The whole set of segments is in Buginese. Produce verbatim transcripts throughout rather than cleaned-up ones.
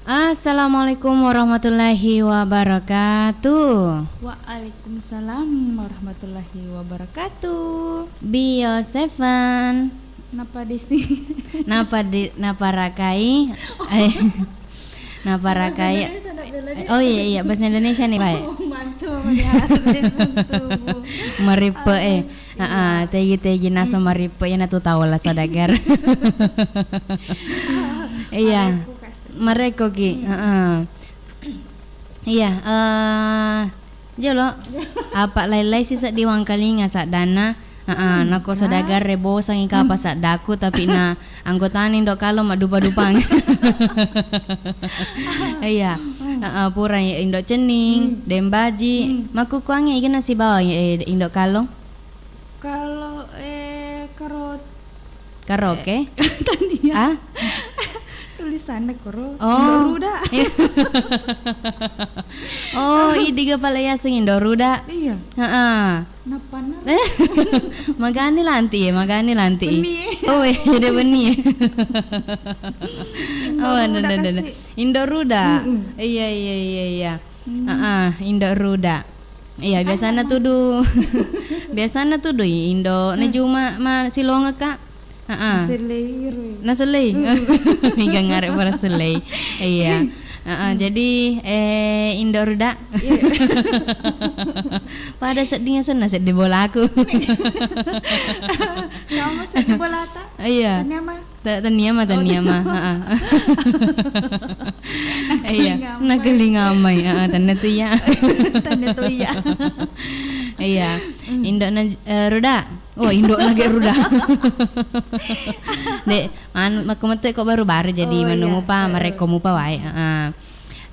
Assalamualaikum warahmatullahi wabarakatuh. Waalaikumsalam warahmatullahi wabarakatuh. Bio Seven. Napa disi? Napa di, napa rakai? Eh, napa rakai? Bahasa Indonesia nak bela dia. Oh iya, iya, bahasa Indonesia nih, Pak. Oh, mantul, melihat dari sentuh. Meripe, eh. Aduh, iya. Heeh, tegi-tegi naso meripe, iya natu tau lah saudagar. Iya. Marekko, Kak. Marekko ki. Hmm. Heeh. Iya, eh, jolo. Apa lain-lain si seddi wangkalinga saddanna. Heeh, hmm, nako saudagar e bosangi kapa saddaku, tapi na anggotana Indo Kalo maddupa-dupang. Iya. Hmm. Heeh, pura Indo Cenning, hmm, Dembaji. Hmm. Makkukkuangnge igana sibawa, eh, Indo Kalo? Kalau, eh, karo-, karaoke? Eh, tania. Ah? Tulisanna koro, oh. Indoruda. Oh, idiga pale yaseng Indoruda. Iya. Heeh. Napana? Magani lanti ya, magani lanti. Benni. Oh, eh, jadi benni. Oh, Indoruda ada, ada, ada. Kasih. Indoruda. Mm-mm. Iya, iya, iya, iya. Hmm. Heeh, Indoruda. Iya, biasana tudu. Biasana tudu Indo. Hmm. Najuma ma silongekka. Heeh. Nasellei ro. Nasellei. Hmm. Iga ngare para sellei. Iya. Heeh, hmm, jadi, eh, Indoruda. Iya. Pada seddi senna seddi bolaku. Kamu seddi bolata? Iya. Tania ma? Ta-, tania ma, oh, tania ma. Heeh. Iya. Nakelingamai. Nakelingamai. Heeh, tania tu iya. Tania tu iya. Iya. Hmm. Indo na, eh, Ruda. Oh, Indo lagi Ruda. Dek, anu, makku metu ko baru-baru jadi, oh, manu iya, mupa, eh, marekko mupa wae. Heeh.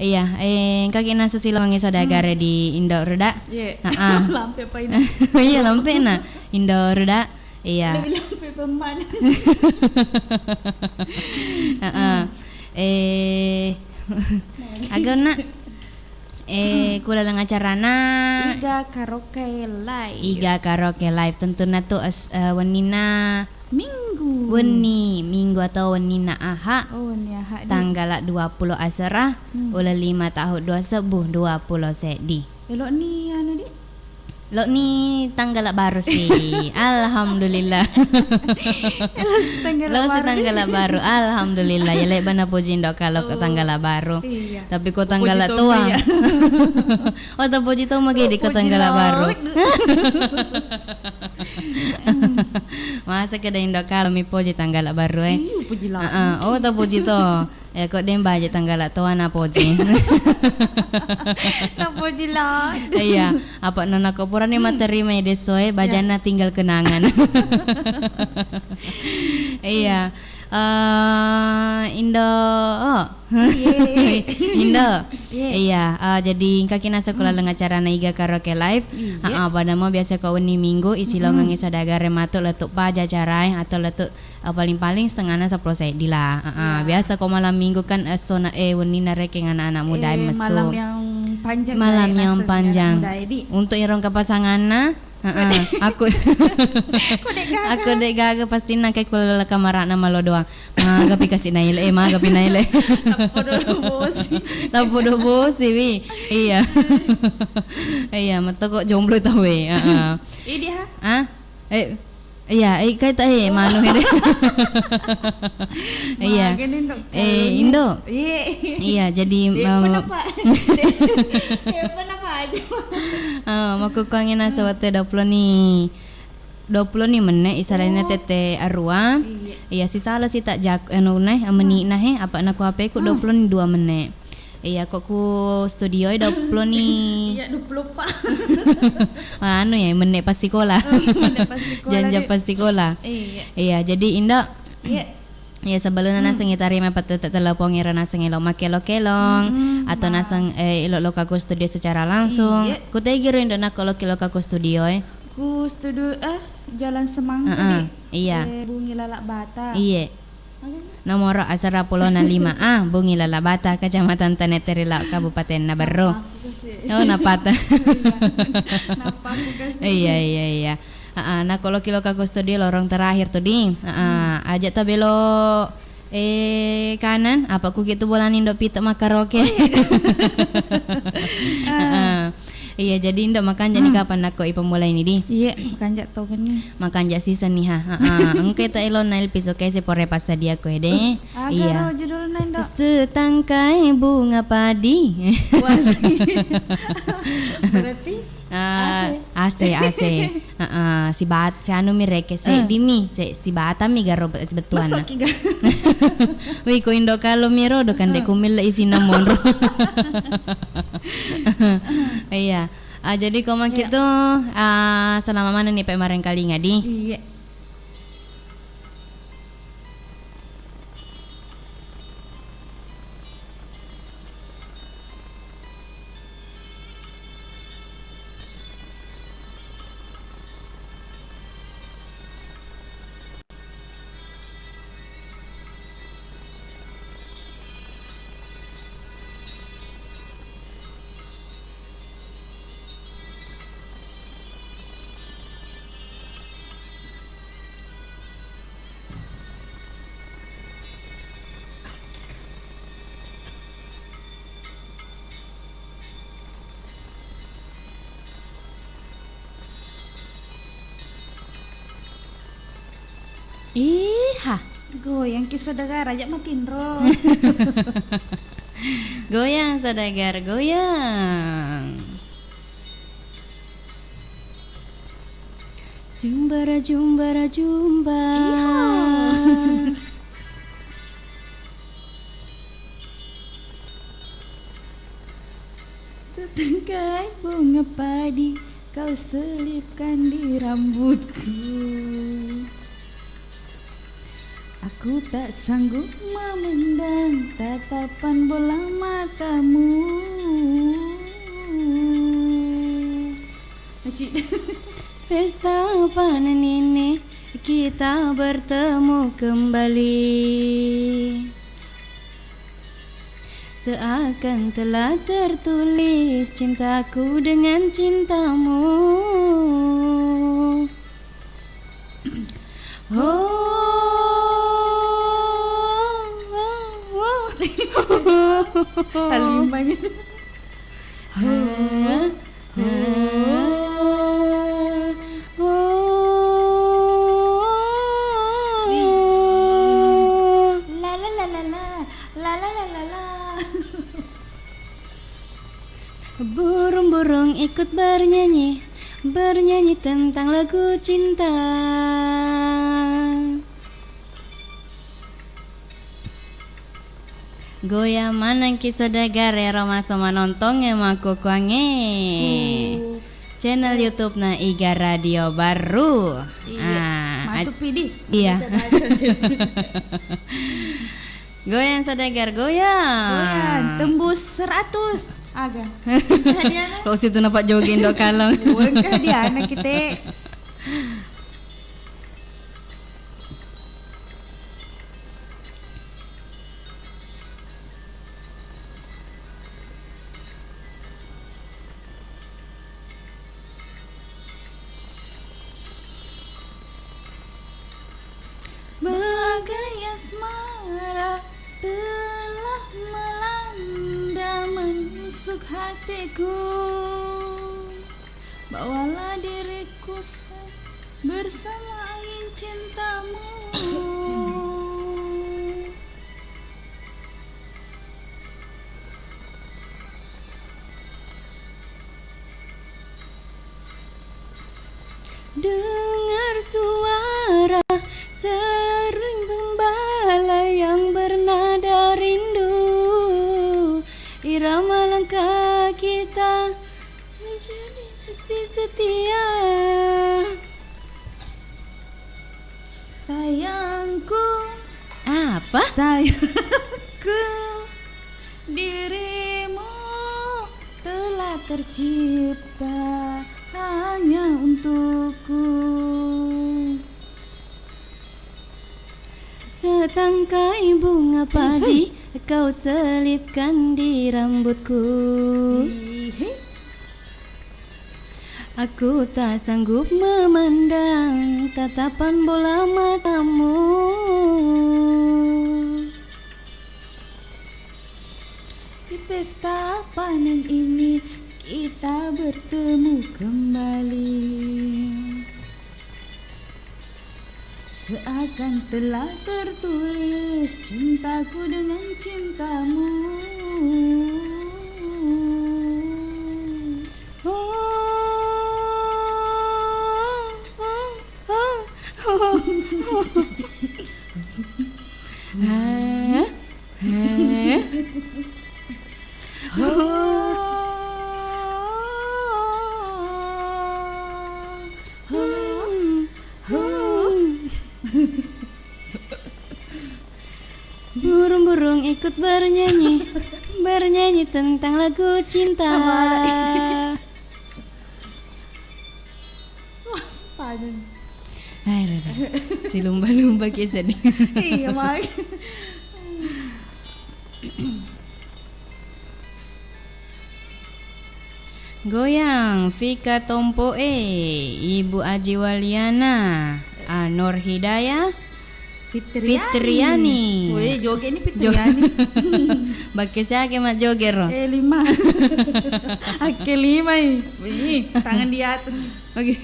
Iya, eh, engka ki nasu silongi saudagar, hmm, di Indo Ruda. Iya. Heeh. Lampe apa ini? Iya, lampe na. Indo Ruda. Iya. Lebih lampe pemman. Heeh. Hmm. Eh, agana, eh, hmm, ku laleng acarana Iga Karaoke Live. Iga Karaoke Live. Tentunna tu es-, eh, wenninna Minggu. Wenni Minggu atau wenninna Aha. Oh, wenni Aha, di. Tanggala dua puluh asera, hmm, uleng lima tahun dua sebbu dua puluh seddi. Elo'ni anu, di? Lo'ni tanggala baru si. Alhamdulillah. Elo'si tanggala baru. Lo'si tanggala baru. Alhamdulillah. Ya, le'ba napoji Indo Kalo ko tanggala baru. Oh, iya. Tapi ko tanggala toa. Tapoji to magi, ya. Oh, tapoji to magi di ko tanggala baru. Masa keda Indo Kalo mi poji tanggala baru, eh. Iya, poji lah. Heeh. Oh, tapoji to. Ya, ko dembaji tanggala toa napoji. Napoji lo. Iya, apa nana ko purani, hmm, matterimai desoe, iya, bajanna tinggal kenangan. Iya. Eh, Indo, oh. Iya. Indo. Iya. Iya, eh, jadi engka ki nasu ku laleng acarana Iga Karaoke Live. Iya. Heeh, pada mo biasa ko wenni Minggu, isi longengi saudagar e matu lettu paja acarae atau lettu Eh, paling-paling setengahna seppulo seddi lah. Heeh, iya. Biasa ko malam minggu kan, eh, sona, eh, wenninna rekeng anak-anak muda e messu. Eh, malam yang panjang. Malam yang panjang. Untuk iro engka pasanganna, heeh, aku, aku de'gaga. Aku de'gaga, pasti nangke ku laleng kamarana malo doang. Magapi kasi naile, eh, magapi naile. Tappo dolo bosi. Tappo dolo bosi, wi. Iya. Iya, metto ko jomblo tau, wi. Heeh. Idi, ha? Ah? Eh, iya, eh, kaita, eh, manu, eh. Iya. Magani, Ndok, eh, Indo. Iya. Iya, jadi, eh, mau, kenapa? Eh, kenapa aja? Eh, makkukkuangngi nasu wettu dua puluh ni, dua puluh ni menne, isalainna tette arua. Iya. Iya, sisala sita jak-, anu, ne, menit na, he, apa naku H P ku dua puluh ni dua menne. Iya, ko ku studio e dua puluh ni. Iya, dua puluh pa. Anu ya, menne pas sikola. Menne pas sikola. Jam-jam pas sikola. Iya. Iya, jadi Indo. Iya. Iya, sebelumna naseng itarima pette telepon iro naseng elo makkelo-kelong atau naseng, eh, elo loka ku studio secara langsung. Iya. Ku tegi ro Indo nako loki loka ku studio e. Ku studio, eh, Jalan Semangka, heeh, di, iya. Eh, Bungi Lalak Bata. Iya. Nomoro asera pulona lima A, Bungi Lalak Bata, Kecamatan Taneteri Lao, Kabupaten Naberru. Nappa aku kasi. Oh, napata. Iya. Nappa aku kasi. Iya, iya, iya. Aa, nako loki loka ko studio lorong terakhir tu di. Aa, aja tabelo eh kanan, apa kuki tu bolani ndo pita makaroke. Aa. Iya, jadi ndo makanja ni kapan nako ipamulai ni di. Iya, makanja token ni. Makanja season ni ha. Aa, engke ta elo nail piso kese pore passadia ko ede. Aga ro judulna ndo? Setangkai bunga padi. Wah, berarti Ah, A C, A C. Heeh, sibat-, sianu mi reke, seddi mi, se-, sibatang mi garo be-, bettuanna. Wih, ko indo kalo mi ro, do kan de kumille isinna monro. Iya. Ah, jadi ko maki tu, ah, selama mana ni pe marengkalinga di? Iya. Iha. Goyang ki saudagar, aja matinro. Goyang saudagar, goyang. Jumbara, jumbara, jumba. Iha. Setangkai bunga padi kau selipkan di rambutku. Aku tak sanggup memandang tatapan bola matamu. Aci. Pesta panen ini kita bertemu kembali. Seakan telah tertulis cintaku dengan cintamu. Oh, oh, oh. Halimba gitu. Hah? La la la la la, la la la la la. Burung-burung ikut bernyanyi, bernyanyi tentang lagu cinta. Goyang manengki saudagar ero maso manontongnge makkukuangnge. Ku channel YouTube-na Iga Radio Baru. Iya, ah, matu pidi. Iya. Baca-baca. Goyang saudagar, goyang. Goyang, tembus seratus. Aga. Lo situ napa jogging do kalong. Wengka dia anak kita. Bagai asmara telah melanda menusuk hatiku. Bawalah diriku sa-, bersama angin cintamu. Dengar suara seruling gembala yang bernada rindu, irama langkah kita menjadi saksi setia. Sayangku. Apa? Sayangku, dirimu telah tercipta hanya untukku. Setangkai bunga padi kau selipkan di rambutku. Ih, hei. Aku tak sanggup memandang tatapan bola matamu. Di pesta panen ini kita bertemu kembali. Seakan telah tertulis cintaku dengan cintamu. Oh, oh, oh, oh. Hah? Hah? Oh. Burung-burung ikut bernyanyi, bernyanyi tentang lagu cinta. Wah, sepanjang. Hai, Rara. Si lumba-lumba ki sedih. Iya, Mai. Goyang, Fika Tompoe, Ibu Aji Waliana, Anor Hidayah, Fitriani. Fitriani. Weh, joget ni Fitriani. Bakke siake ma joget ro? Eh, lima. Akke lima i. Wih, tangan di atas. Oke.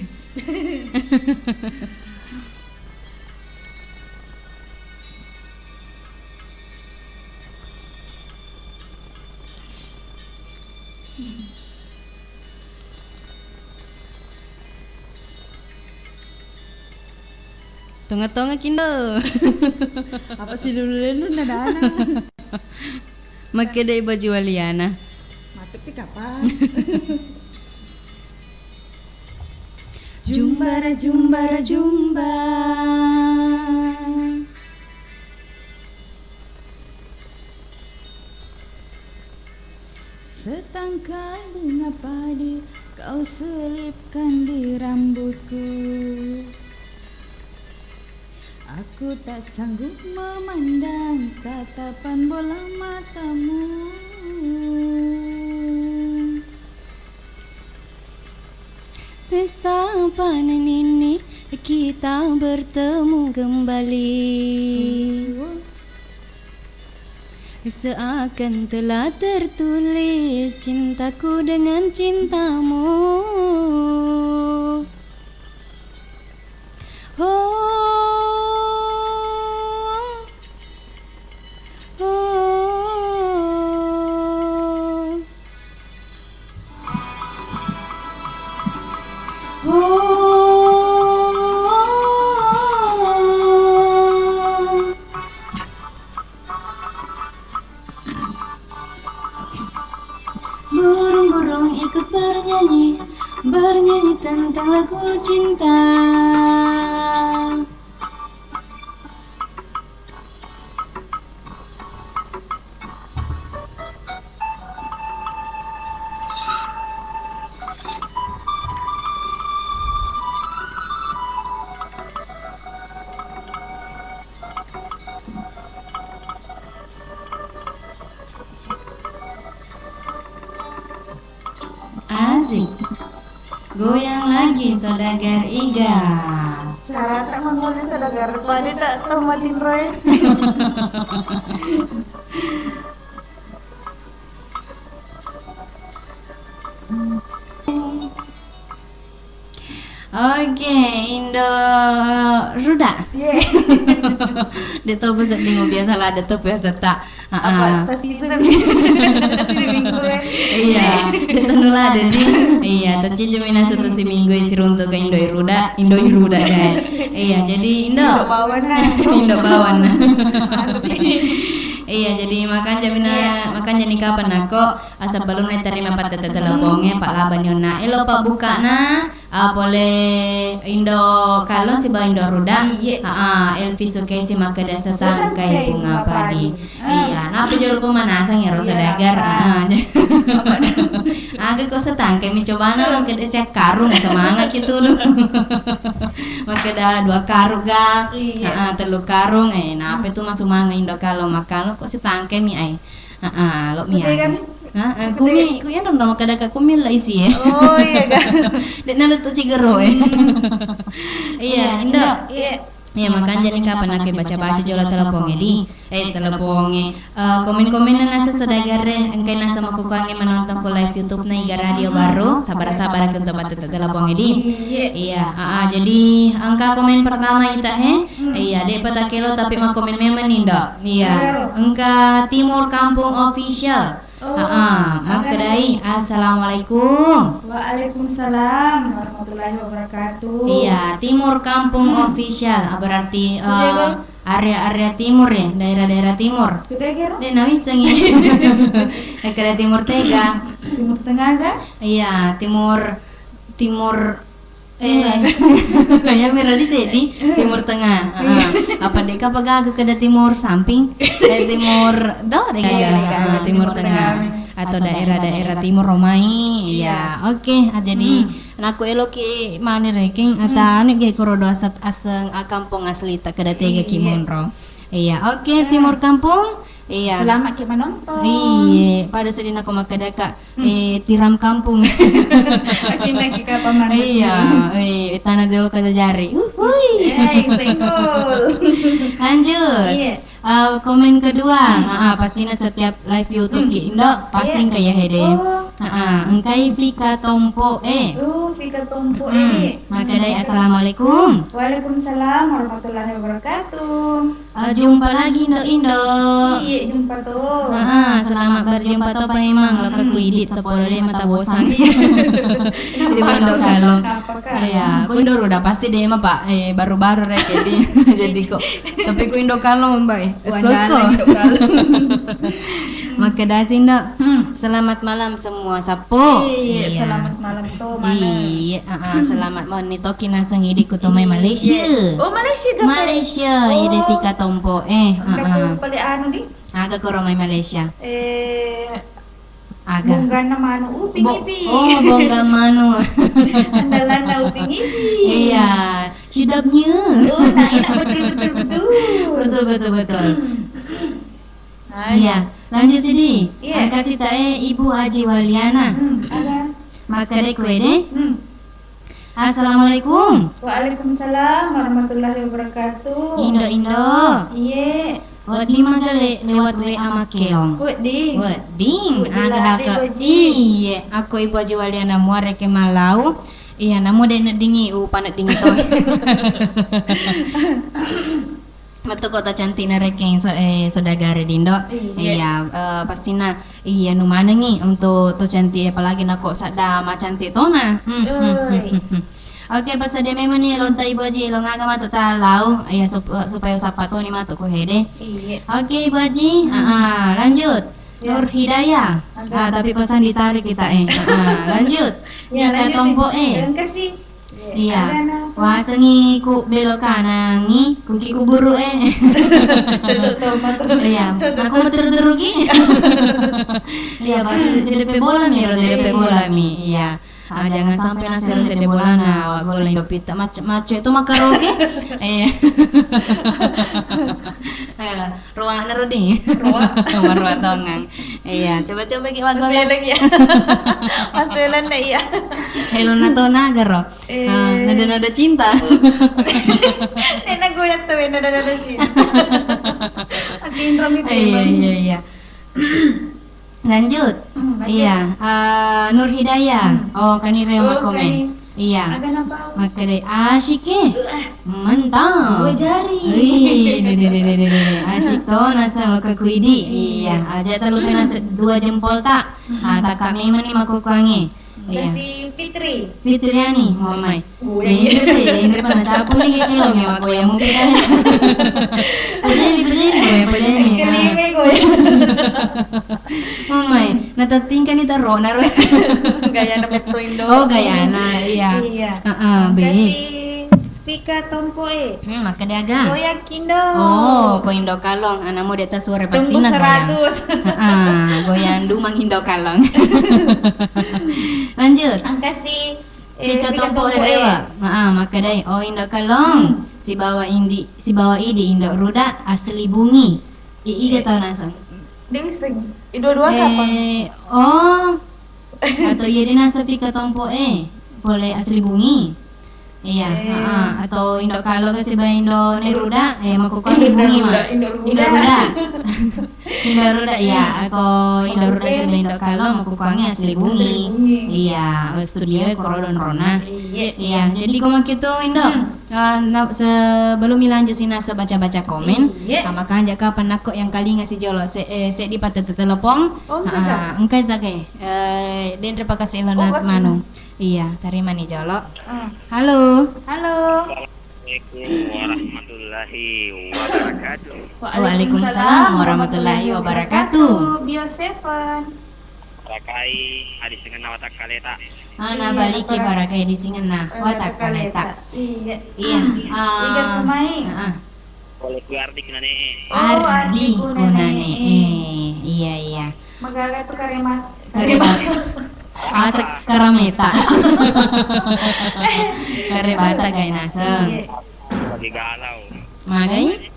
Tonga-tonga kindo. Apa si lulu-lulu nadana? Makkeda Ibu Aji Waliana. Matupi kapang. Jumbara, jumbara, jumba. Setangkai bunga padi kau selipkan di rambutku. Aku tak sanggup memandang tatapan bola matamu. Pesta panen ini kita bertemu kembali. Seakan telah tertulis cintaku dengan cintamu. Oh, oh. Burung-burung ikut bernyanyi, bernyanyi tentang lagu cinta. Asik. Goyang lagi, Saudagar Iga. Carata manggoyang, Saudagar. Pada tak tau matinroe. Oke, Indo Ruda. Iya. De' to pesedding, biasa ladde' to biasa ta. Heeh. Apa, tas isu dan tas isu minggu ya? Iya, de' to nuladde' ni. Iya, taccicumi nasu to siminggu siruntu' ke Indo Ruda, Indo Ruda kan. Iya, jadi Indo. Indo bawana. Indo bawana. Iya, jadi makanja mina, iya, makanja ni kapan nako, asal belum naterima pattette telepongnge, Pak Labani onna. Elo Pak bukana, ah, pole Indo Kallong sibawa Indo Ruda. Iya. Ah, ah, Elvi Sukesi makkeda setangkai bunga padi. Ah. Iya, nappa jolo pemanasang ya, Rosa Dagar. Iya. Ah, ah. Apa namanya? Aga ko setangkai mi cobana, makkeda sia karung, semangat ki tulu. Makkeda dua karung ga. Iya. Ah, ah, tellu karung, eh, nappa tu masumanga Indo Kallong makkeda ko setangkai mi ai. Heeh, lo mi aga. Heeh, kumi, ku iya dong, makkeda ka kumi la isi e. Oh, iya, ga. Dek na lettu cigero e. Iya, Indo. Iya. Iya, makanja ni kapan aku baca-baca jolo telepon e di. Eh, telepon e. Eh, komen-komen na nasa saudagar e, engkai nasa makukuangnge manontong ku live YouTube na Iga Radio Baru. Sabar-sabar aku untuk bateta telepon e di. Iya. Iya, heeh, jadi engka komen pertama ita he. Iya, dek pata kelo tapi makomen memang ni, Indo. Iya. Engka Timur Kampung Official. Oh, heeh, makkedai, "Assalamualaikum." Waalaikumsalam warahmatullahi wabarakatuh. Iya, Timur Kampung Official, ah, berarti, eh, area-area timur ya, daerah-daerah timur. Kutegero? Dek nawissengi. Ekkeda Timur Tega. Timur Tengah ga? Iya, Timur, Timur Eh, ya mera di seddi, Timur Tengah. Heeh. Apa deka pagaga keda Timur Samping? Eh, Timur do deka. Iya, deka. Heeh, Timur Tengah. Atau daerah-daerah timur romai. Iya. Iya. Oke, ah, jadi naku eloki mani rekeng, ata anu ge korodo aseng, aseng, ah, kampung aslita keda tega ki monro. Iya, oke, Timur Kampung. Iya. Selamat ki manontong. Iya, pada seddi nako makkeda ka, eh, tiram kampung. Cinna ki kapang maneng. Iya, eh, tanah dulu kata jari. Uhuy. Eh, senggol. Lanjut. Iya. Eh, komen kedua, ah, ah, pastinya setiap live YouTube ki Indo, pasti engka ya hede. Oh. Ah, ah, engkai Fika Tompo e. Oh, Fika Tompo e. Makkedai, "Assalamualaikum." Waalaikumsalam warahmatullahi wabarakatuh. Eh, jumpa lagi, Indo-Indo. Iya, jumpa to. Heeh, selamat berjumpa to, Pak Imang. Lo ka ku idi, tepolo de mata bosang. Si Indo Kalong. Iya, ku Indo Ruda pasti de ma, Pak. Eh, baru-baru rek, jadi, jadi kok. Tapi ku Indo Kalong, Mbak, eh. Soso. Makkedasi, Indo. Selamat malam semua, sappo. Iya, selamat malam to, mana. Iya, heeh, selamat malam ni toki naseng idi ku to mai Malaysia. Oh, Malaysia ga, Pak? Malaysia, iya, Fika Tompo. Eh, engka to pale anu di? Aga koro mai Malaysia? Eh, aga. Bonggana manu, Upin Ipin. Oh, bongga manu. Andalanna Upin Ipin. Iya, sedapnya. Oh, nah, enak betul, betul, betul. Betul, betul, betul. Iya, lanjut sidi. Iya. Engka sita e Ibu Aji Waliana. Hmm, aga? Makkeda ku ede. Hmm. Assalamualaikum. Waalaikumsalam warahmatullahi wabarakatuh. Indo-Indo. Iye. Wedding magale lewat W A makkelong. Wedding. Wedding. Wedding aga lagi, haka. Iye, aku Ibu Aji Waliana muare ke malau. Iya, namu de neddingi, u paneddingi to. Mettu ko to cantik na rekeng so, eh, saudagare Dindo. Iya. Iya, eh, pastina iya nu manengi untuk to cantik, apalagi nako sadda macantik tona. Hmm, hmm, hmm, hmm, hmm. Oke, passadia memang ni lonta Ibu Aji, lo ngaga matu ta lau, iya, sup-, supaya usappa toni matu ko hede. Iya. Oke, Ibu Aji, ah, ah, lanjut. Iya. Nur Hidayah. Ah, tapi pesan ditarik kita, eh. Ah, lanjut. Iya, Ika lanjut. Tompo, eh. Terima kasih. Iya. Wasengi ku belok kanangi, kuki kuburu e. Cocok to, Mak. Iya. Cocok. Aku meteru-teru ki. Iya, pas sedepe bola mi, ro sedepe bola mi. Iya. Ah, jangan sampai nasi ro sede bola na, awak gol Indo pita mac-, maco itu makaroke. Iya. Eh, Ruana rodi. Rua. Marua tongang. Iya, coba-coba ki wagola. Masih lagi ya. Masih lagi ya. Hello na to naga ro. Eh. Ah, nada-nada cinta. Nena goyang tuh, nada-nada cinta. Akin romi. Iya, iya, iya. Lanjut. Hmm, lanjut. Iya, eh, Nur Hidayah. Hmm. Oh, kani reo makomen. Kani. Iya. Aga napau? Makkeda asyik e. Mantap. Dua jari. Wih, de, de, de. Asyik to naseng lo ke kuidi. Iya, aja terlupa naseng dua jempol tak. Ah, takka memang ni makukuangi. Iya. Besi Fitri. Fitriani, mau mai. Gue. Ini, ini pada capu nih kayak lo nggak mau yang mungkin. Pejeni, pejeni, gue, pejeni. Kelime gue. Mamai, na tatingka ni taro, naro. Gayana metto Indo. Oh, gayana, iya. Iya. Heeh, be. Kasi Fika Tompo e. Hmm, makkeda aga. Goyang Kindo. Oh, ko Indo Kalong, anamu deta suara pasti na goyang. Tembus seratus. Heeh, goyang dumang Indo Kalong. Lanjut. Angkasi, eh, Fika Tompo e. Fika Tompo e. Heeh, makkedai, oh Indo Kalong. Hmm. Sibawa indi, sibawa idi Indo Ruda asli Bungi. I-, iga tau naseng? Dewi Seng. Dua-dua kapang. Eh, oh. Atau iya dina sepi ketompo eh. Boleh asli bungi. Iya, eh, heeh. Atau Indo Kalo ga siba Indo Neruda, eh, makukuangi bungi, ma. Indo Ruda, Indo Ruda. Indo Ruda, iya. Ako Indo Ruda siba Indo Kalo, makukuangi asli bungi. Asli bungi. Iya, studio e koro donrona. Iya. Iya, jadi ko makitu Indo. Hmm. Ah, na-, sebelum mi lanjut sinasa baca-baca komen, iya, ah, maka anjak kapang nakko yang kalinga sijolo, se-, eh, seddi patte telepon. Oh, engka, ah, engka tak, eh, denre pakasi ilona manu. Iya, tarimani jolo. Ah. Halo. Halo. Assalamualaikum warahmatullahi wabarakatuh. Waalaikumsalam warahmatullahi wabarakatuh. Bio Seven. Rakai adi sengenna watakkaleta. Ana baliki parakai di singenna watakkaleta. Iya. Iya. Iga kumai. Heeh. Pole ku Ardi Kunane. Oh, Ardi Kunane. Iya, iya. Magara tu karema-, kareba-, asa karameta. Karebata gai naseng. Iya. Lagi galau. Magai?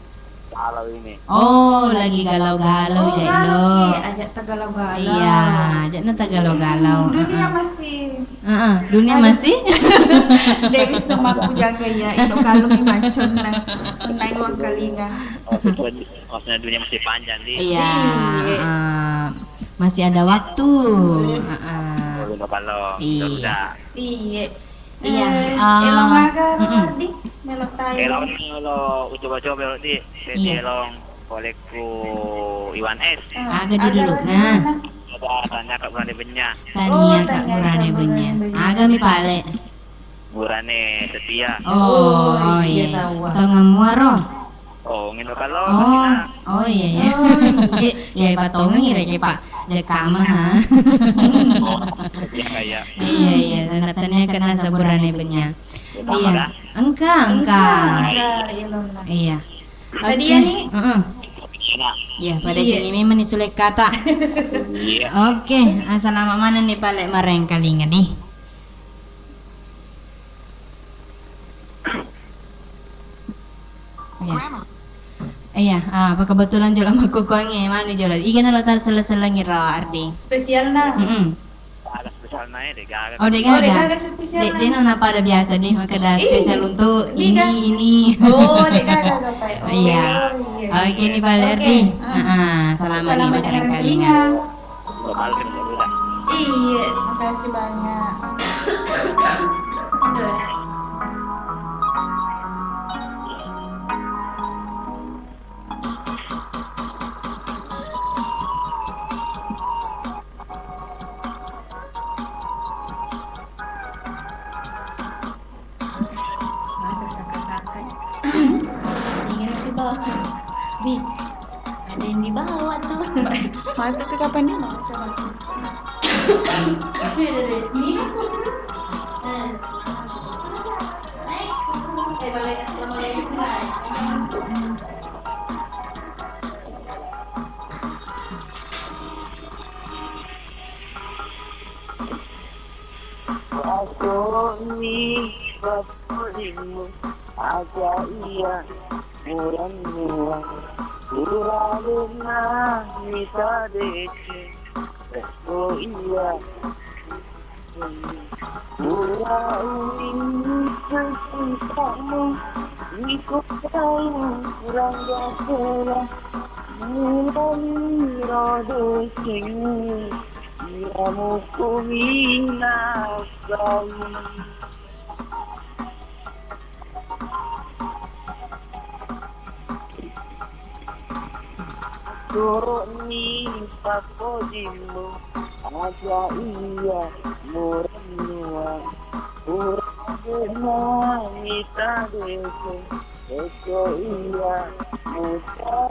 Galau ini. Oh, lagi galau-galau, oh, galau. Aja tagalau-galau. Iya, aja na tagalau-galau. Hmm, dunia masih, heeh, dunia masih. Dewi semampu jaga ya, itu kalau mi macam nah. Naik uang kalinga. Oh, maksudnya dunia masih panjang, Di. Iya, heeh. Masih ada waktu. Heeh. Oh, kalau. Iya. Iya. Iya, eh, elong aga ro, Di? Melo tayo. Elong lo ucoba-coba lo, Di. Iya. Elong kolekku Iwan S. Aga judulna? Ada tanya Kak Burane Benya. Tania Kak Burane Benya. Aga mi pale? Burane Setia. Oh, iya. Tongemmu aro? Oh, ngino kalo. Oh, oh iya, iya. Oh, iya. Iya, patongengi reke, Pak. Jakama, ha. Iya, iya. Iya, iya, tania kena saburane benya. Iya. Engka, engka. Iya. Sadia ni. Heeh. Iya, pada cini memang ni sulekkata. Iya. Oke, assalamualaikum maneng ni pale mareng kalinga ni. Iya. Iya, ah, apa kebetulan jolo makkukuangnge manu jolo. Iga nalo tarselleng-sellengi ro, Ardi? Spesialna. Mm-mm. Ada spesialna ya, degaga. Oh, degaga. Oh, degaga spesialna. De, de nana pada biasa nih, makada spesial untuk ini, ini. Oh, degaga, Bapak. Oh, iya. Oke, ini Pak Ardi. Heeh, selamat nih, makan kalinga. Iya, makasih banyak. Masa saka-saka. Ini si bawa. Bi, ada yang dibawa tuh. Masa tuh kapan dia mau coba? Beda deh. Ini. Eh. Eh, balik, balik. Wattoni pappojimmu, aja iya murennuang, puralenna mita deceng, rekko iya pura uwinni sesitamu, iko tau rangga sela, mulani ro deceng. Iya mukkumi nassau. Turu'ni pappojimmu, aja iya murennuang. Pura mita dese, esso iya muta.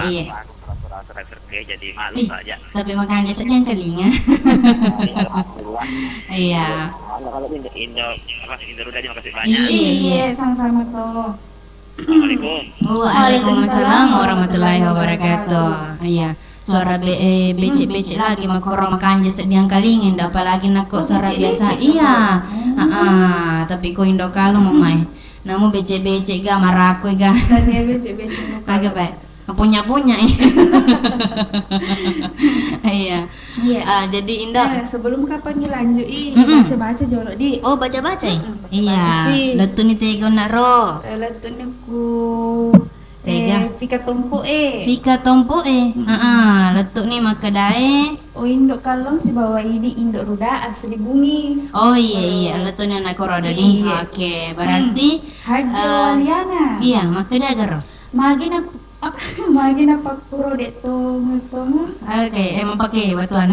iya. Aku pura-pura stres kerja, jadi maklum saja. Tapi makanja seddi angkalinga. Iya. Iya. Kalau Indo, Indo, apa, Indo Ruda aja, makasih banyak. Iya, sama-sama toh. Assalamualaikum. Waalaikumsalam warahmatullahi wabarakatuh. Iya. Suara be-, eh, becek-becek lagi makkoro makanja seddi angkalinga, nda apalagi nakko suara biasa. Iya. Heeh, tapi ko Indo kalo mamae. Namu becek-becek ga, marakko ga. Tania becek-becek. Aga, Pak? Punya-punya. Iya. Iya. Ah, jadi Indah. Eh, sebelum kapan dilanjut, i, baca-baca jolo, di. Oh, baca-baca, i? Mm-mm, baca-baca sih. Iya. Lettu ni tega na ro. Eh, lettu ni ku tega. Eh, fika tompo e. Fika tompo e. Mm-mm. Heeh, lettu ni makkedae. Oh, Indo Kallong sibawa idi Indo Ruda asli Bungi. Oh, iya, iya, lettu ni anak koro ada di. Iya. Oke, berarti, mm, Hajjo, eh, Waliana. Iya, makkeda garo. Magi na Apa? Magi napakkuro de' tongeng-tongeng? Oke, eh, mapake batuan.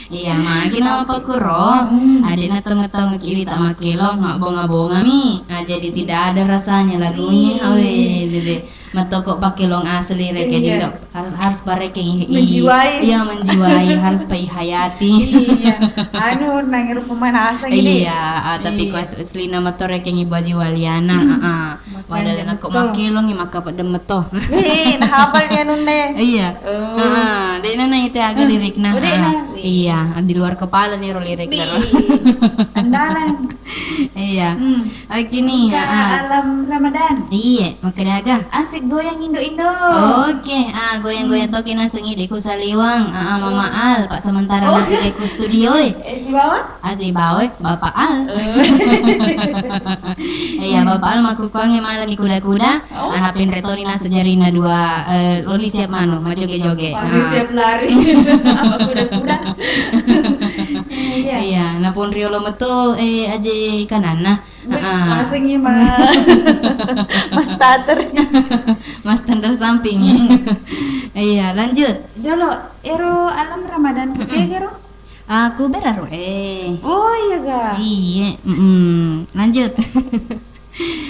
Iya, magi napakkuro, hmm, ade' na tongeng-tongeng kiwi tak makkelo, mabbonga-bonga mi. Ah, jadi tidak ada rasanya lagunya. Iya. Awe, dede. Metoko pakkelong asli rekeng. Iya. Indo. Harus, harus parekeng i-, i-, menjiwai. Iya, menjiwai, harus paihayati. Iya. Anu, nangero pemanasan gini. Iya, ah, tapi iya. Ko as-, aslina meto rekeng Ibu Aji Waliana, ah, ah. Makanya wada nako betul. Makkelong, maka pedem meto. Eh, hafal dia nunne. Iya. Oh. Ah, ah. Dena na ite aga lirikna. Udah, ah. Nah. Iya, di luar kepala nih ro lirik. Andalan. Iya. Hmm. Oke nih, Kak, ah. Alam Ramadan. Iya, makkeda aga? Asik goyang indo-indo. Oke, ah, goyang-goyang toki nasengngi de ku saliwang. Ah, ah, Mama Al, Pak sementara oh. Nasengngi ku studio e. Eh, sibawa? Ah, sibawa, Bapak Al. Eh. Iya, Bapak Al makkukuangnge malah di kuda-kuda. Oh. Ana penre toni naseng jarinna dua, eh, loli siap manu, majoge-joge. Pasti siap lari. Apa kuda-kuda? Iya. Iya, napun riolo meto, eh, aje kananna. Wih, ah. Masengngi ma-, mas starter. Mas standar samping. Iya, lanjut. Jolo, ero alam Ramadan kutega ro? Aku beraro, eh. Oh, iya ga? Iye, mm-mm. Lanjut.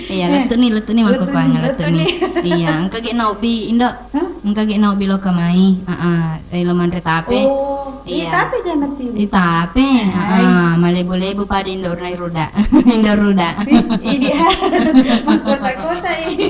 Iya, eh, lettu ni, lettu ni, lettu ni, makkukuang, lettu ni. Iya, engka ge naobi, Indo. Hah? Engka ge naobi loka mai. Heeh, eh, lo manre tape. Oh, iya, tape ga mati? Eh, tape. Heeh, malebu-lebu pada Indo ruda. Indo ruda. Idi, mahkota-kota ini.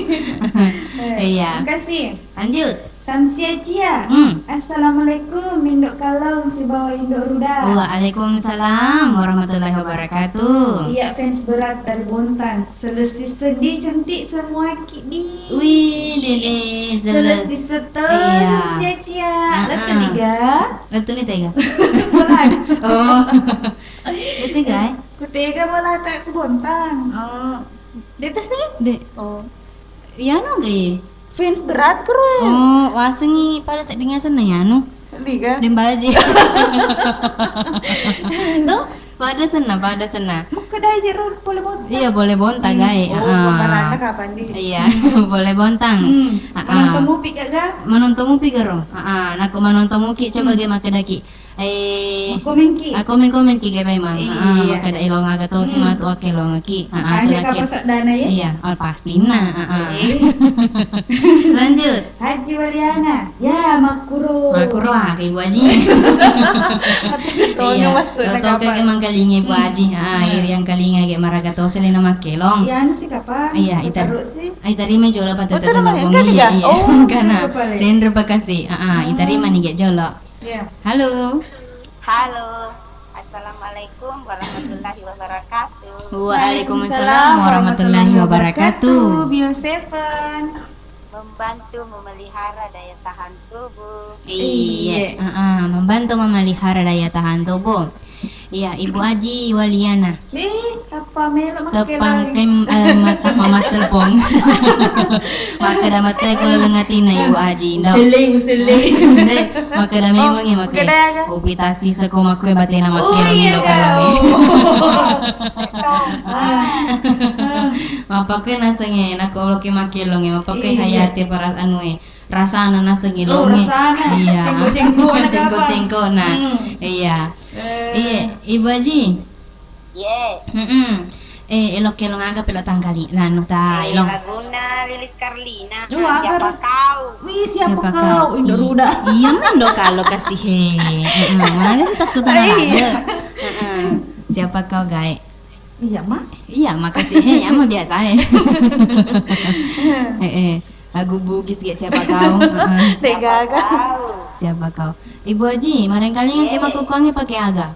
Iya. Makasih. Lanjut. Samsia cia. Hmm. Assalamualaikum, Indo Kalong sibawa Indo Ruda. Waalaikumsalam warahmatullahi wabarakatuh. Iya, fans berat dari Bontang. Selesai sedih, cantik semua ki di. Wih, Dede, sele-, selesai seto, iya. Samsia cia. Ah, lettu ah. Ni ga? Lettu ni tega. Bola. Oh. Itu ga, eh? Kutega bola tak ku Bontang. Oh. Di atas ni? De. Oh. Iya, no ga, eh? Fans berat kuru, eh. Oh, wasengngi pada sedding asenna, iya, no? Liga. Dembaji. Tuh, pada senna, pada senna. Makkeda aja ro, boleh Bontang. Iya, boleh Bontang, hmm. Gai. Oh, ah. Kapan di? Iya, boleh Bontang. Hmm. Ah, ah. Menonton mupi gak, ga? Menonton mupi gak, ro? Ah, ah. Nako menonton mupi, coba hmm. Ge makkedaki. Eh, komen ki. Ah, komen-komen ki, ge memang. Iya. Ah, makkeda elong aga to, hmm. Sematu akkelongki. Ah, ah, makanya terakhir. Kapan sadana ya? Iya, oh, pastina. Ah, ah. Eh. Lanjut. Haji Waliana, ya, makkuro. Makkuro, ah, ke Ibu Haji. Iya, maksudnya to, to, kapan? Ke mangkalinga Ibu Haji. Ah, hmm. Iri yang kalinga ge maraga to selena makkelong. Iya, anu sih kapan? Iya, itar-, terus sih. Ai tarima jolo patata. Oh, terima, iya, iya. Oh, karena lupa, le. Denre bekasi. Ah, ah, hmm. Itarima ni ge jolo. Iya. Halo. Halo. Assalamualaikum warahmatullahi wabarakatuh. Waalaikumsalam warahmatullahi wabarakatuh. Bio Seven. Membantu memelihara daya tahan tubuh. Iya, iya. Heeh, membantu memelihara daya tahan tubuh. Iya, Ibu Aji Waliana. Eh, apa melo makke tepang lagi? Kem, eh, mat-, mama telepon. Makkeda mate ko laleng atinna Ibu Aji, Indo. Usele, usele. Deh, makkeda memang ya, makke. Makkeda aga? Upi tasi seko makkue batena makke. Oh, iya, lo kalau. Oh. Mapakke nasengnge, nako loki makkelongnge, mapakke iya, hayati para anue. Rasana nasengnge longe. Oh, rasana. Iya. Cengko-cengko na. Cengko-cengko na. Hmm. Iya. Eh. Iya, Ibu Aji. Ye. Mm-mm. Eh, elok-elok aga pelo tangkali. Nanu ta, eh, elong. Laguna Lilis Karlina. Duh, siapa kau? Wih, siapa kau? Indo Ruda. Iya, mendo kalau kasih he. Heeh, mana sih takut anak ada. Heeh. Siapa kau, Gai? Iya, Ma. Iya, makasih he, ya, Ma, biasa he. Heeh. Lagu Bugis ge, siapa kau? Heeh. Tega aga. Siapa kau? Ibu Aji, marengkalinga ke makkukuangnge pake aga?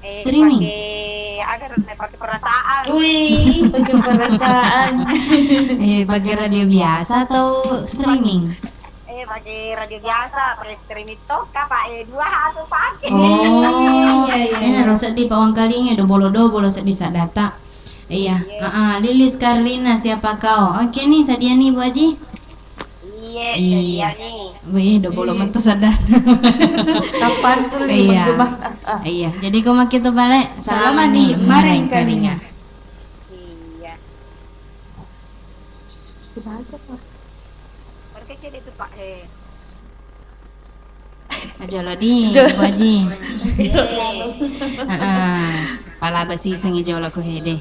Eh, streaming. Pake aga, pake perasaan. Wih, pake perasaan. Eh, pake radio biasa atau streaming? Eh, pake radio biasa, pake streaming toka, Pak. Eh, dua hatu pake. Oh, iya, iya. Ena ro seddi pawangkalinga, dobolo-dobolo seddi saddata. Iya. Iya. Heeh, Lilis Karlina, siapa kau? Oke nih, sadia nih, Bu Aji. Iya, iya. Iya. Wih, dobolo metu sadar. Kapan tuh, iya. Iya. Jadi ko makke tu bale. Salama ni marengkalinga. Iya. Dibaca, Pak. Perché c'è detto, Pak, eh. Jolo di, Bu Aji. Heeh. Pala besi sengi jolo ko hede.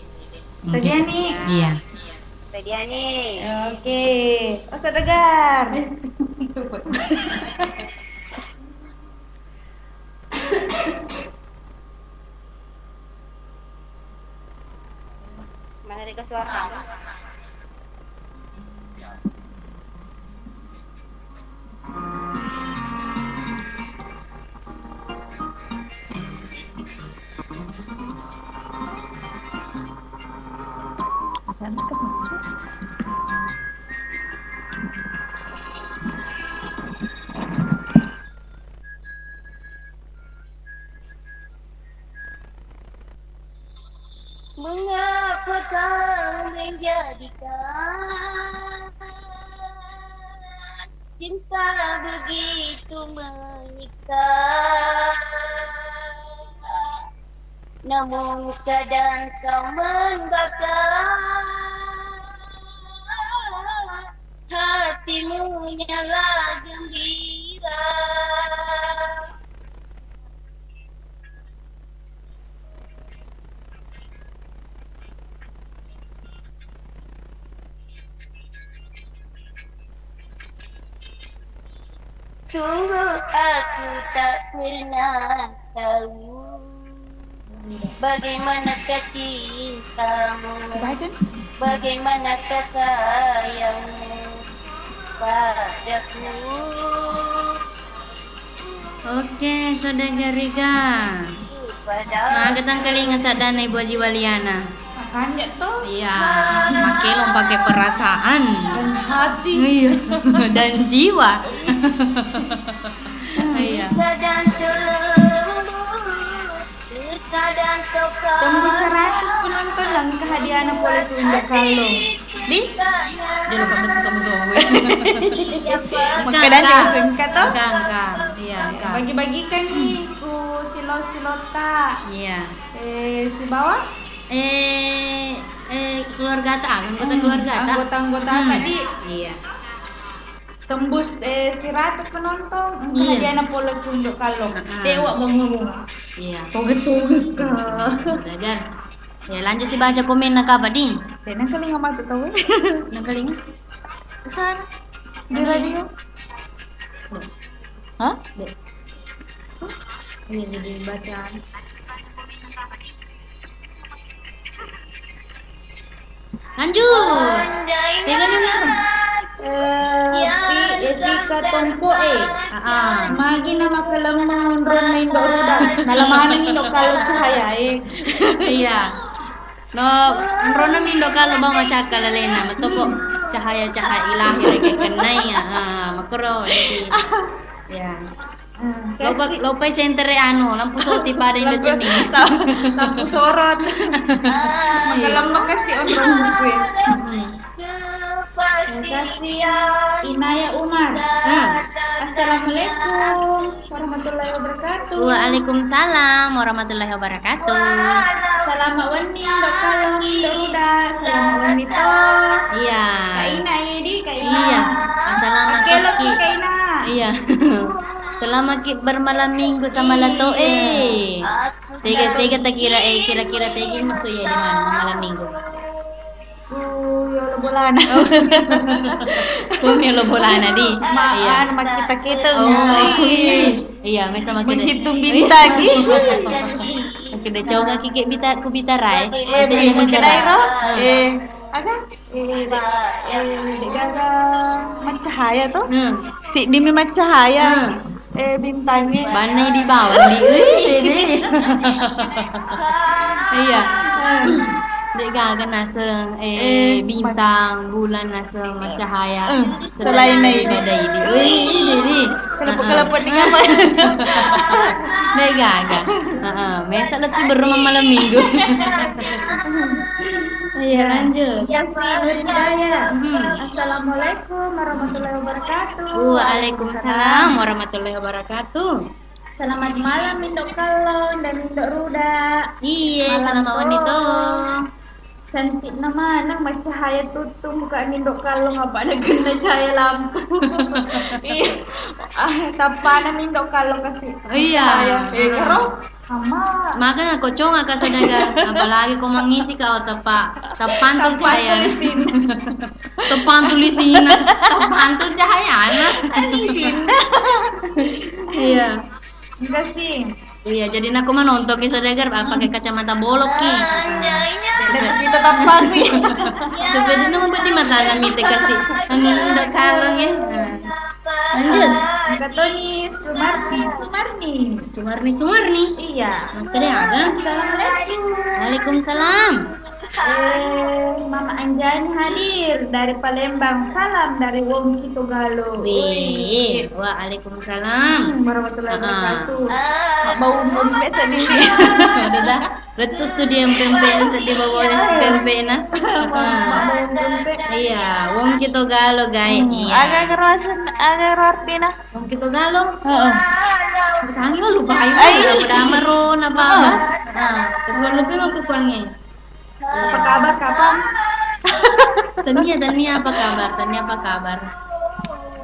Sadia ni. Iya. Tadiani. Oke. Osa tegar. Mana deka suara? Mengapa kau menjadikan cinta begitu menyiksa? Namun kadang kau membakar hatimu nyala gembira. Sungguh aku tak pernah tahu bagaimanakah cintamu, bagaimanakah sayangmu padaku. Oke, Saudara Riga. Maga tangkalinga saddana Ibu Haji Waliana. Makanja to. Iya, makelong pakai perasaan. Dan hati. Iya, dan jiwa. Iya. Tembus seratus penonton, engka hadiahna pole tu Indo Kallo. Di? Jolo ka betul sama sowe. Engka, makkedani engka. Engka to? Engka, engka. Iya, engka. Bagi-bagikan ni ku silo-silota. Iya. Eh, sibawa? Eh, eh, keluargata, anggota keluargata. Anggota-anggota tadi. Iya. Tembus, eh, seratus penonton, engka hadiahna pole ku Indo Kallo. Heeh. Dewa bangun. Iya. Toge-toge ka. Belajar. Ya, lanjut si baca komenna kapa di? Tena kalinga matu tau. Nakalinga? Sana. Di radio. Hah? Iya, jadi bacaan. Lanjut. Tega nana? Eh, Evi-, Evika Tompo, eh. Ah, ah. Magi na makalemmeng onronna Indo Ruda. Nala maneng Indo Kallo cahaya, eh. Iya. No, onronna mi Indo Kallo bawang macakka lalena, metoko cahaya-cahaya ilahi rekeng kennai, ah, makoro, jadi, ya. Hmm, lopa, lopai sentere anu, lampu soti pada Indo Cenning. Lampu, lampu sorot. Iya. Makalemmeng kasi onronna kue. Hmm. Terima kasih, Inaya Umar. Hmm. Assalamualaikum warahmatullahi wabarakatuh. Waalaikumsalam warahmatullahi wabarakatuh. Selamat wenni, Indo Kallo, Indo Ruda. Selamat wenni to. Iya. Kak Ina, iya di, Kak Ina. Iya. Assalamualaikum. Oke, lo ki, Kak Ina. Iya. Selamat ki bermalam minggu sama Lato, eh. Tega-tega takira, eh, kira-kira tega maksudnya di mana malam minggu? Ku yolo bolana. Oh. Ku yolo bolana di. Ma-, iya. Anu, makkita-kita. Oh, iya. Iya, mesa makkita. Menghitung bintang. Makkita coga kike bita-, ku bitarai. Eh, makkita ro. Eh, aga? Eh, de-, eh, degaga maccahaya to? Hmm. Siddimi maccahaya. Hmm. Eh, bintangnge. Banna di bawang di, eh, ini. Iya. Degaga naseng, eh, bintang, bulan naseng maccahaya. Eh, selain daripada ini. Wih, jadi. Kelepo-kelepo di kamar. Degaga. Heeh, mesa lettu berumah malam minggu. Iya, lanjut. Iya, Kak. Hmm. Assalamualaikum warahmatullahi wabarakatuh. Waalaikumsalam warahmatullahi wabarakatuh. Selamat malam, Indo Kallong dan Indo Ruda. Iya, selamat malam, Indo. Cantikna maneng, maccahaya tuttung, buka mindo kallong apa ada kena cahaya lampu. Iya. Ah, tappana mindo kallong kasih. Oh, iya. Cahaya. Eh, karo, sama. Makanya kocong aka sadaga, apalagi ko mangisi ka, oh, teppa, teppantul cahaya. Teppantul lisinna. Teppantul cahayana. Lisinna. Iya. Enggak sih. Iya, jadi nako manonton ki saudagar, ah, pakai kacamata bolok ki. Kita tampang ki. Supaya dia mau berdi mata na mite kasih. Angin udah kalong ya. Nah. Lanjut. Katoni Sumarni, Sumarni. Sumarni, Sumarni. Iya. Makkeda aga? Assalamualaikum. Waalaikumsalam. Eh, Mama Anjani hadir dari Palembang. Salam dari Wong Kitogalo. Wih, waalaikumsalam. Hmm, warahmatullahi wabarakatuh. Mak bau pempek sedih. Udah dah. Lettu tu dia pempek sedih bawa pempek na. Mak bau pempek. Iya, Wong Kitogalo, guys. Hmm, iya. Aga ro asen, aga ro artina? Wong Kitogalo. Heeh. Tangi mah lupa ayo. Ai. Udah maro napa? Heeh. Nah, keluar lebih mau kukuangi. Apa kabar, Kakang? Tania, Tania, apa kabar? Tania, apa kabar?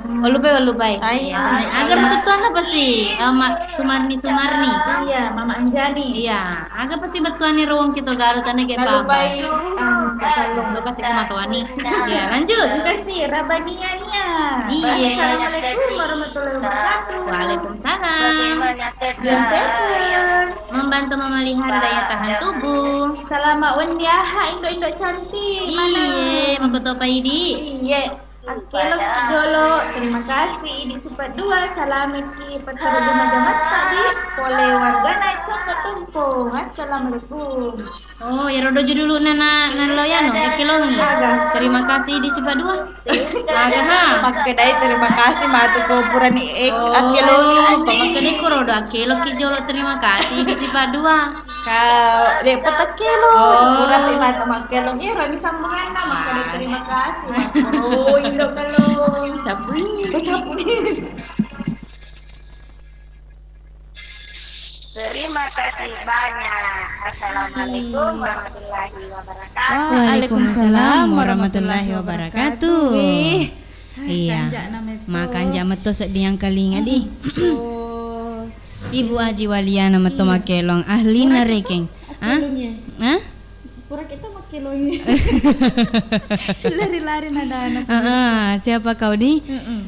Hmm. Oh, lupa, oh, lupa. Ai. Iya, Tania. Aga bettuanna apa sih? Eh, Ma-, Sumarni, Sumarni. Iya, Mama Anjani. Iya, aga apa sih bettuanna ro Wong Kitogalo, Tania, kayak apa? Lupa, anu, Kakang. Lo kasih ke matoani. Iya, lanjut. Terima kasih, Rabania Nia. Iya. Assalamualaikum warahmatullahi wabarakatuh. Waalaikumsalam. Jangan. Membantu memelihara daya tahan tubuh. Selamat wenni, aha, indo-indo cantik. Mana? Iye, makotopa idi. Iye. Akkelong jolo. Terima kasih, Idi Sifat Dua. Salamiki pettaro jama-jamatta di pole wargana Cokko Tumpung. Assalamualaikum. Oh, iyaro dojo dulu na, na, nallo yano, akkelongi. Aga. Terima kasih, Idi Sifat Dua. Aga ha? Makkedai terima kasih matu ko purani, eh, oh, akkelongi. Makkedai ko rodo akkelokki jolo terima kasih, Idi Sifat Dua. Kau, dek, petakkelong. Oh. Purani matu makkelong. Iya, rani sambunganna, makkeda terima kasih. Oh, indo kelong. Capui. Oh, capui. Terima kasih banyak. Assalamualaikum warahmatullahi wabarakatuh. Waalaikumsalam warahmatullahi wabarakatuh. Wih. Iya. Makanja metto sedding angkalinga di. Ibu Aji Waliana metto makkelong. Ahli narekeng. Ah? Hah? Pura kita makkelongi. Silari-lari nadana. Heeh, siapa kau di? Heeh.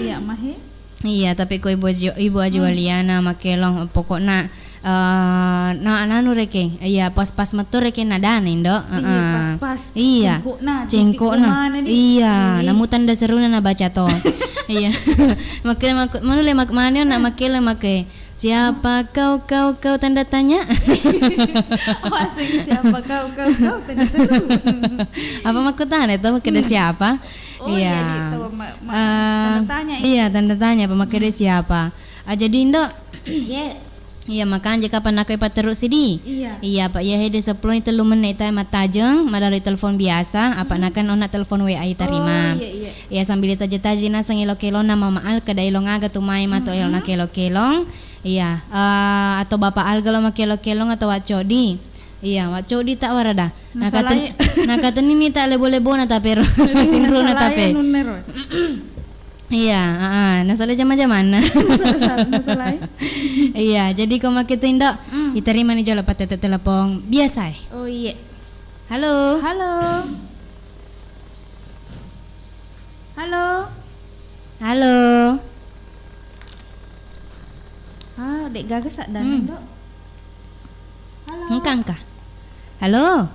Iya, Mahe. Iya, tapi ko Ibu Aji, Ibu Aji Waliana makkelong, pokokna, eh, na, nanu rekeng. Iya, pas-pas metto rekeng nadana, Indo. Iya, heeh. Pas-pas. Iya. Cengkokna, cengkokna. Titik komana di. Iya, namu tanda seruna nabaca to. Iya. Makke, mak-, manu le mak-, mane na makkelong makke. Siapa kau, kau, kau, tanda tanya? Oh, asing, siapa kau, kau, kau, tanda seru. Apa makkutana to, makkeda siapa? Oh, iya, iya, di, tahu, ma-, ma-, eh, tanda tanya, iya, tanda tanya, apa makkeda siapa? Ah, jadi, Indo? Iya. Iya, makanja kapan aku ipatterru sidi? Iya. Iya, Pak, iya, hede seppulo ni tellu menne ita mattajeng, malalui telepon biasa, apa nakan ona telepon W A itarima. Oh, iya, iya. Iya, sambil taja-taji naseng elo-kelonna Mama Al, keda elo ngaga tu mai mato elo na kelo-kelong. Iya, eh, atau Bapak Alga lo makkelo-kelong atau Wak Codi. Iya, Wak Codi tak warada. Nakaten-, nakatenini tak lebo-lebona tapero. Sinruna tape. Iya, heeh, nasala jama-jamanna. Nasala, nasala. Iya, jadi ko makkita, Indo, iterima ni jolo patete telepon biasa e. Oh, iya. Halo. Halo. Halo. Halo. Ah, dek gaga saddanna, Dok. Halo. Engka, engka. Halo.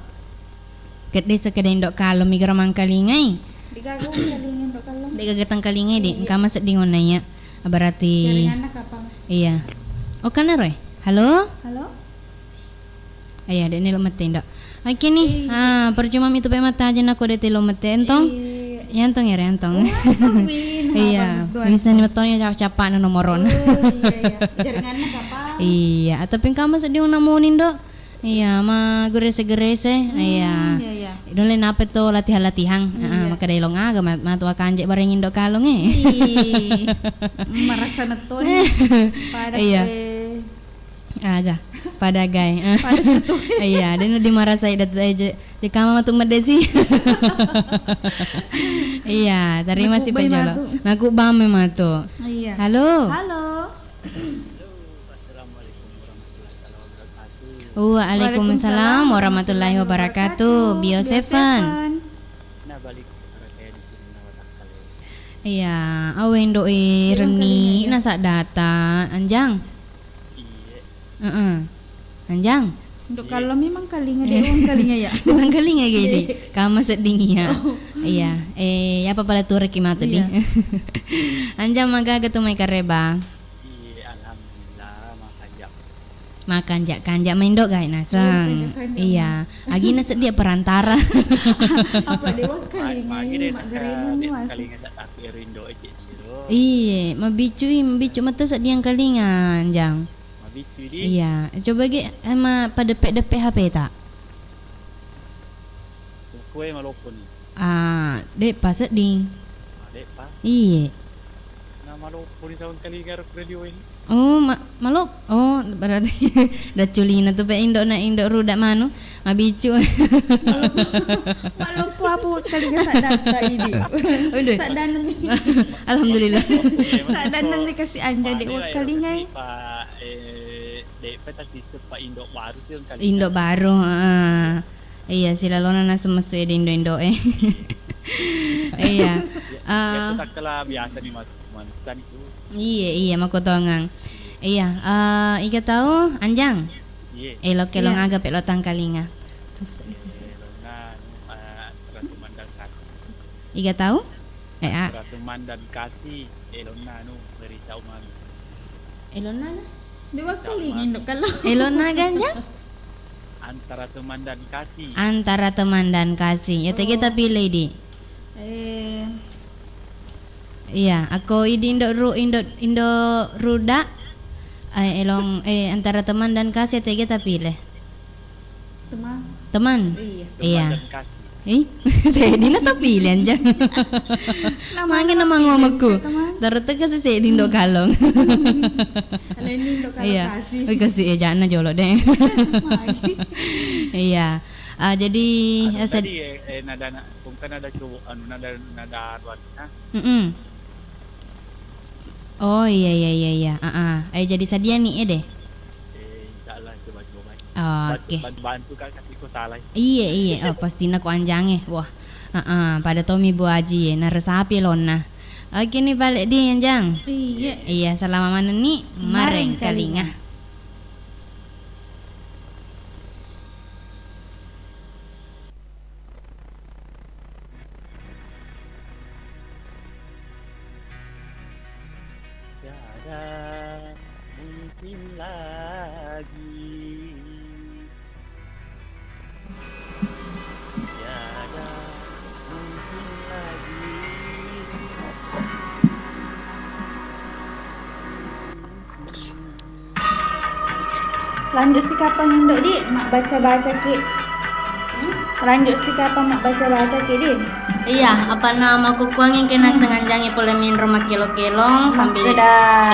Kedde sekeda Indo Kalo migaro mangkalingai. Dek gaga mangkalingai Indo Kalo. Dek gaga tangkalingai, Dek. Iya. Engka masedding onnaiya. Berarti jaringanna kapang. Iya. Oh, kana roe. Halo? Halo? Iya, dek nelo mette, Indo. Oke nih, ah, percuma mitu pe mattaja nako dek telo mette, entong. Iya. Iya, entong, ere, entong. Iya. Bisa ni mettonya cap-, capakna nomorona. Oh, iya, iya. Jaringanna kapang. Iya, atau pengkama sedih nak moni, Indo. Iya, ma gerese-gerese. Hmm, iya, iya. Dole nape to latihan-latihan. Heeh, iya. Makkeda elong aga ma-, matu akanje bareng Indo Kalong e. Ih, marasa mettoni. Pada iya. Ke Aga, pada gai. Pada cutu. Iya, dena dimarasai dat-, eh, je-, Dekama matu medesi. Iya, terima kasih Penjolo. Naku bame matu. Iya. Halo. Halo. Waalaikumsalam warahmatullahi wabarakatuh. Bio Seven. Iya, awendo e renni nasa data anjang. Heeh. Anjang. Untuk kalau memang kalinga dia uang kalinga ya. Tentang kalinga gini. Kama sedding iya. Iya. Eh, apa pala tureki matu di? Anjang magaga tu mai kareba. Iya, alhamdulillah, makanja. Makanja-kanja main dok gai naseng. Iya. Agina sedia perantara. Apa dewa kalinga maggereni muas. Iye, mabicui, mabicu matu seddiang kalinga, Anjang. Mabicui di? Iya, coba ge, ema, padeppe-deppe H P ta. Kue maloppo ni. Ah, de pa sedding. Ah, de pa? Iye. Na maloppo ni saung kalinga ro radio ini. Oh, ma-, malop-, oh, berarti daculina tu pe indo na indo ruda manu. Mabicu. Maloppo apa kalinga saddatta idi? Udah. Saddaneng mi. Alhamdulillah. Saddaneng mi kasi anja de kalingai. Pak, eh, de pa tadi sepa indo baru sih kalinga. Indo baru, heeh. Iya, silalona naseng messu e di indo-indo e. Iya. Biasa takkala biasa ni mas-, mantan itu. Iya, iya, makotongang. Iya, eh, iga tau, Anjang? Iya. Elo kelong aga pe lo tangkalinga. Elona, anu, eh, Ratu Mandang Satu. Iga tau? Eh, ah. Ratu Mandang Kasi, elona, anu, Risa Umami. Elona, anu? Dua kali nginuk kalau. Elona aga, Anjang? Antara teman dan kasih. Antara teman dan kasih. Ya, tegi tapi lady. Eh. Iya, ako idi indo ru-, indo, indo ruda. Eh, elong, eh, antara teman dan kasih, tegi tapi le. Teman. Teman? Iya. Iya. Teman dan kasih. Ih, seddi na tapile, Anjang. Namanya nama ngomekku. Terus tega seddi ndo kalong. Iya. Oi, kasi e jana jolo de. Iya. Ah, jadi, ah, eh, sed- tadi, eh, eh, nada, na-, bukan nada cowok, anu, nada, nada anu, anu, nah. Mm-mm. Oh, iya, iya, iya, iya. Ah, ah. Eh, jadi sadia ni, eh, deh. Eh, insya Allah, coba-coba. Oh, oke. Bantu-, bantu, Kak, kasih ku salah. Iya, iya. Oh, pasti na ku Anjang e. Wah. Ah, ah. Pada Tommy Bu Aji e. Naresapi lonna. Oke, ni balik di Anjang. Iya. Iya, salama maneng ni. Mareng kalinga. Tiada mungkin lagi. Tiada mungkin lagi. Lanjut si kapang indo di, mabbaca-baca ki. Lanjut si kapang mabbaca-baca ki di. Iya, apa nama kukuangin kena senganjangi pole minro makkelo-kelong sambil,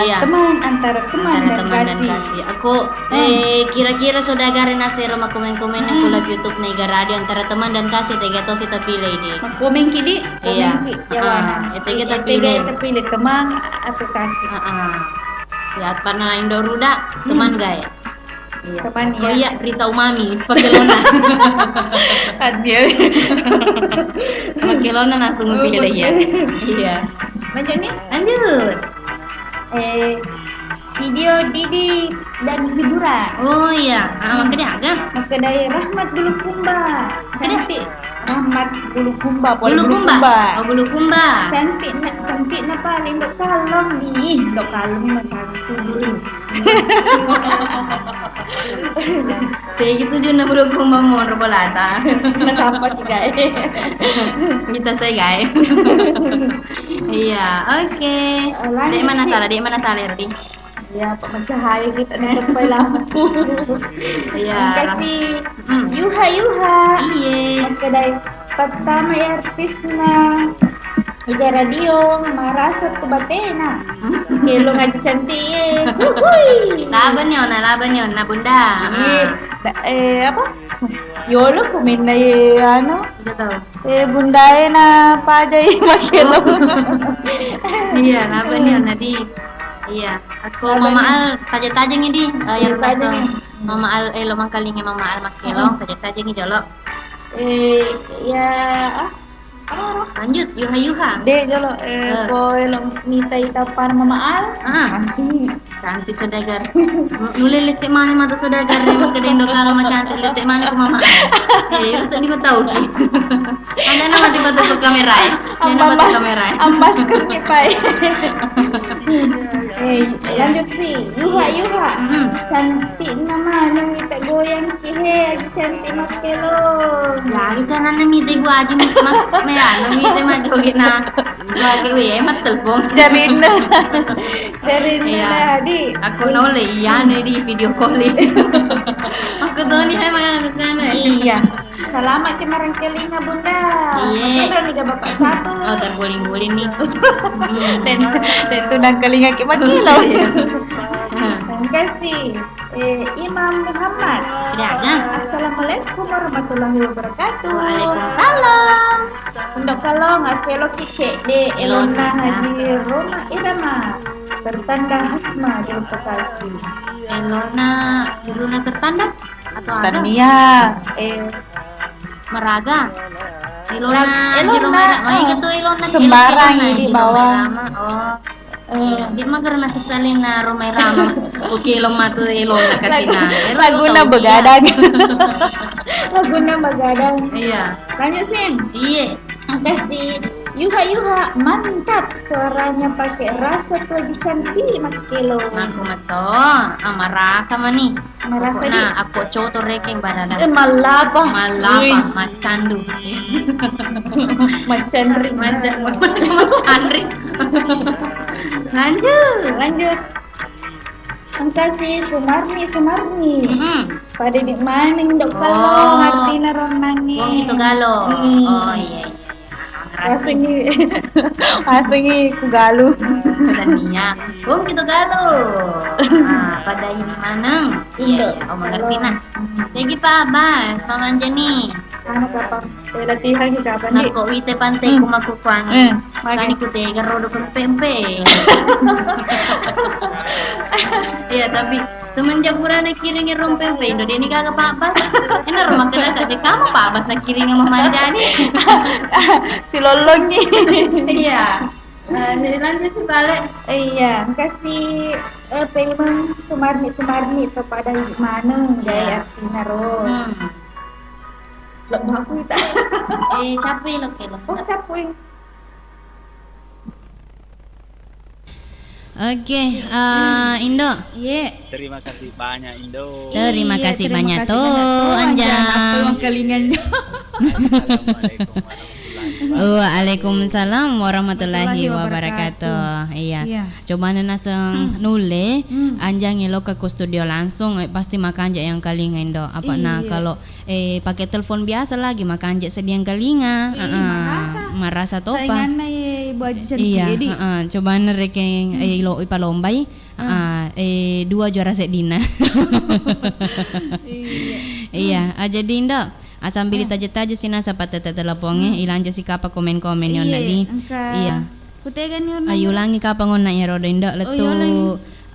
iya. Teman antara teman dan kasih. Aku, eh, kira-kira saudagare nasero makkomen-komen ku live YouTube Nega Radio antara teman dan kasih tega tosi tapile di. Makkomen ki di, komen ki. Iya. Yawana. Ah, itu kita pilih. Kita pilih teman atau kasih. Ah, ah. Ya, pernah indo ruda, teman gak ya? Iya. Teman. Kok ya? Iya, Risa Umami, pakai lona. Tadi ya. Pakai lona langsung pilih ya. Iya. Lanjut nih? Lanjut. Eh, video Didi dan hiburan. Oh iya, ah, makkeda aga? Makkedai Rahmat Bulukumba. Makkeda? Cantik. Rahmat Bulukumba, pole Bulukumba. Bulukumba. Oh, Bulukumba. Cantik na, cantik na paling dok kalong. Ih, dok kalong memang paling tubuh. Kayak gitu juga Bulukumba monro bolata. Nah, siapa sih, guys? Kita saya, guys. Iya, oke. Eh, lanjut, dek mana salah, dek mana salah, Rodi? Iya, Pak, mencahaya kita nih, tempai lampu. Iya. Kasih, hmm, yuha, yuha. Iya. Oke, dari pertama ya, artisnya. Iga radio, marasa tu batena. Hmm? Oke, lo ngaji cantik, ye. Huhui. Laba ni ona, laba ni ona, Bunda. Iya. Ah. Eh, apa? Yolo ku minna ye anu. Tidak tahu. Eh, bundae na pajai makelo. Oh. Iya, apa nih, Nadi? Iya, aku Mama Al taja-taja nih, Di. Eh, yang Taja-taja nih. Mama Al, eh, lo mangkalinga Mama Al makelo, taja-taja nih jolo. Eh, ya, ah, Lanjut, yuha-yuha. De' jolo, eh, eh, ko elo mita ita pana Mama Al. Ah. Cantik. Cantik saudagar. Nu-, nulle lette mane matu saudagar, eh, makkeda Indo Kalo macantik lette mane ko Mama Al. Eh, rusak di matau ki. Ada nama tiba-tiba kamera, eh. Ada nama kamera, eh. Ambas kurni, Pak. Eh, iya. Lanjut, Pi. Yuha, iya. Yuha. Hmm. Cantik nama, nang mita goyang. Ihe, aji cantik makelo. Ya, aji cananna mite gua aji mas, mas, me anu mite majoget na. Gua ke we, eh, mat telepon. Jarinna. Jarinna. Iya. Tadi. Aku nole, iya, nih di video call. Aku tuh nih, saya makan anak sana. Iya. Selamat ke marangkelinga, Bunda. Iya. Betul nih, Bapak satu. Oh, terguling-guling nih. Hmm. Dan, dan tunang kelinga ki makelo. Iya. Makasih. Eh, Imam Muhammad. Pedagang. Assalamualaikum warahmatullahi wabarakatuh. Waalaikumsalam. Indo Kalo, ngaselo ki cedde Elona. Elona Haji Roma Irama. Tertanda Hasma di Bekasi. Elona, Elona tertanda? Atau ada? Tania. Eh. Maraga. Elona, Elona, Haji Roma Irama. Oh, iya, gitu, Elona, sembarang Elona, ini Haji Roma bawah. Irama. Oh. Eh. Dia mah karena sesalin na Roma Irama. Oke, lo matu Elona katina. Lagu-, laguna begadang. Laguna begadang. Iya. Lanjut, Sim. Iya. Makasih. Yuha, yuha, mantap. Suaranya pakai rasa tuh, cantik makelo. Aku meto, ah, marasa mani. Marasa. Pokokna, di aku coto rekeng barada. Eh, mallapa. Mallapa, wih. Macandu. Macanri. Maca-, macanri. Lanjut. Lanjut. Engka si Sumarni, Sumarni. Mm-mm. Pada di mana Indo Kalo, oh, artina ronnangi. Wong itu Galo. Hmm. Oh, iya, iya, iya. Wasengi, wasengi ku Galu. Tania. Wong kita Galu. Ah, pada ini maneng. Iya, iya. Oh, mengerti nah. Lagi Pak Abbas, Mama Anjani. Anu kapan? Eh, latihan kita apa nih? Nakko wite pante ku makukuangi. Eh, magi. Kani ku tega rodo pempe-mpe. Iya, tapi semenjak purana kiringi rompeng pe Indo, deni gaga Pak Bas. Enaro makkeda ka je kamu Pak Bas nakiringi Mama Anjani. Silollongi. Iya. Nah, jadi lanjut si balik. Iya, engka si, eh, pemeng Sumarni, Sumarni to pada maneng, iya, jaya artina ro. Hmm. Lo baku ita. Eh, capui lo kelo. Oh, capui. Oke, eh, Indo. Iya. Terima kasih banyak, Indo. Terima kasih banyak to, Anjang. Apa uang kelingan? Assalamualaikum warahmatullahi wabarakatuh. Waalaikumsalam warahmatullahi wabarakatuh. Iya. Iya. Coba naseng nulle, Anjang, elo ka ku studio langsung, eh, pasti makanja yang kelinga, Indo. Apa nah, kalau eh, pake telepon biasa lagi, makanja sediang kelinga. Ih, heeh, marasa. Marasa topa. Sainganna ye Ibu Haji Cantik iya, edi. Heeh, coba nerekeng, eh, ilo ipalombai. Heeh, eh, dua juara seddina. Iya. Iya, ah, jadi Indo, ah, sambil taja-taja sinasa patete teleponge, ilanjo si kapa komen-komen yonna di. Iya, engka. Iya. Kutegani onna. Ayo ulangi kapang onna iyaro do Indo lettu,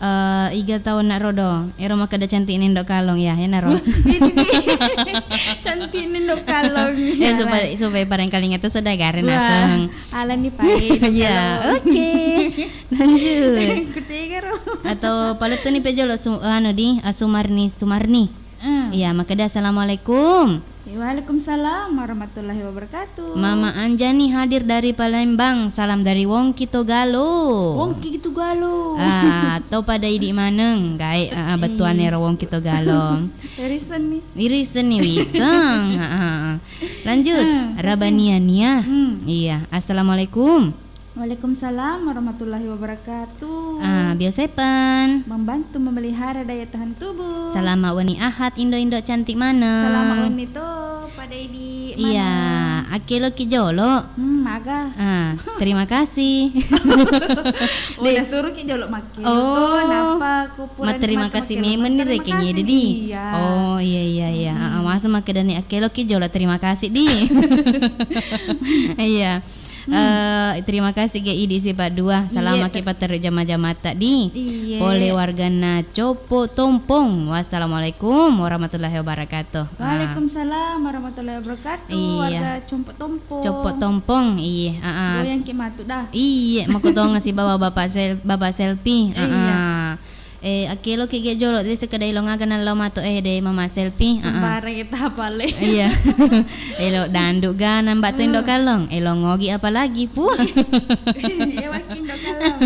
eh, iga taunna rodo. Ero makkeda cantikna Indo Kalong ya, enaro. Ini nih. Cantikna Indo Kalong. Eh, supaya, supaya barangkali ngatu saudagar naseng. Alani pae. Iya, oke. Lanjut. Kutegaro. Atau palettuni pejolo su-, anu di, ah, Sumarni, Sumarni. Iya, makkeda assalamualaikum. Waalaikumsalam warahmatullahi wabarakatuh. Mama Anjani hadir dari Palembang. Salam dari Wongki Togalo. Wongki Togalo. Ah, to pada idi maneng, gae, ah, bettuanna ero Wongki Togalo. Irisenni. Irisenni wiseng. Ah, ah, ah. Lanjut. Ah, Rabania Nia. Iya, assalamualaikum. Waalaikumsalam warahmatullahi wabarakatuh. Ah, biasa pen. Membantu memelihara daya tahan tubuh. Selamat wenni Ahad, Indo-Indo cantik maneng. Selamat wenni to, pada idi maneng. Iya, Akkeloki jolo. Hmm, maga. Ah, terima kasih. Oh, disuruhki jolo makkelo. Oh, to, napa ku pura matterima kasih memang ni rekeng ede di. Iya. Oh, iya, iya, iya. Ah, masa makkedani akkeloki jolo, terima kasih di. Iya. Eh, terima kasih ge idi sipa dua. Salama ki patterru jama-jamata di. Iya. Pole wargana Copo Tompong. Wassalamualaikum warahmatullahi wabarakatuh. Ah. Waalaikumsalam warahmatullahi wabarakatuh. Iya. Warga Compo Tompong. Compo Tompong, iya, ah, ah. Goyang ki matu dah. Iya, makkutonga sibawa bapak sel-, bapak selfie. Iya. Ah, ah. Eh, akkeloki ge jolo, de sekedai lo ngaga nallo mato, eh, de mama selfie. Ah, ah. Sembarang kita pale. Iya. Elo dandu ganang batu indo kallong. Elo ngogi apalagi, puh. Iya, waki indo kallong.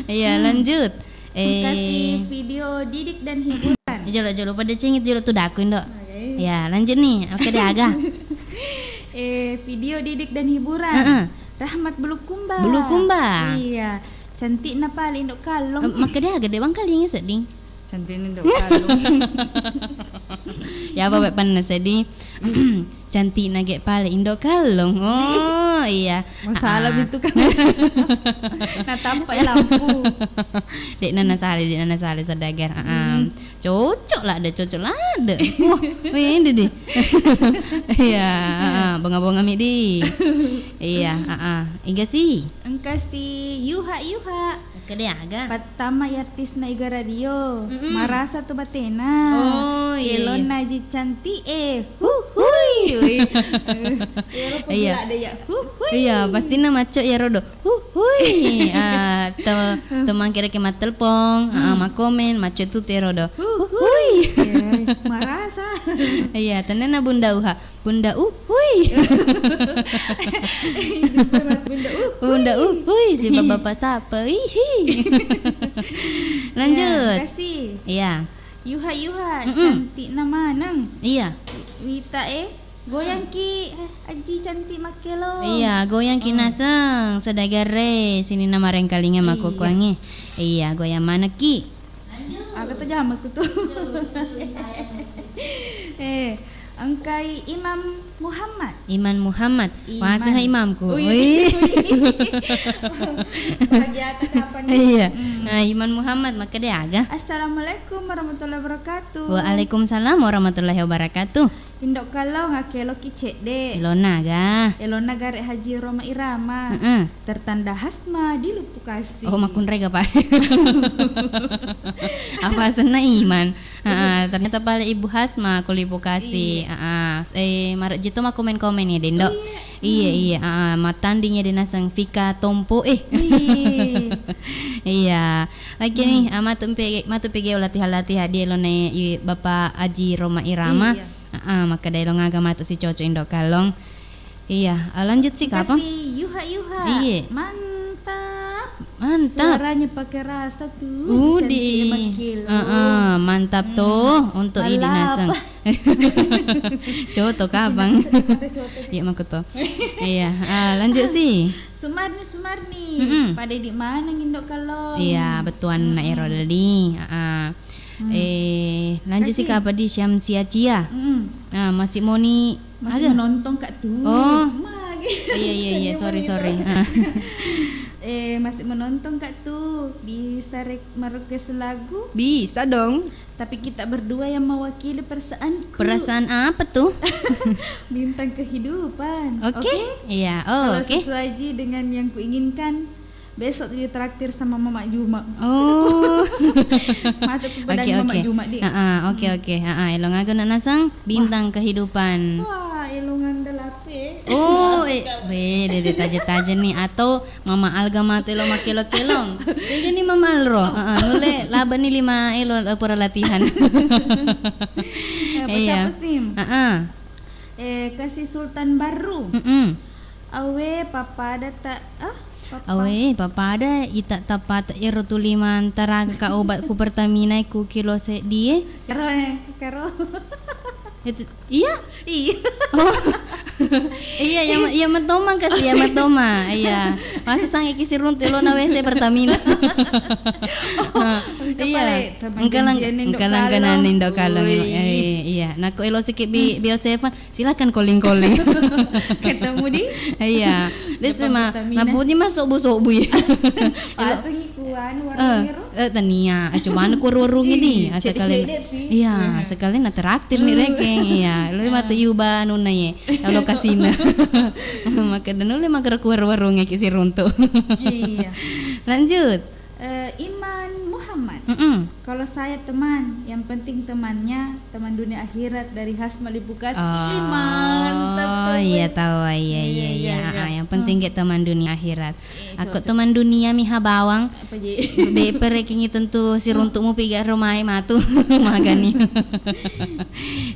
Iya, lanjut. Eh, kasih video didik dan hiburan. Jolo-jolo pada cengit jolo tudaku, Indo. Oke. Ya, lanjut nih. Oke deh, Aga. Eh, video didik dan hiburan. Heeh. Rahmat Bulukumba. Bulukumba. Iya. Cantikna pale Indo kallong. Eh, maka dia gede bangkalinga sedding. Cantikna Indo kallong. Ya, apa, Pak, pernah sedih? Cantikna ge pale Indo kallong. Oh, iya. Masalah itu kan. Nah, tampak lampu. Dek nana sale, dek nana sale saudagar. Ah, ah. Cocok lah ada, cocok lah ada. Wah, ini deh. Iya, ah, ah. Bonga-bonga mi di. Iya, ah, ah. Iga sih? Engka si Yuha, Yuha. Kede aga? Pattama i artisna Iga Radio. Mm-mm. Marasa tu batena. Oh, iya, iya. Kelonna ji cantik, eh. Huhui. Wih. Ero pun iya. Ada ya. Huhui. Iya, pastina macco ya rodo. Huhui. Ah, te-, teman kira ke mattelpong, ah, makomen, macco tu te rodo. Huhui. Huhui. Iya, marasa. Iya, tenena Bunda Uha. Bunda Uhui. Bunda Uhui. Bunda Uhui, si bapak sapa? Ihi. Lanjut. Ya, kasih. Iya. Yuha, Yuha, mm-mm. Cantikna maneng. Iya. Wita, eh, goyang ki, eh, Aji cantik makkelo. Iya, goyang ki naseng. Saudagar e, sininna marengkalinga makkukuangnge. Iya, goyang maneng ki. Aga to jamaku tu. Eh, engkai Imam Muhammad. Iman Muhammad. Iman. Wase ha imamku. Ui. Ui. Bahagia ta kapan? Iya. Hmm. Nah, Iman Muhammad, makkeda aga? Assalamualaikum warahmatullahi wabarakatuh. Waalaikumsalam warahmatullahi wabarakatuh. Indo Kallong, akkeloki cedde. Elonna aga? Elonna gare Haji Roma Irama. Heeh. Tertanda hasma di Lupuk Kasi. Oh, makkunrai ga, Pak? Apa asenna Iman? Heeh, ternyata pale Ibu Hasma ko Lupuk Kasi. Iya. Heeh. Eh, marejji to makkomen-komen ya, Dendo. Oh, iya. Iya, iya. Heeh, mattanding ya, de naseng Fika Tompo. Eh. Wih. Iya. Oke nih, ah, matu pe-, matu pege latihan-latihan di elona i Bapak Aji Roma Irama. Iya. Heeh, makkeda elong aga matu si cocok Indo Kallong. Iya, ah, lanjut si kapang. Kasih yuha-yuha. Iya. Mantap. Mantap. Suaranya pakai rasa tuh. Udi. Heeh, mantap tuh untuk idi naseng. Coto kapang. Iya, makoto. Iya, ah, lanjut si. Sumarni, Sumarni. Mm-mm. Pada di mana Indo Kallong? Iya, betuan na ero tadi. Heeh. Hmm. Eh, lanjut si kapa di Syamsia Cia. Mm-mm. Ah, masih moni. Masih menonton, Kak, tuh. Oh. Magi. Iya, iya, iya, sorry, sorry. Ah. Eh, masih menonton, Kak, tuh. Bisa rek-, merequest lagu? Bisa dong. Tapi kita berdua yang mewakili perasaanku. Perasaan apa tuh? Bintang kehidupan. Oke? Oke? Iya, oh, oke. Kalau sesuai ji dengan yang kuinginkan, besok ditraktir sama Mama Juma. Oh. Mata ku pedang Mama Juma, di. Heeh, oke, oke. Heeh, elong aga na naseng, bintang kehidupan. Wah, elongan dalape. Oh, eh, weh, dede taja-taja nih. Atau Mama Alga matu elo makkelo-kelong. Iya ni Mama Alro. Heeh, nulle laba ni lima elo, eh, pura latihan. Iya. Heeh. Eh, kasih Sultan Baru. Mm-mm. Awe, papada ta-, ah, papa. Awe, papada ita tapata ero tuli mantara ka obat ku Pertamina ku kilo seddi e. Karo, eh, karo. Itu, iya? Iya. Oh. Iya, iya, iya, matoma kasi, iya, matoma. Iya. Masa sangi ki siruntu elona W C Pertamina. Engka iya. Pale, engka lang-, engka langganan Indo Kalong. Woi. Eh, iya. Nako elo siki bi, bi Seven, silakan calling-calling. Ketemu di Iya. Desa ma, Pertamina. Napuji ma sobu-sobu ya. Pasangi kuan warung ero. Eh, tania, eh, cuma anu ku warung ini, iya, asal kalian, cedde-cedde pi. Iya, sekalian na traktir nih rekeng, iya, lu matu yuba nuna ye, kalau kasina. Maka dan oleh mager ku warung-warung ki siruntu. Iya. Lanjut. Eh, Iman Muhammad. Mm-mm. Kalau saya teman, yang penting temannya teman dunia akhirat dari Hasma Lipukas. Oh, ih, mantap tuh, iya, tahu, iya, iya, iya, iya, iya. Ah, yang penting kayak teman dunia akhirat. Iya, aku cocok. Teman dunia miha bawang. Apa je? De perekingi tentu siruntumu piga romai matu magani.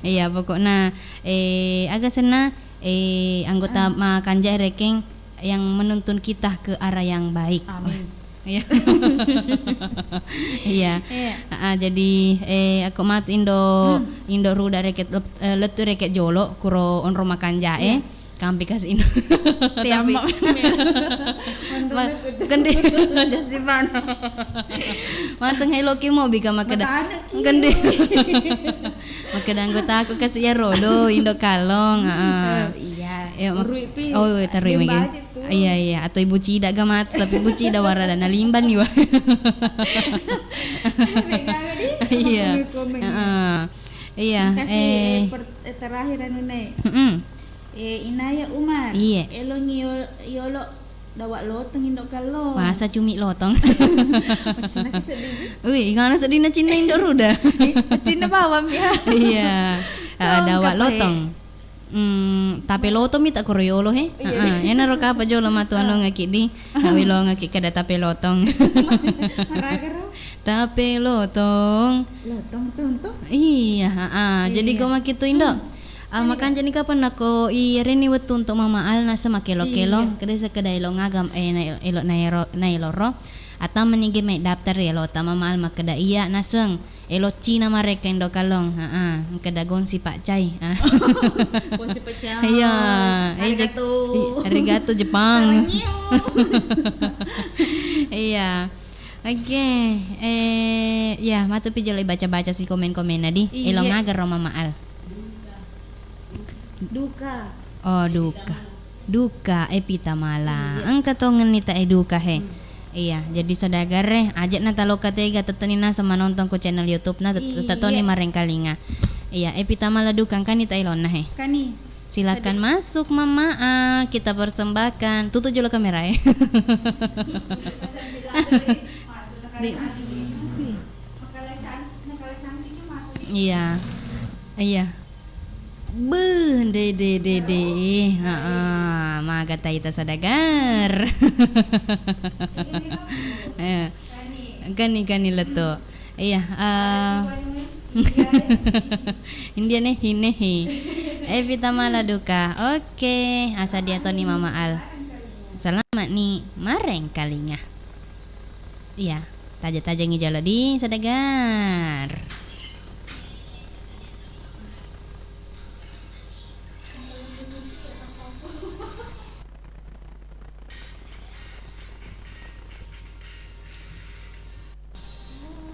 Iya, pokokna, eh, aga senna, eh, anggota makanja rekeng yang menuntun kita ke arah yang baik. Amin. Iya. Iya. Iya. Ah, jadi, eh, aku matu Indo, Indo ruda reket lep-, eh, lettu reket jolo kuro onro makanja, eh. Iya. Kampi kasi ino. Tapi kendi jasipan. Maseng helo ki mobi ka makeda. Kendi. Makeda anggota aku kasi ya rodo Indo Kalong, heeh. Eh, iya. Oh, tarui magi. Iya, iya, atau Ibu Cida ga matu, tapi Ibu Cida warada na limban ni wa. Iya. Heeh. Iya, eh, terakhir anu ne. Mm-mm. Eh, Inaya Umar. Iya. Elongi yo-, yolo dawa lotong Indo Kalong. Masa cumi lotong. Wih, ingana sedina cinna Indo ruda. Cinna bawang ya. Iya. Ah, dawa lotong. Hmm, tape lotong mi tak koro yolo he. Iya. Heeh, enaro kapa jolo matu anu ngaki di. Nawi lo ngaki kada tape lotong. Tape lotong. Lotong tonto. Iya, heeh. Jadi ko maki tu Indo. Ah, makanja ni kapan nako iyareni wettu untuk Mama Al nasa makelo-kelo, kedesa kedai lo ngagam, eh, na elo, na elo, na eloro. Atau menige mai daftar elo ta Mama Al makkeda iya naseng elo Cina mareka Indo Kalong. Heeh, makkeda gongsi paccai. Gongsi paccai. Iya, eh, arigato. Arigato Jepang. Iya. Oke, eh, ya, matu pi jolo baca-baca si komen-komenna di. Iya. Elo ngaga ro Mama Al. Duka. Oh, duka. Duka, eh, Pita Mala. Iya. Engka tongenni ta, eh, duka, he. Hmm. Iya, jadi saudagar, eh, aja na taloka tega tetteni nasa manontong ku channel YouTube na tet-, iya, tettoni marengkalinga. Iya, eh, Pita Mala duka, engkani ta elonna, he. Kani. Silakan masuk, Mama. Ah, kita persembahkan. Tutup jolo kamera, eh. Di-, iya. Iya. Beuh, de, de, de, de. Heeh, maga taita saudagar. Eh, kani, kani lettu. Iya, eh, India nih, ini, hi. Eh, Vita Mala duka. Oke, asa dia toni Mama Al. Selamat ni marengkalinga. Iya, taja-tajangi jolo di saudagar.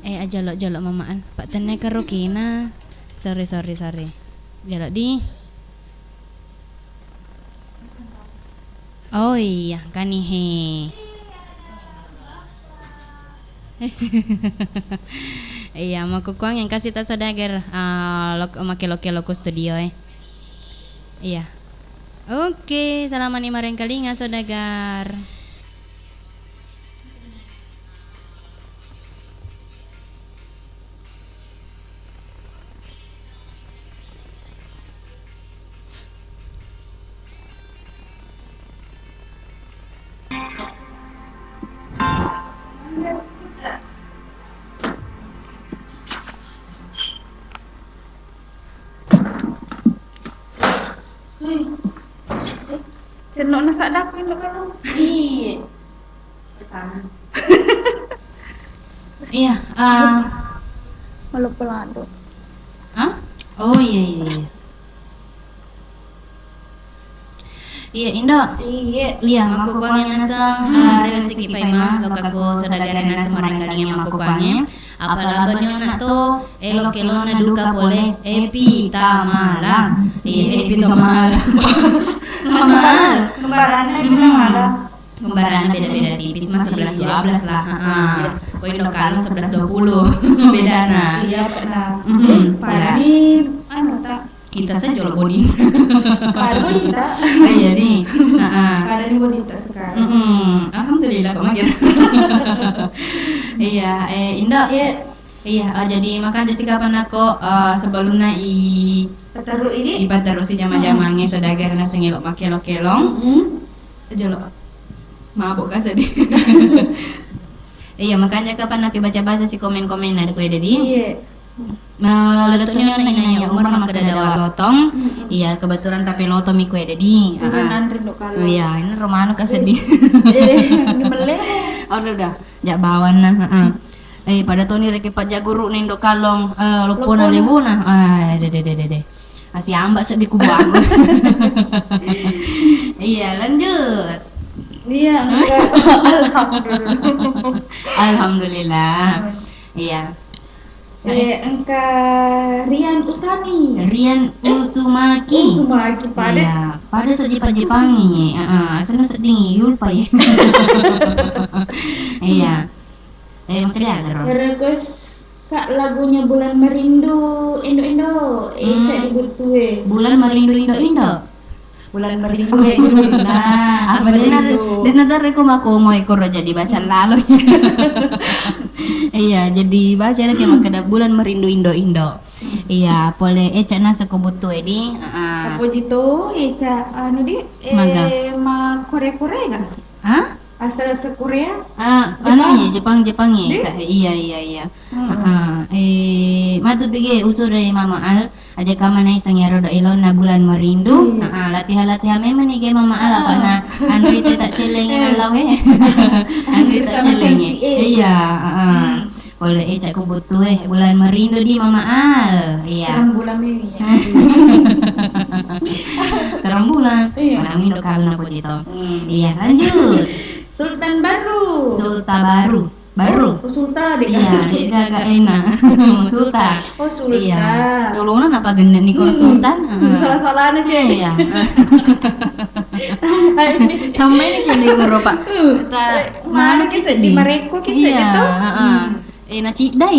Eh, ah, jolo, jolo, Mama Al. Pak tenne karo kina. Sorry, sorry, sorry. Jolo di. Oh iya, kani he. Iya, makkukuang yang kasih ta saudagar, ah, lok-, make loke loko studio, eh. Iya. Oke, selama ni marengkalinga saudagar. Cenno na saddaku Indo Kalong. Iya. Iya, ah. Malu pelado. Hah? Oh, iya, iya, iya. Iya, Indo. Iya. Iya, makkukuangnge naseng, eh, rewesiki paimeng, lokakku saudagare naseng marengkalinga makkukuangnge. Apa labenni onna to, elok-elonna duka pole, Epi Tamala. Iya, Epi Tamala. Tamala. Kembaranna Epi Tamala. Kembaranna beda-beda tipis, mah sebelas dua belas lah. Heeh. Ko Indo Kalong sebelas dua puluh. Bedana. Iya, pernah. Mhm. Padani, anu, tak Ita saja lo bodinta. Padahal ita. Oh, iya, di. Heeh. Padahal ini bodinta sekarang. Mm-mm. Alhamdulillah, kok makin. Iya, eh, Indo. Iya. Iya, eh, jadi makanja si kapan aku, eh, sebelumnya i Paterru ini? Ipaterru si jama-jamangnge saudagar naseng elo makkelong-kelong. Mm-mm. Jolo. Mabuk ka seddi. Iya, makanja kapan naki baca-baca si komen-komen na kuede di. Iya. Lettu'ni onna inaiya umur makkeda dawa lotong. Mm-mm. Iya, kebetulan tape lotong mi kuede di. Bukan anre ndo Kalong. Iya, ini romano ka seddi. Eh, ini mele. Oh, udah, udah. Jak bawanna, heeh. Eh, pada toni reke pajaguru na Indo Kalong, eh, loppona. Loppona. Lebona. Ah, de, de, de, de, de. Masih ambak seddi kubuang. Iya, lanjut. Iya, enggak. Alhamdulillah. Alhamdulillah. Iya. Eh, engka Rian Usami. Rian Usumaki. Eh, Usumaki, pada. Iya, pada sejepa-jepangi. Heeh, asalna seddingi, yulpa ya. Iya. Eh, makanya agak. Request, Kak, lagunya Bulan Merindu, Indo-Indo. Eh, hmm. Cak di butue. Bulan Merindu Indo-Indo. Bulan Merindu, Indo-Indo. Nah, apa dena, dena tare ko mako moe koro jadi baca lalo. Iya, jadi baca lagi makkeda Bulan Merindu Indo-Indo. Iya, pole, eh, Cak, nasa ko butue di. Heeh. Apa jito, eh, Cak, anu di, eh, maga. Ma Korea-Korea ga? Hah? Asal-asal Korea? Ah, Jepang. Anu ya, Jepang, Jepang ya. Deh? Iya, iya, iya. Hmm. Heeh. Eh, matu pige usure Mama Al, aja kamana iseng iyaro do elona Bulan Merindu. Iya. Heeh, latihan-latihan memang nih ge Mama Al, apa na Andri te tak celeng. Eh. Lawe. Andri tak celeng. Iya, heeh. Hmm. Pole, eh, Cak, ku butue, Bulan Merindu di Mama Al. Iya. Terang bulan ini ya. Terang bulan. Iya. Mana Indo Kalong na pojito. Hmm. Iya, lanjut. Sultan Baru. Sultan Baru. Baru. Oh, Sultan deh. Iya, agak enak. Sultan. Oh, Sultan. Iya. Yolona napa genne nih koro Sultan? Hmm. Heeh. Salah-salah aja. Iya. Tambah ini. Tambah ini cendek koro, Pak. Hmm. Mana ki seddi. Mareko ki seddi to. Iya, heeh. Hmm. Eh, naciddai.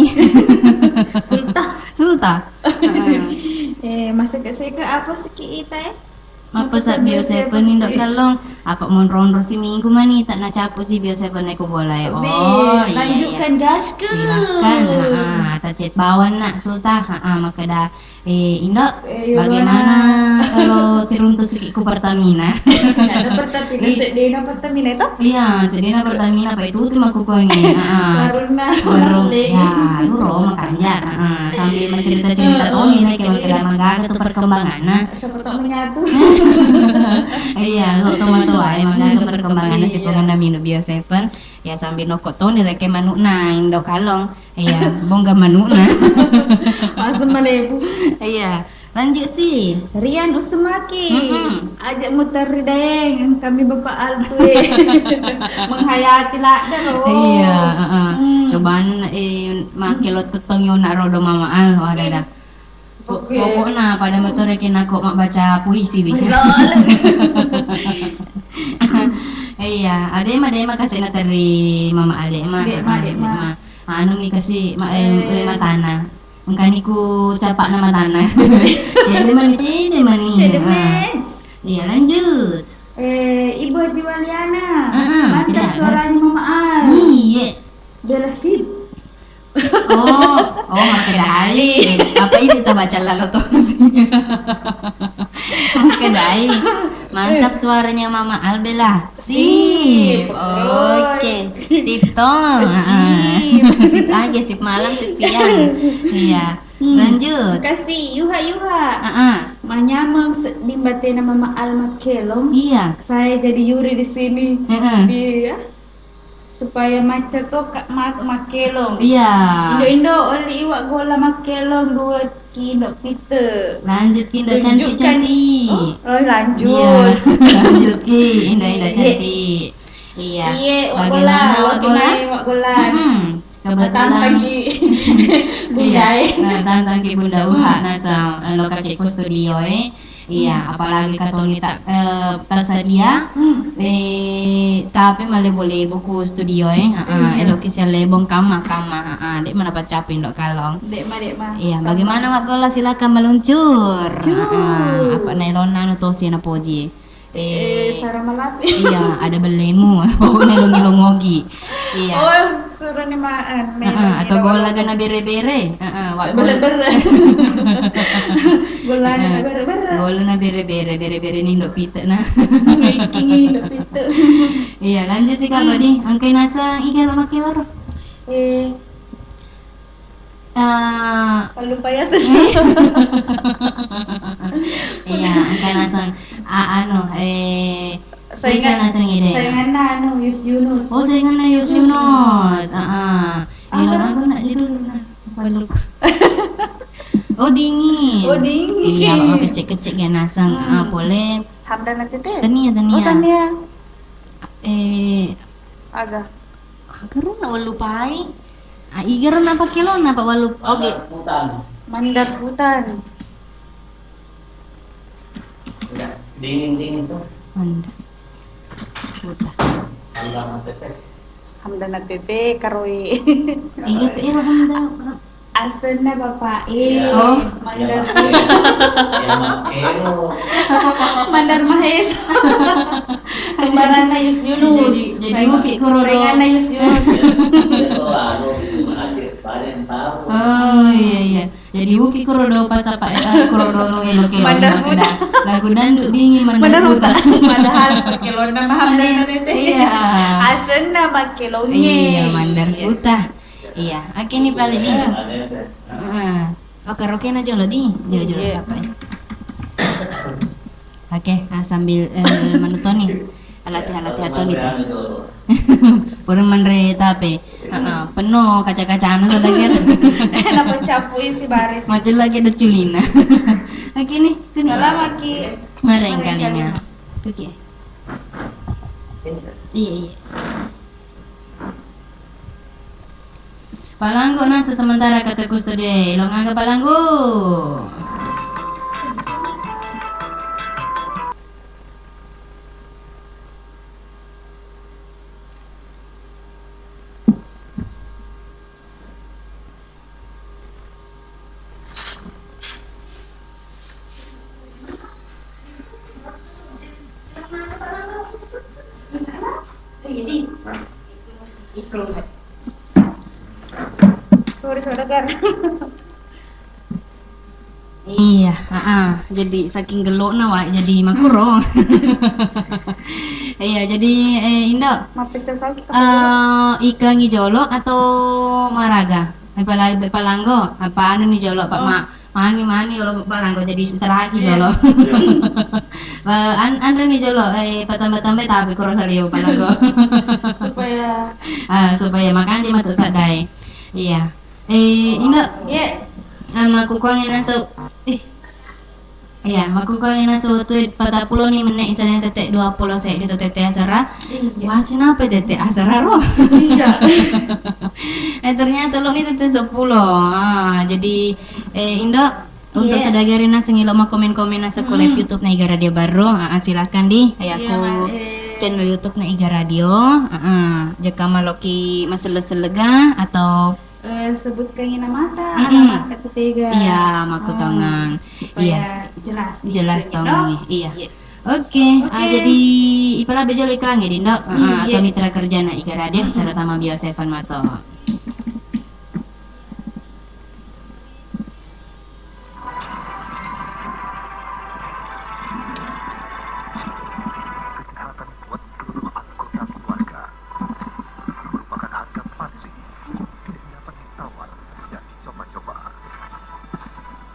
Sulta. Sulta. Heeh. Eh, maseke-seke apa siki ita, eh? Mappesa bio seven Indo Kalong. Apa monro-onro si minggu mani tak nacapu si bio seven ko bola e. Oh, iya, iya. Lanjutkan gas ke. Silakan. Heeh, ta chat bawang nak Sulta. Heeh, makkeda Eh, Indo, eh, bagaimana kalau siruntu siki ku Pertamina? Ada Pertamina, eh, seddena Pertamina itu? Iya, seddena Pertamina, Pak, itu tuh aku kuangi. Heeh. Baru, ya, lu ro makanja. Heeh, sambil mencerita-cerita toni, rek, yang kira magaga tuh perkembangannya. Siapa tahu menyatu. Iya, lo teman tua, emang gaga perkembangannya si pengen minum Bio Seven. Ya, sambil nokko toni, rek, manukna Indo Kalong. Iya, bongga manukna. Masem malebu. Iya, lanjut si. Rian Usmaki. Mm-mm. Ajak muter ri Daeng, kami Bapak Altu e. Menghayati ladde ro. Iya, heeh. Hmm. Cobaan, eh, make lo tettong yona rodo Mama Al, wah, dah, dah. Oke. Pokokna pada metode kena kok mabbaca puisi wi. Iya, ade ma, ade ma kasena teri Mama Ale ma. Dek ma, dek ma. Anu mi kasi ma, eh, eh, matana. Engkani ku capakna matana. Cede mani, cede mani. Cede mani. Iya, lanjut. Eh, Ibu Haji Waliana. Heeh, mantap suaranya Mama Al. Iya. Bela sip. Oh, oh, makkedai. Apa itu kita baca lalo tuh? Makkedai. Mantap suaranya Mama Al, Bela. Sip. Sip. Oke. Sip tong. Sip. Sip aja, sip malam, sip siang. Iya. Hmm. Lanjut. Kasih, yuha, yuha. Heeh. Manyameng sedding batena Mama Al makkelong. Iya. Saya jadi Yuri di sini. Heeh. Iya. Supaya macca to ka matu makkelong. Iya. Indo-indo, oli iwa golla makkelong dua Ki Indo Pite. Lanjut ki Indo cantik-cantik. Oh, oh, lanjut. Iya. Lanjut ki Indo-Indo cantik. Iya. Iya, Wak Gola, bagaimana Wak Gola? Wak Gola. Mm-mm. Kebetulan. Tantang ki Bunda, iya, eh, tantang ki Bunda Uha naseng, eh, lokka ki ku studio, eh. Iya, apalagi katoni ta-, eh, tersedia. Hmm. Eh, tapi malebo-lebo ku studio, eh. Heeh, iya. Eloki siallebong kamma-kamma, heeh, dek mana pacapu Indo Kalong. Dek ma, dek ma. Iya, bagaimana Wak Gola, silakan meluncur. Cus. Heeh, apa nailonna anu tosi napoji. Eh, eh, Sarah Malapi. Iya, ada bellemu. Pokoknya lo ngilongogi. Iya. Oh, suruh ni maan. Heeh, atau Gola gana bere-bere. Heeh, Wak Gola. Bere-bere. Gola na bere-bere. Gola na bere-bere, bere-bere ni Indo Pite na. Ranking Indo Pite. Iya, lanjut si Kak Badi. Engka naseng iga lo make waro. Eh, eh, lupa ya, iya, engka naseng, a-, anu, eh, saingan, naseng ide. Sainganna anu, Yus Yunus. Oh, sainganna Yus Yunus. Heeh. Ini lagu nak judul na. Lupa. Oh, dingin. Oh, dingin. Iya, kecek-kecek ya naseng. Hmm. Ah, pole. Hamdan Tete? Tania, Tania. Oh, Tania. Eh, aga. Aga ro na wallupai. Ah, iga ro na pakkelonna, Pak, wallu-, oke. Mandar Hutan. Mandar Hutan. Enggak, dingin-dingin tuh. Mandar Hutan. Hamdan Tete. Hamdan Tete, Karoe. Iga pe ero Hamdan. Asenna bapak e. Iya. Oh. Mandar. Iya, Mak. Iya, Mak. Ero. Mandar Mahes. Kembaranna Yus Yunus. Jadi, jadi uki kuro do. Sainganna Yus Yunus. Iya, iya, tuh, anu, hadir, banyak yang tahu. Oh, iya, iya. Jadi uki kuro do pas apa, eh, kuro do nu elo kelo. Mandar Hutan. Lagu dangdut dingin Mandar Hutan. Padahal pakkelonna mah Hamdan Tete. Iya. Asenna makkelonge. Iya, Mandar Hutan. Iya, oke nih, pale, di. Heeh. Oh, karaoke na jolo, di. Jolo-jolo apa ya? Oke, ah, sambil, eh, manutoni. Latihan-latihan toni, tuh. Pura manre tape. Heeh, penuh kaca-kacana sudah kira. Napacapui si baris. Macam lagi ada culina. Oke nih, sini. Salam, Aki. Mareng kalinya. Oke. Iya, iya. Palanggo naseng sementara kata ku studio e, lo ngangga palanggo. Sorry, saudagar. Iya, heeh. Jadi saking gelokna, Wak, jadi makuro. Iya, jadi, eh, Indo, eh, iklangi jolo atau maraga? Eh, pala-, palanggo, apa anu ni jolo, Pak, Mak? Mani, mani, jolo palanggo jadi istirahat jolo. Eh, an-, anre ni jolo, eh, patambah-tambah tapi kuro salio palanggo. Supaya, ah, supaya makan di matu sadai. Iya. Eh, Indo. Iya. Ah, makkukuangi nasu. Eh. Iya, makkukuangi nasu tu patappulo ni menit isana tete dua puluh seddi tu tete asara. Iya. Wah, sinapa tete asara ro? Iya. Eh, ternyata lo ni tete seppulo. Ah, jadi, eh, Indo, untuk, iya, sadagari naseng elo makkomen-komen naseng ko live YouTube na Iga Radio Barru, ah, ah, silakan di, eh, iya, aku, eh, channel YouTube na Iga Radio, ah, ah. Jaka maloki maselle-sellega atau, eh, sebutkan namata, mm-mm, alamata kutega. Iya, makkutongang. Ah, supaya, iya, jelas, jelas tongang, iya. Iya. Oke, ah, oke. Jadi ipalabe jolo iklangi, Indo. Ah, iya, atau mitra kerja na Iga Radio, terutama Bio Seven Mato. Kesehatan buat seluruh anggota keluarga merupakan harga pasti yang tidak dapat ditawar dan dicoba-coba.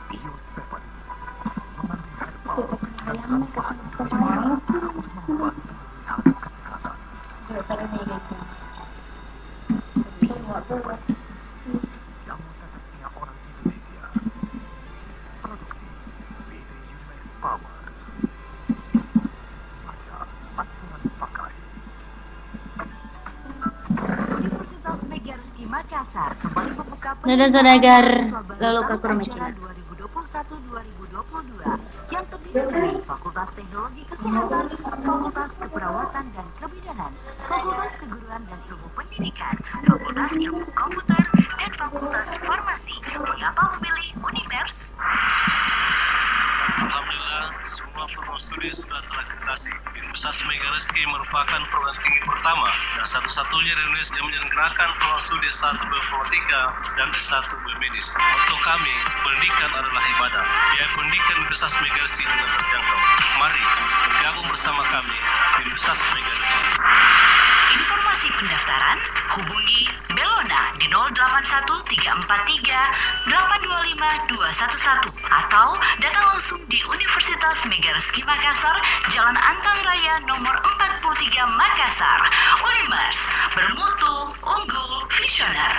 Bio Seven mengandung herbal dan tanpa untuk membantu meningkatkan kesehatan. Bio Seven, jamu tetesnya orang Indonesia. Kembali membuka Medan pendaftaran Saudagar, siswa baru lalu tahun Kakura ajaran Macina. dua ribu dua puluh satu dua ribu dua puluh dua yang terdiri dari Fakultas Teknologi Kesehatan, Fakultas Keperawatan dan Kebidanan, Fakultas Keguruan dan Ilmu Pendidikan, Fakultas Ilmu Komputer, dan Fakultas Farmasi. Mengapa memilih Unimers? Alhamdulillah, semua program studi sudah terakreditasi. Universitas Megarizky merupakan perguruan tinggi pertama dan satu-satunya di Indonesia yang menyelenggarakan program studi S satu Bioinformatika dan S satu Biomedis. Untuk kami, pendidikan adalah ibadah. Biaya pendidikan Universitas Megarizky juga terjangkau. Mari bergabung bersama kami di Universitas Megarizky. Informasi pendaftaran, hubungi Belona di nol delapan satu tiga empat tiga delapan dua lima dua satu satu atau datang langsung di Universitas Megarizky Makassar, Jalan Antang Raya nomor empat puluh tiga Makassar. Unimers, bermutu, unggul, visioner.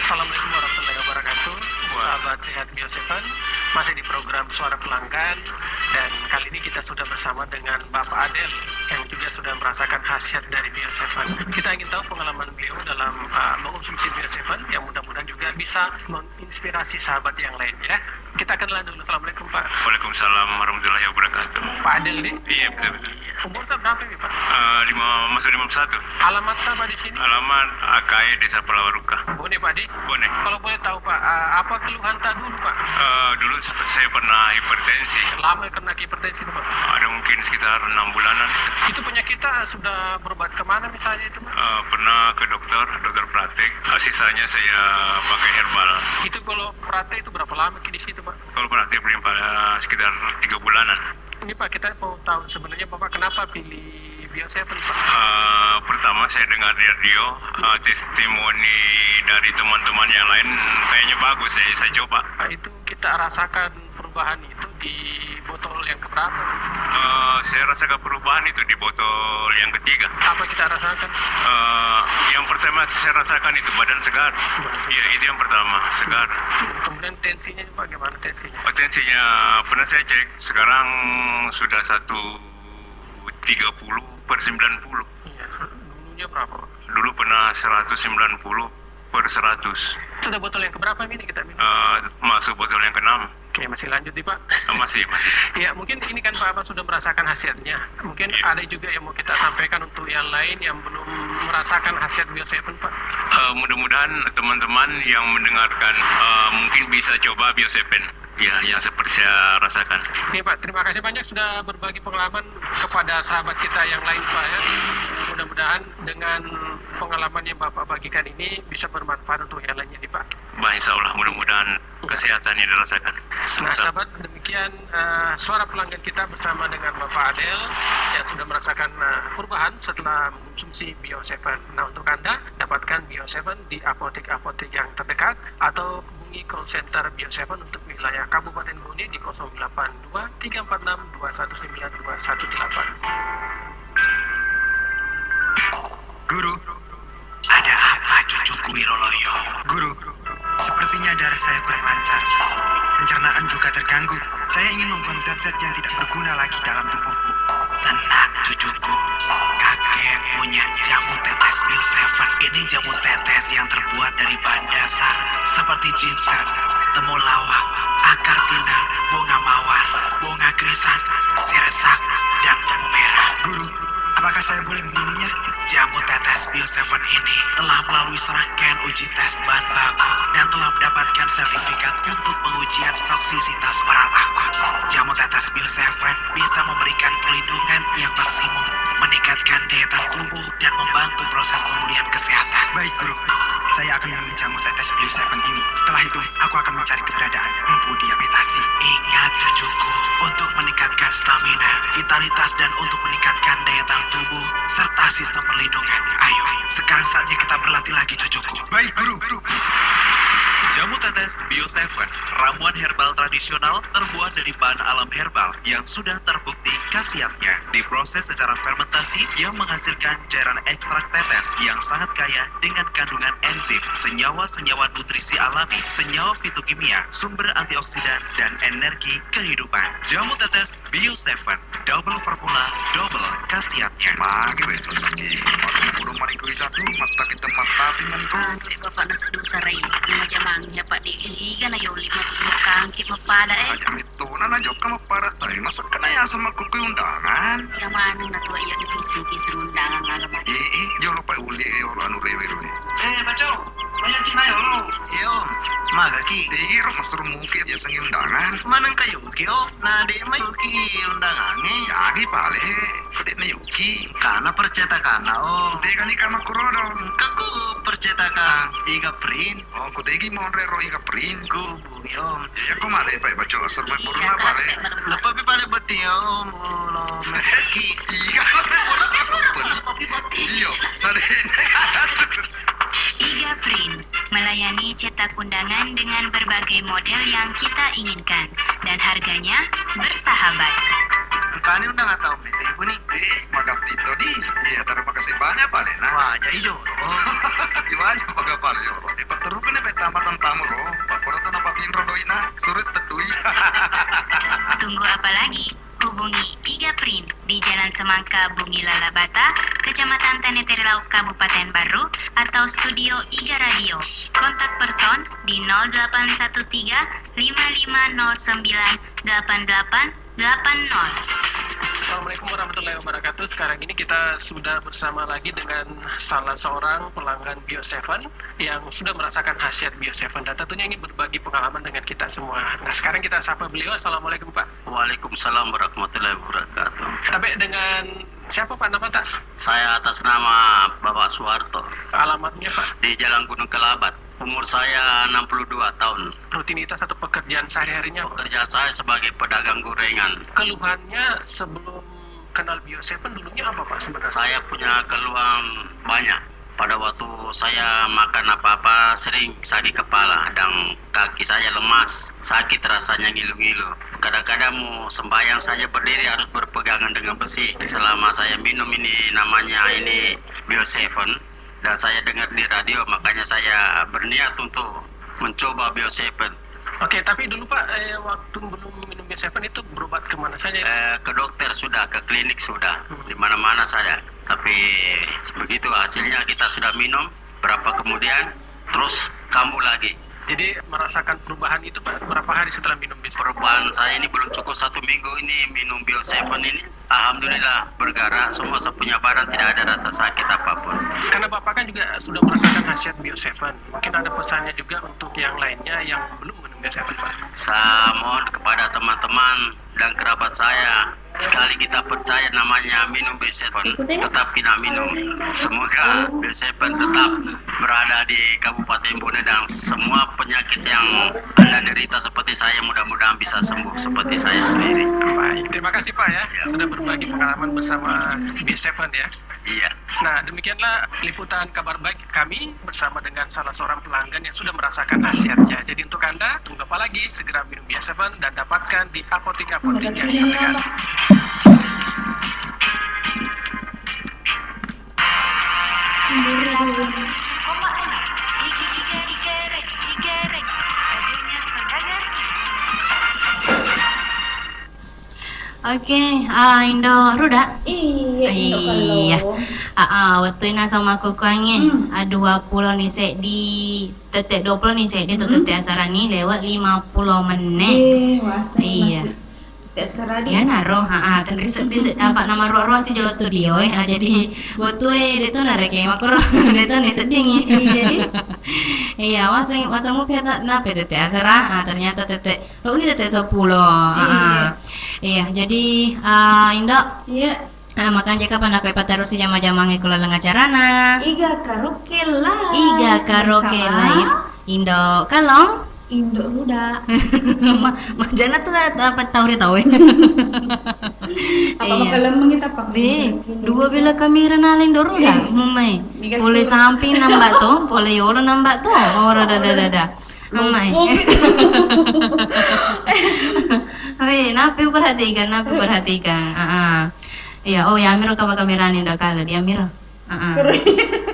Assalamualaikum warahmatullahi wabarakatuh. Wah. Sahabat Sehat Bio Seven, masih di program Suara Pelanggan, dan kali ini kita sudah bersama dengan Bapak Adel yang juga sudah merasakan khasiat dari Bio Seven. Kita ingin tahu pengalaman beliau dalam, uh, mengonsumsi Bio Seven, yang mudah-mudahan juga bisa menginspirasi sahabat yang lain, ya. Kita kenalan dulu. Assalamualaikum, Pak. Waalaikumsalam warahmatullahi wabarakatuh. Pak Adel, nih? Iya, betul, betul. Umur tuh berapa nih, Pak? Eh, lima, masuk lima puluh satu. Alamat apa di sini? Alamat A K E Desa Palawaruka. Bone, Pak, di? Bone. Kalau boleh tahu, Pak, eh, apa keluhan tak dulu, Pak? Eh, dulu se-, saya pernah hipertensi. Lama kena hipertensi itu, Pak? Ada mungkin sekitar enam bulanan itu. Itu penyakit tak sudah berobat kemana misalnya itu, Pak? Eh, pernah ke dokter, dokter praktek. Eh, sisanya saya pakai herbal. Itu kalau praktek itu berapa lama di situ, Pak? Kalau praktek paling pa-, sekitar tiga bulanan. Ini, Pak, kita mau tahu sebenarnya Bapak kenapa pilih Bio Seven, Pak? Eh, pertama saya dengar di radio, eh, testimoni dari teman-teman yang lain kayaknya bagus, saya, saya coba. Pak, itu kita rasakan perubahan itu di botol yang keberapa? Eh, saya rasakan perubahan itu di botol yang ketiga. Apa kita rasakan? Eh, yang pertama saya rasakan itu badan segar. Badan. Iya, itu yang pertama, segar. Kemudian tensinya, Pak, gimana tensinya? Oh, tensinya pernah saya cek, sekarang sudah satu tiga puluh per sembilan puluh. Iya, dulunya berapa, Pak? Dulu pernah seratus sembilan puluh per seratus. Sudah botol yang keberapa ini kita minum? Eh, masuk botol yang keenam. Oke, masih lanjut nih, Pak. Eh, masih, masih. Ya, mungkin ini kan Pak Ahmad sudah merasakan khasiatnya. Mungkin Iya. ada juga yang mau kita sampaikan untuk yang lain yang belum merasakan khasiat Bio Seven, Pak. Eh, mudah-mudahan teman-teman yang mendengarkan, eh, mungkin bisa coba Bio Seven. Ya, yang seperti saya rasakan. Iya, Pak, terima kasih banyak sudah berbagi pengalaman kepada sahabat kita yang lain, Pak, ya. Mudah-mudahan dengan pengalaman yang Bapak bagikan ini bisa bermanfaat untuk yang lainnya nih, Pak. Bah, insya Allah, mudah-mudahan Iya. kesehatan yang dirasakan. Nah, Sama-sama. sahabat, demikian, eh, suara pelanggan kita bersama dengan Bapak Adel yang sudah merasakan, eh, perubahan setelah mengkonsumsi Bio Seven. Nah, untuk Anda, dapatkan Bio Seven di apotek-apotek yang terdekat atau hubungi call center Bio Seven untuk wilayah Kabupaten Bone di kosong delapan dua tiga empat enam dua satu sembilan dua satu delapan. Guru, ada apa cucuku Wiroloyo? Guru, sepertinya darah saya kurang lancar. Pencernaan juga terganggu. Saya ingin membuang zat-zat yang tidak berguna lagi dalam tubuhku. Tenang, cucuku. Kakek punya jamu tetes Bio Seven. Ini jamu tetes yang terbuat dari bahan dasar seperti jinten, temulawak, akar pinang, bunga mawar, bunga krisan, siresak, dan jamu merah. Guru, apakah saya boleh meminumnya? Jamu tetes Bio Seven ini telah melalui serangkaian uji tes bahan baku dan telah mendapatkan sertifikat untuk pengujian toksisitas berat akut. Jamu tetes Bio Seven bisa memberikan perlindungan yang maksimum, meningkatkan daya tahan tubuh, dan membantu proses pemulihan kesehatan. Baik, Guru. Saya akan minum jamu tetes Bio Seven ini. Setelah itu, aku akan mencari keberadaan Empu Diabetasi. Ingat, cucuku, untuk meningkatkan stamina, vitalitas, dan untuk meningkatkan daya tahan tubuh, serta sistem perlindungan. Ayo, sekarang saatnya kita berlatih lagi, cucuku. Baik, Guru. Jamu tetes Bio Seven, ramuan herbal tradisional terbuat dari bahan alam herbal yang sudah terbukti Khasiatnya diproses secara fermentasi yang menghasilkan cairan ekstrak tetes yang sangat kaya dengan kandungan enzim, senyawa-senyawa nutrisi alami, senyawa fitokimia, sumber antioksidan, dan energi kehidupan. Jamu tetes Bio Seven, double formula, double khasiatnya. Magi betul sakit. Waduh, burung mariko itu tuh, mata kita mata pi maniko. Ah, eh, bapak nasi dosa rai, nama jamang ya, Pak, di iga na yoli mati kangki mapada, eh. Aja itu, nana jokka mappara tai, masa kena ya sama kuku undangan? Ya mana na tua iya di sini sing undangan agama. Eh, eh, jolo pa uli, eh, olo anu rewe, rewe. Eh, Baco, ayo cina yolo. Iyo, maga ki. Eh, iro masur mungkin ya sangi undangan. Mana kayu ki, oh, na de mai ki undangan, eh. Ya, agi pale, kode na yuki. Kana perceta kana, oh. Tega ni kama kurodo. Kaku perceta ka, iga print. Oh, kutegi monre ro iga print. Ku Iya, Om. Iya, ko male, Pak, baca asal burung apa, Le? Lepa pi pale beti, Om. Lo meki. Iya, lo meki. Iya, tadi. Iga Print melayani cetak undangan dengan berbagai model yang kita inginkan dan harganya bersahabat. Engkani undang atau mete, Bu, nih? Eh, magang Tito, di. Iya, terima kasih banyak, Pak Lena. Wah, jadi ijo. Iwaja paga pale yolo. Ipatterukna pe tamatan tamu ro. Papura tu napatinro doina. Surut teddui. Tunggu apa lagi? Hubungi Iga Print di Jalan Semangka, Bungi Lalabata, Kecamatan Tanah Terilau, Kabupaten Barru, atau Studio Iga Radio. Kontak person di nol delapan satu tiga, lima lima nol sembilan, delapan delapan delapan nol. Assalamualaikum warahmatullahi wabarakatuh. Sekarang ini kita sudah bersama lagi dengan salah seorang pelanggan Bio Seven yang sudah merasakan khasiat Bio Seven dan tentunya ingin berbagi pengalaman dengan kita semua. Nah, sekarang kita sapa beliau. Assalamualaikum, Pak. Waalaikumsalam warahmatullahi wabarakatuh. Tapi dengan siapa, Pak, nama, tak? Saya atas nama Bapak Suharto. Alamatnya, Pak? Di Jalan Gunung Kelabat. Umur saya enam puluh dua tahun. Rutinitas atau pekerjaan sehari-harinya apa? Pekerjaan saya sebagai pedagang gorengan. Keluhannya sebelum kenal Bio Seven dulunya apa, Pak, sebenarnya? Saya punya keluhan banyak. Pada waktu saya makan apa-apa sering sakit kepala dan kaki saya lemas, sakit rasanya ngilu-ngilu. Kadang-kadang mau sembahyang saja berdiri harus berpegangan dengan besi. Selama saya minum ini namanya ini Bio Seven, dan saya dengar di radio, makanya saya berniat untuk mencoba Bio Seven. Oke, tapi dulu, Pak, eh, waktu belum minum Bio Seven itu berobat kemana saja? Eh, ke dokter sudah, ke klinik sudah, di mana-mana saja. Tapi begitu hasilnya kita sudah minum, berapa kemudian terus kambuh lagi. Jadi merasakan perubahan itu, Pak, berapa hari setelah minum Bio Seven? Perubahan saya ini belum cukup satu minggu ini minum Bio Seven ini. Alhamdulillah, bergerak semua, saya punya badan tidak ada rasa sakit apapun. Karena Bapak kan juga sudah merasakan khasiat Bio Seven, mungkin ada pesannya juga untuk yang lainnya yang belum minum Bio Seven, Pak. Saya mohon kepada teman-teman dan kerabat saya, sekali kita percaya namanya minum Bio Seven, tetap kita minum. Semoga Bio Seven tetap berada di Kabupaten Bone dan semua penyakit yang Anda derita seperti saya, mudah-mudahan bisa sembuh seperti saya sendiri. Baik, terima kasih, Pak, ya, ya, sudah berbagi pengalaman bersama Bio Seven, ya. Iya. Nah, demikianlah liputan kabar baik kami bersama dengan salah seorang pelanggan yang sudah merasakan khasiatnya. Jadi untuk Anda, tunggu apa lagi? Segera minum Bio Seven dan dapatkan di apotek-apotek yang terdekat. Oke, ah, Indo Ruda? Iya, Indo Iya. Kalo. Ah, ah, wettu ina sama kukuangnge, Hmm. ah, dua pulo ni seddi, tette dua pulo ni seddi tu Hmm. tette asarani lewat lima pulo menne. Eh, wasa Iya. masih tette asarani. Iya, naro, ha, ah, tenri seddi, se-, apa nama ruwa-ruwa si jolo studio, eh. Ah, jadi, wettu, eh, de tu nareke makuro, de tu ni seddingi. Iya, jadi? Iya, waseng, waseng mu peta, na, pe tette asara, ah, ternyata tette Lo ni tette seppulo. Iya. Ah. Iya, jadi, ah, Indo. Iya. Ah, makanja kapang nakko ipatarusi jama-jamangnge ku laleng acarana. Iga Karaoke Live. Iga Karaoke Bersama Live. Indo Kalong. Indo Ruda. Ma-, majana tu apa tau ri tau, eh. Apa Iya. makalemmeng kita, Pak? Be, Indo dua Ruda. Bela kamera nala Indo Ruda. Iya. Mumai. Miga Pole suruh. Samping namba to, pole yolo namba to. Oh, da, da, da, da. Mumai. Lumpung. Weh, Napi perhatikan, napi perhatikan. Ah, ah. Iya, oh ya, Amiro, coba kameranya udah kalah di Amiro. Ah, ah.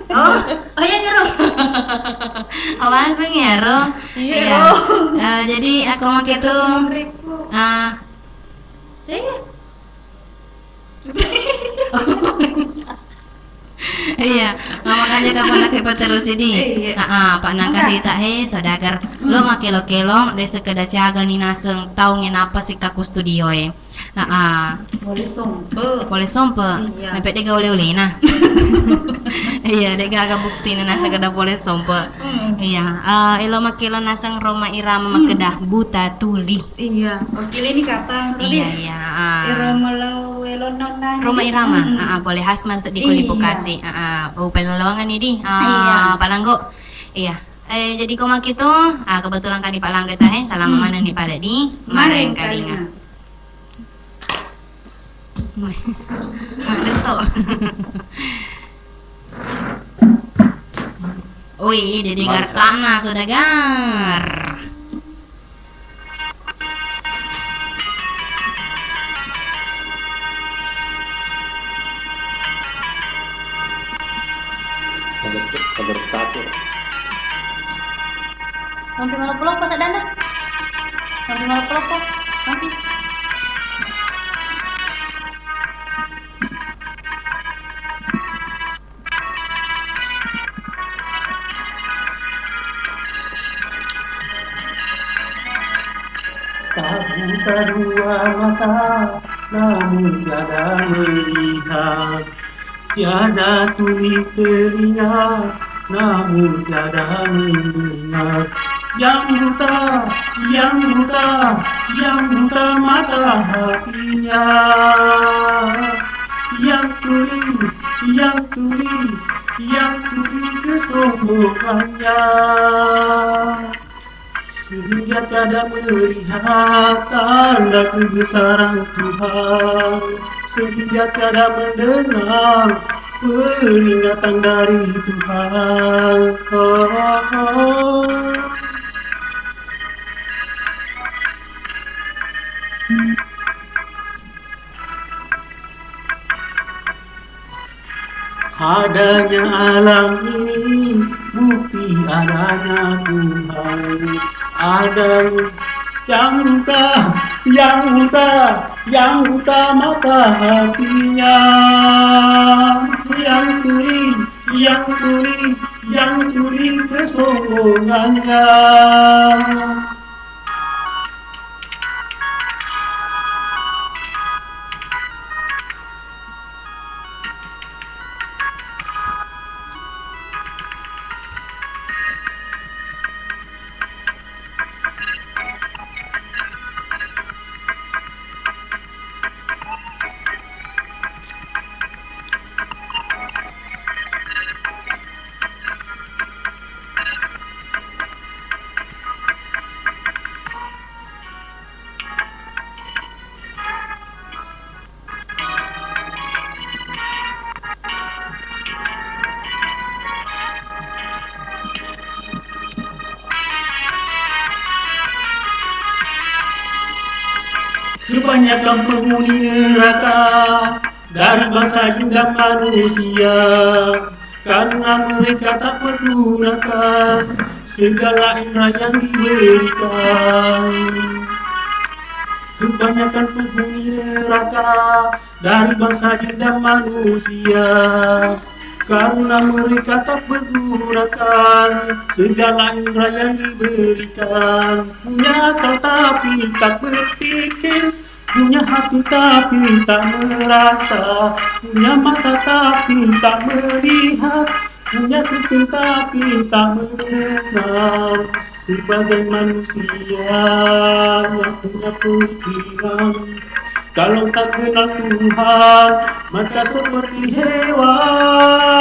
Oh, oh ya, Amiro. Awas ya, Ro. Iya, iya. Ro. Eh, jadi aku make tuh, ah, iya. Iya, makanya kapan lagi paterus ini. Iya. Heeh, Pak Nangka sita, he, saudagar. Lo makkelo-kelo, de sekedar siaga ni naseng taung yang apa sih kaku studio e. Heeh. Boleh sompe. Boleh sompe. Iya. Mepet dega oleh-oleh nah. Iya, dega aga bukti ni naseng kada boleh sompe. Mm. Iya, eh, elo makkelo naseng Rhoma Irama makkeda buta tuli. Iya, oke, ini kapan? Iya, iya, ah. Ero melau elo nonna Rhoma Irama, ah, ah, boleh Hasman seddi ko di Bekasi, ah, ah, bau pelolongan ini, ah, Palanggo. Iya. Eh, jadi ko makitu, ah, kebetulan kan di Palanggo ta, eh, salama maneng ni pada di Marengkalinga. Madeto. Oi, Dede Gartana saudagar. Nompi maloppo-loppo saddana. Nompi maloppo-loppo. Nompi. Tak buta dua mata, namun tiada melihat. Tiada tuli telinga, namun tiada mendengar. Yang buta, yang buta, yang buta mata hatinya. Yang tuli, yang tuli, yang tuli kesombongannya. Sehingga tiada melihat tanda kebesaran Tuhan, sehingga tiada mendengar peringatan dari Tuhan. Oh, oh, oh. Adanya alam ini bukti adanya Tuhan. Adanya yang buta, yang buta, yang buta mata hatinya. Yang tuli, yang tuli, yang tuli kesombongannya. Kebanyakan penghuni neraka dari bangsa jin dan manusia, karena mereka tak pergunakan segala indera yang diberikan. Kebanyakan penghuni neraka dari bangsa jin dan manusia, karena mereka tak pergunakan segala indera yang diberikan. Punya akal tapi tak berpikir, punya hati tapi tak merasa, punya mata tapi tak melihat, punya kuping tapi tak mendengar. Sebagai manusia yang punya pemikiran, kalau tak kenal Tuhan, maka seperti hewan.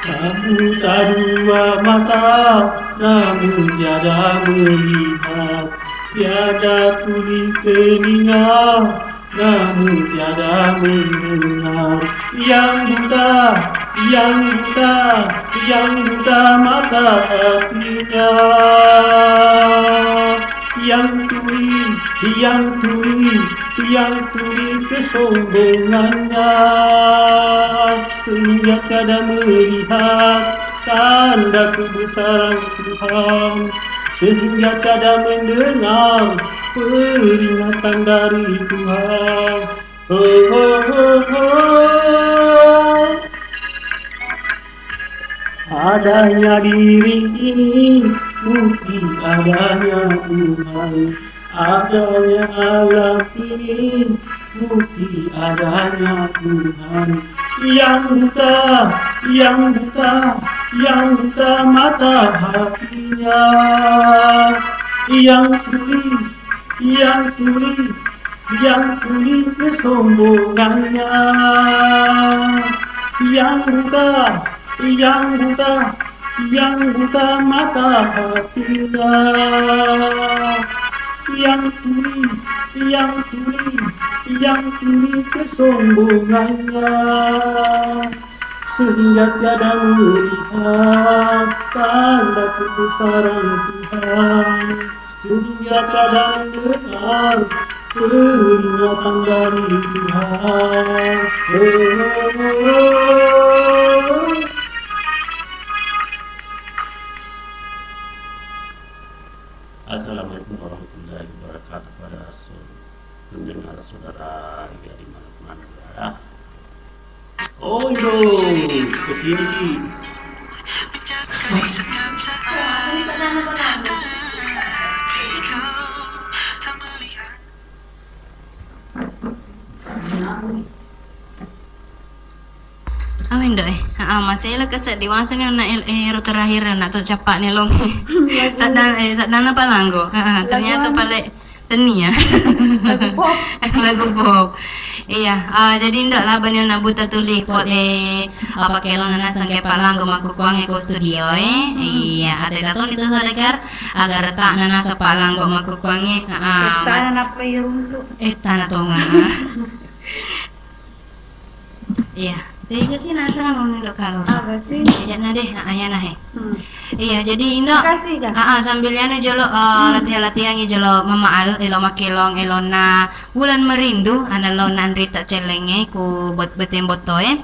Kamu tak dua mata, namun tiada melihat, tiada tuli telinga, namun tiada mendengar. Yang buta, yang buta, yang buta mata hatinya. Yang tuli, yang tuli, yang tuli kesombongannya. Sehingga tiada melihat tanda kebesaran Tuhan. Sehingga tiada mendengar peringatan dari Tuhan. Adanya diri ini bukti adanya Tuhan. Adanya alam ini bukti adanya Tuhan. Yang buta, yang buta, yang buta mata hatinya. Yang tuli, yang tuli, yang tuli kesombongannya. Yang buta, yang buta, yang buta mata hatinya. Yang tuli, yang tuli, yang tuli kesombongannya. Sehingga tiada melihat tanda kebesaran Tuhan. Sehingga tiada mendengar peringatan dari Tuhan. Assalamualaikum warahmatullahi wabarakatuh pada so-, pendengar saudara yang dimanapun Anda berada. Oh, Indo, kesini, Ki. Amin do eh. Heeh, masih lo keseddi waseng na el-, eh, ero terakhir na to capak ni long. Sadang, eh, sadang apa langgo? Heeh, ternyata pale Tennia. Lagu pop. Lagu pop. Iya, eh, jadi Indo, labani onna buta tuli pole, eh, pakkelong naseng ke palanggo makkukkuangnge ko studio, eh. Iya, ate tatoni tu saudara, agar tak nanasa palanggo makkukkuangnge. Heeh, tana nappa iruntu. Eh, tana tonga. Iya. Tega sih naseng anu Indo kalo. Aga sih? Iya, na deh, ah, iya nah, he. Hmm. Iya, jadi Indo, makasih, Kak. Ah, ah, sambil anu jolo, eh, latihan-latihangi jolo Mama Al, elo makkelong, elona Wulan Merindu, ana lo nanrita cellengnge ku bot-, beteng bottoe.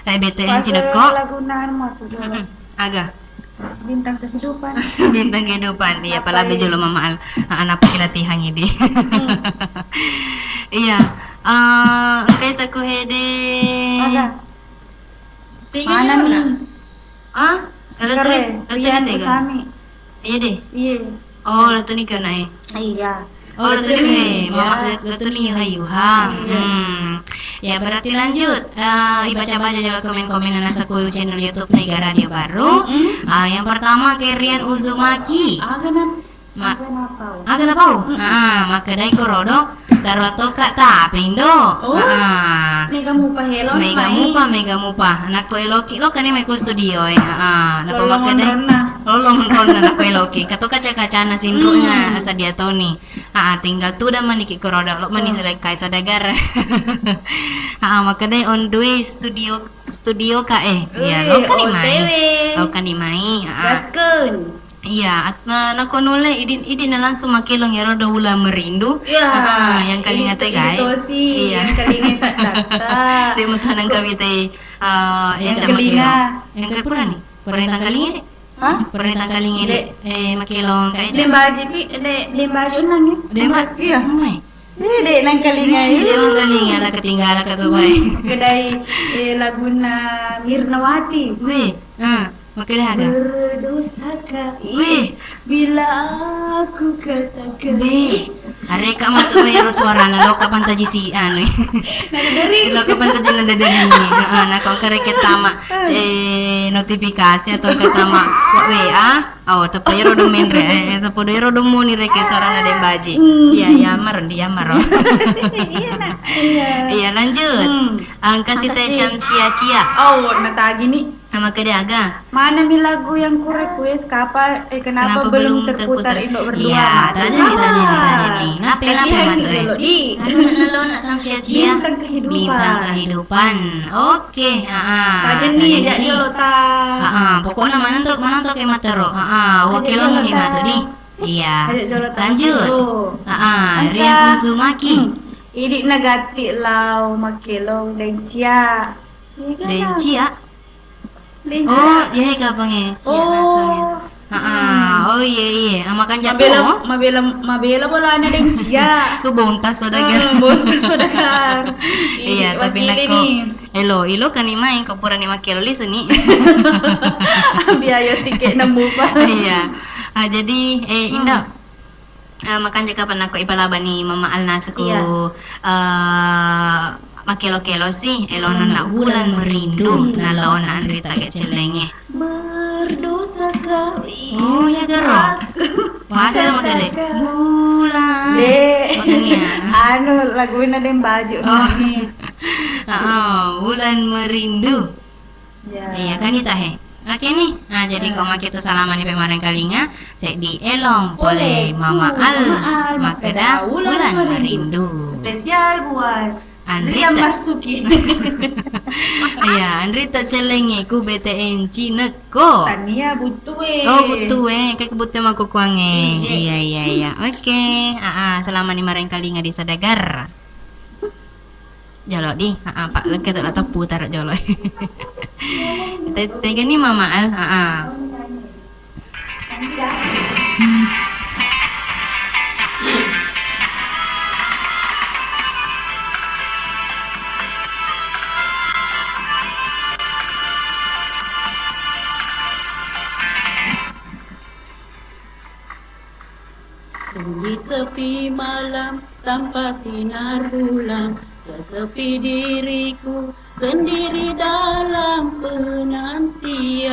Eh, bete yang cinekko. Laguna anu matu jolo. Mm-mm. Aga. Bintang Kehidupan. Bintang Kehidupan. Iya, palabe jolo Mama Al. Ah, nappa latihan idi. Hmm. Iya. Eh, engkai taku hede. Aga. Tega mana ni? Ah? Sala tu, Rian tega. Iya deh. Iya. Oh, lo tu ni kena eh. Iya. Oh, lo tu ni, Mama, lo tu ni yuha-yuha. Iya. Hmm. Ya, berarti lanjut. Eh, ibaca-baca jolo komen-komen naseng ku channel YouTube Tega Radio Baru. Mm-mm. Ah, yang pertama ke Rian Uzumaki. Aga na-, ma-, aga napau? Aga napau? Mm-mm. Ah, makkedai korodo, taro toka tapi Indo. Oh, ah. Mega mupa helo mega mupa, mega mupa. Nakko eloki lo kani mai ku studio e. Ah, napa makkedai? Lolong onronna. Lolong onronna nakko eloki. Kato kaca-kacana sinruna sadia toni. Ah, tinggal tudang maniki korodo, lo mani selekkai saudagar. Ah, makkedai on the way studio, studio ka, eh. Iya, lo kani mai. Lo kani mai. Ah. Gasken. Iya, at-, na-, nako nulle idi, idi na langsung makkelong ero do Wulan Merindu. Iya. Ah, yang kalinga tegai. Iya. Yang kalinga saddatta. Dia mutanang kami teh. Ah, yang kalinga. Yang kalinga. Pura ni? Pura tangkalinga, Dek? Hah? Pura tangkalinga, Dek? Eh, makkelong kae. Dembaji pi, Dek, Dembaji unang ya? Demba-, iya. Mai. Eh, Dek, nangkalinga. Iya, Dek, nangkalinga, la ketinggala ka tu, bai. Kedai, eh, laguna Mirnawati. Weh, ah, makkedai aga? Berdosakah ia bila aku katakan. Weh. Areka matu ero suarana, loka pantaji si anu. Nadadari. Loka pantaji nadadari. Heeh, nako engka reke tama, eh, notifikasi atau engka tama W A. Oh, tepa ero do menre, eh, tepa do ero do moni reke suarana Dembaji. Hmm. Iya, iya, maro, iya, maro. Iya, nak. Iya. Iya, lanjut. Hmm. Angkasi teh Syamsia Cia. Oh, natagi ni. Sama kede aga. Mana mi lagu yang ku request? Kapa-, eh, kenapa belum terputar Indo Berdua? Iya, tajeng, tajeng, tajeng. Nah, pela pematu, eh. Anu, nalo nak samsia cia. Bintang Kehidupan. Bintang Kehidupan. Oke, ha. Tajeng ni, jadi lo ta. Ha, pokoknya mana tu, mana tu ke matero. Ha, oke lo mi matu di. Iya. Lanjut. Ha, Rian Uzumaki. Idi nagati lao makelong dencia. Dencia. Oh, iya, iya, kapang e. Cia bahasanya. Heeh. Oh, iya, iya. Ah, makan jatuh. Mabela, mabela, mabela bolana dencia. Ku bontas sodagar. Hmm, bontas sodagar. Iya, tapi nako elo, ilo kani main kok pura ni makelo lisu ni. Biaya tiket nemu, Pak. Iya. Ah, jadi, eh, Indo. Eh, makanja kapang nako ipalabani Mama Alna seku, eh, makelo-kelo si, elona na bulan merindu, na laona Andri Taga Cellengnge. Berdosakah? Oh, iya, gero. Masa lo makele? Bulan. De. Anu, lagunya Deng Baju. Oh. Heeh, bulan merindu. Iya, kan ita he. Oke ni. Nah, jadi ko makitu salamani pemarengkalinga, seddi elong pole Mama Al makkeda bulan merindu. Spesial buat Andri Rian Marsuki. Iya, Andri ta Cellengnge ku B T N Cinekko. Tania buttue. Oh, buttue. Kayak buttue makkukuangnge. Iya, iya, iya. Oke. Ah, ah, salamani marengkalinga di Sodagar. Jolo di, ha, Pak, lekke tu la teppu taro jolo. Te-, tegani Mama Al, ha. Sunyi sepi malam tanpa sinar bulan, sesepi diriku sendiri dalam penantian.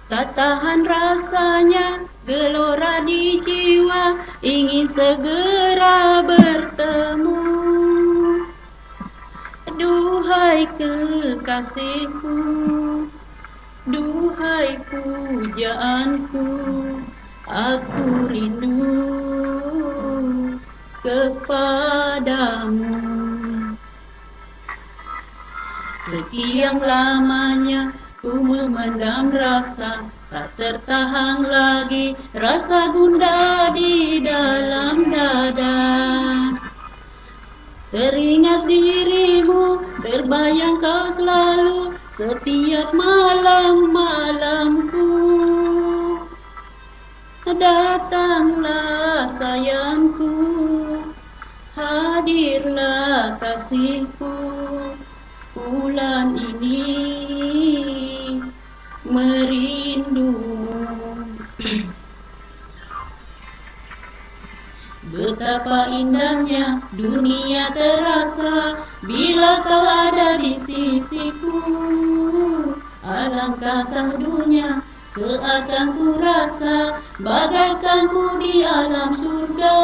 Tak tahan rasanya gelora di jiwa, ingin segera bertemu. Duhai kekasihku, duhai pujaanku, aku rindu kepadamu. Sekian lamanya ku memendam rasa, tak tertahan lagi rasa gundah di dalam dada. Teringat dirimu, terbayang kau selalu setiap malam-malamku. Datanglah sayangku, hadirlah kasihku, bulan ini merindumu. Betapa indahnya dunia terasa bila kau ada di sisiku. Alangkah sahdunya seakan ku rasa bagaikan ku di alam surga.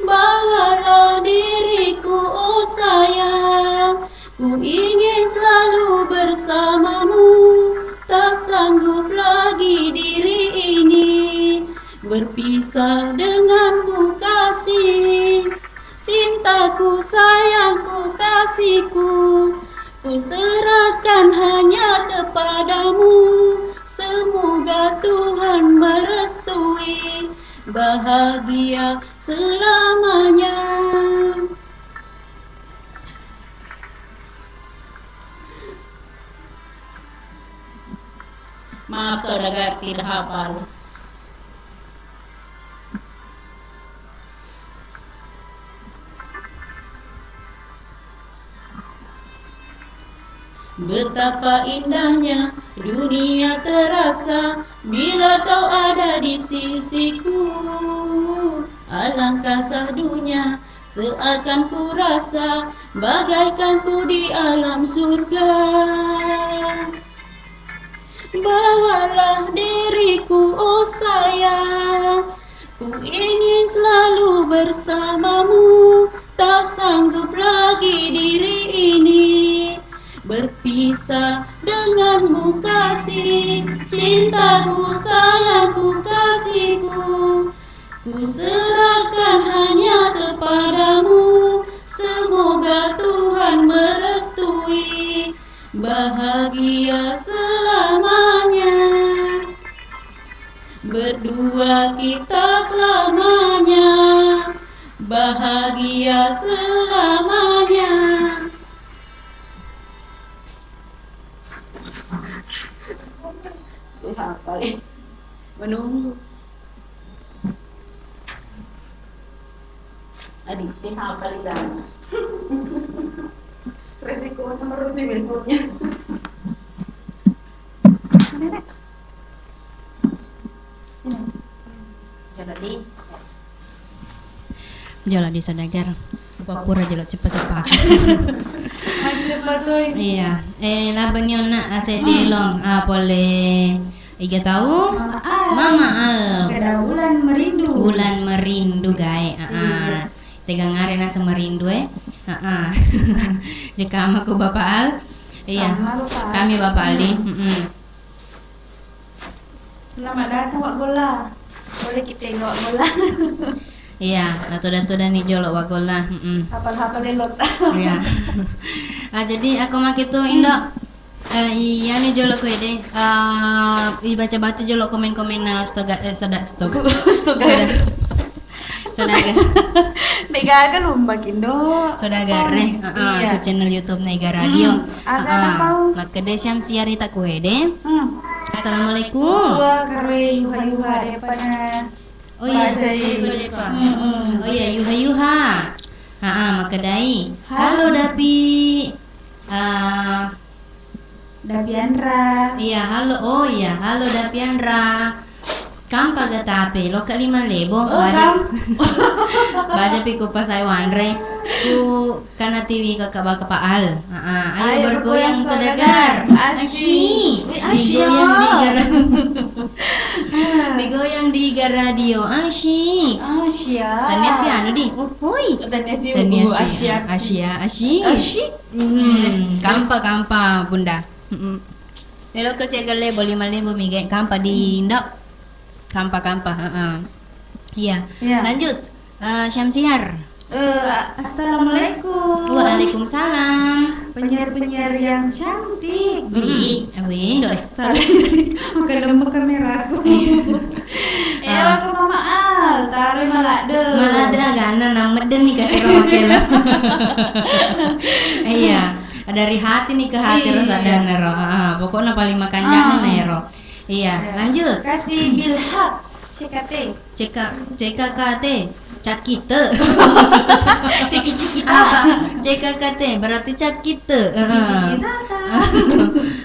Bawalah diriku, oh sayang, ku ingin selalu bersamamu. Tak sanggup lagi diri ini berpisah denganmu, kasih. Cintaku, sayangku, kasihku, ku serahkan hanya kepadamu. Semoga Tuhan merestui bahagia selamanya. Maaf, saudagar, tidak hafal. Betapa indahnya dunia terasa bila kau ada di sisiku. Alangkah sahdunya seakan ku rasa bagaikan ku di alam surga. Bawalah diriku, oh sayang, ku ingin selalu bersamamu. Tak sanggup lagi diri ini Berpisah denganmu kasih, cintaku, sayangku, kasihku, ku serahkan hanya kepadamu. Semoga Tuhan merestui, bahagia selamanya. Berdua kita selamanya, bahagia selamanya. Duh, apa, eh? Menunggu. Adi, de' hafal i dana. Resikonya merugi besoknya. Mana, Nek? Ini. Jolo di. Jolo di saudagar. Pura jolo ceppa-ceppa. Maju ceppa, Toy. Iya. Eh, laba ni onna, ah, seddi long. Ah, pole. Iga tau? Mama Al. Mama Al. Makkeda ulan merindu. Ulan merindu, gae. Ah, ah. Iya. Tegangare naseng merindu, eh. Ah, ah. Jekama ko Bapak Al. Iya. Sama, Bapak Al. Kami Bapak Al di. Hmm. Mm-mm. Selamat datang, Wak Golla. Boleh kita, Wak Golla. Iya, toda-toda ni jolo, Wak Golla. Mm-mm. Hafal-hafal elot. Iya. Ah, jadi aku maki tu, Indo. Eh, iya ni jolo kue deh. Eh, ibaca-baca jolo komen-komen na stoga, eh, soda, stoga. Su-, stoga. Soda. Saudagar. De'gaga lumba kindo. Saudagar, eh. Heeh, iya. Ku channel YouTube Nega Radio. Hmm, aga. Heeh. Napau? Makkeda Syamsiah ri ta kuede. Hmm. Assalamualaikum. Wa karwe yuha-yuha deppana. Oh iya, bajai. Depa, depa. Hmm, hmm. Oh iya, yuha-yuha. Heeh, makkedai. Halo, Dapi. Ah, Dapianra. Iya, halo. Oh iya, halo Dapianra. Kampa ga tape, lokka lima lebo. Oh, baja. Kam-, baja pi ku pasai wanre. Ku kana tiwi ke kaba Pak Al. Heeh. Ayo, ayo bergoyang, bergoyang saudagar. Saudagar. Asyi. Asyi. Wih, asyi. Digoyang di gara-, digoyang di garadio. Asyi. Asyi. Tania si anu di. Uhuy. Tania si, tania si. Asyi. Asyi, asyi. Asyi. Hmm, kampa, kampa, Bunda. Mm-mm. Melo ke siaga lebo, lima lebo mi, ge. Kampa di Indo. Kampa, kampa, heeh. Iya. Iya. Lanjut. Eh, Syamsiar. Eh, assalamualaikum. Waalaikumsalam. Penyiar-penyiar yang cantik. Mm-mm. Ih. Awe, Indo, eh. Salah. Makin lembek kameraku. Iya. Eh, ah. Aku Mama Al, taro maladde. Maladde agana, namedden ni kasero makelo. Iya. Dari hati nih ke hati. Iya. Ro sadana ro. Ah, pokoknya paling makanjana ero. Iya, iya. Lanjut. Kasih bilhak, C K T. C K, C K K T, cakite. Ciki-ciki apa? C K K T, berarti cakite. Heeh. Ciki-ciki tata.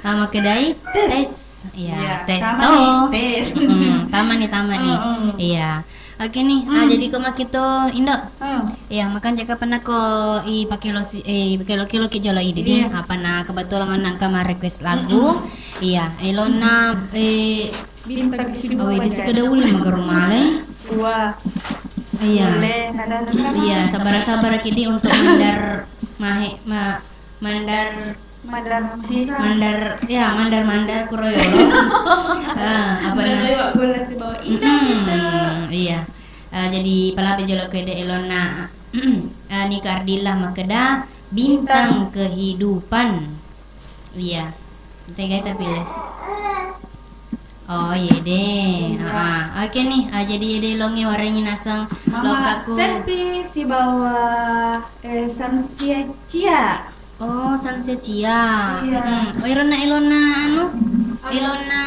Ah, makkedai? Tes. Tes. Iya, iya, tes tama to. Nih, tes. Mm-mm, tama nih, tama nih. Mm-mm. Iya. Oke nih, ah, hmm, jadi ko makito Indo. Hmm. Iya, makan jaka pernah ko i pakelo si, eh, pakelo-kelo ki jolo idi di. Iya. Apa na kebetulan nangka ma request lagu. Mm-mm. Iya, elona, eh, bintang kehidupan. Awe, di sekeda uleng magaro male. Wah. Iya. Boleh, ada, ada. Iya, sabar-sabar ki di untuk mandar mahe, ma-, mandar Mandar Mahesa. Mandar, ya, mandar-mandar kuroyolo. Eh, apa namanya? Mandar Wak Golla sibawa Indo gitu. Mm-mm, iya. Eh, jadi palabe jolo kede elona, eh, Nika Ardilla makkeda bintang kehidupan. Iya. Tegai tapi le. Oh, iya deh. Iya. Ah, oke nih. Ah, jadi iya deh longe warengi naseng Mama lokkaku. Seppi sibawa, eh, Samsia Cia. Oh, Samsia Cia. Iya. Mm-mm. Oh, ironna elonna anu? Anu. Elonna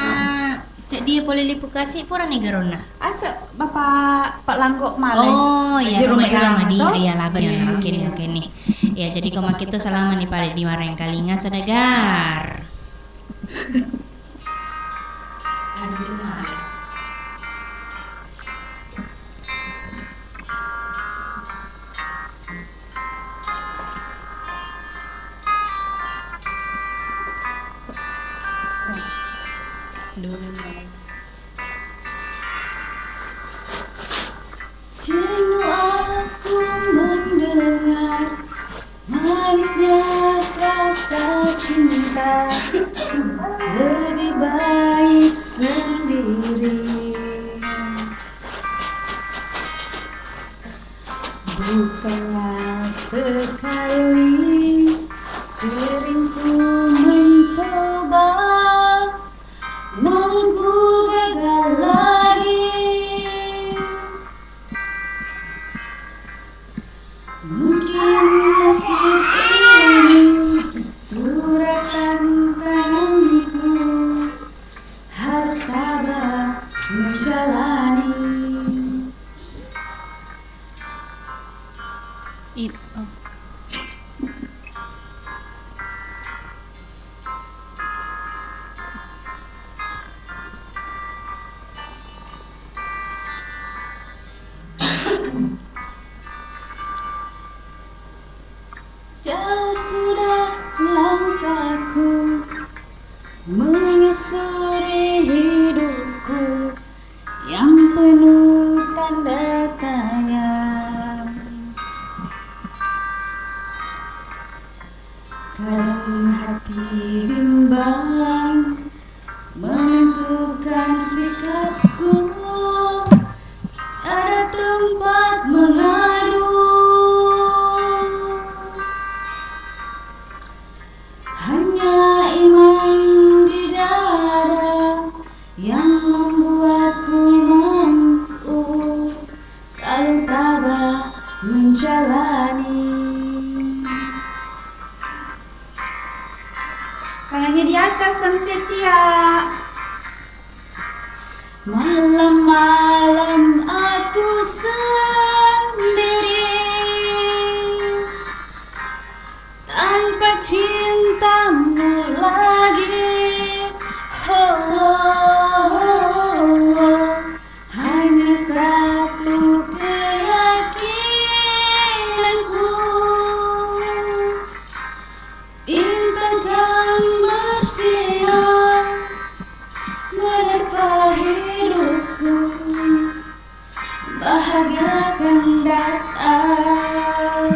ceddi pole lipukasi pura ni garonna. Asa Bapak Pak Langgo male. Oh, iya, Haji Rhoma Irama di. Iya, laba. Iya, oke nih, iya, oke nih. Ya, jadi ko makito salama nih pada di wareng kalinga saudagar. Jenuh aku mendengar manisnya kata cinta lebih baik sendiri. Bukannya sekali, sering ku mencoba, namun ku gagal lagi. Mungkin nasib ini surat tantanganku, harus tabah menjalani. It, oh. Jauh sudah langkahku menyusuri hidupku yang penuh tanda tanya. Kadang hati bimbang menentukan sikapku, ada tempat mengadu. Hanya iman di dada yang membuatku mampu selalu tabah menjalani. Tangannya di atas, yang setia. Malam-malam aku sendiri tanpa cintamu lagi. Oh, oh, oh, oh. Hanya satu keyakinanku, bintang kan bersinar menerpa hidupku, bahagia kan datang.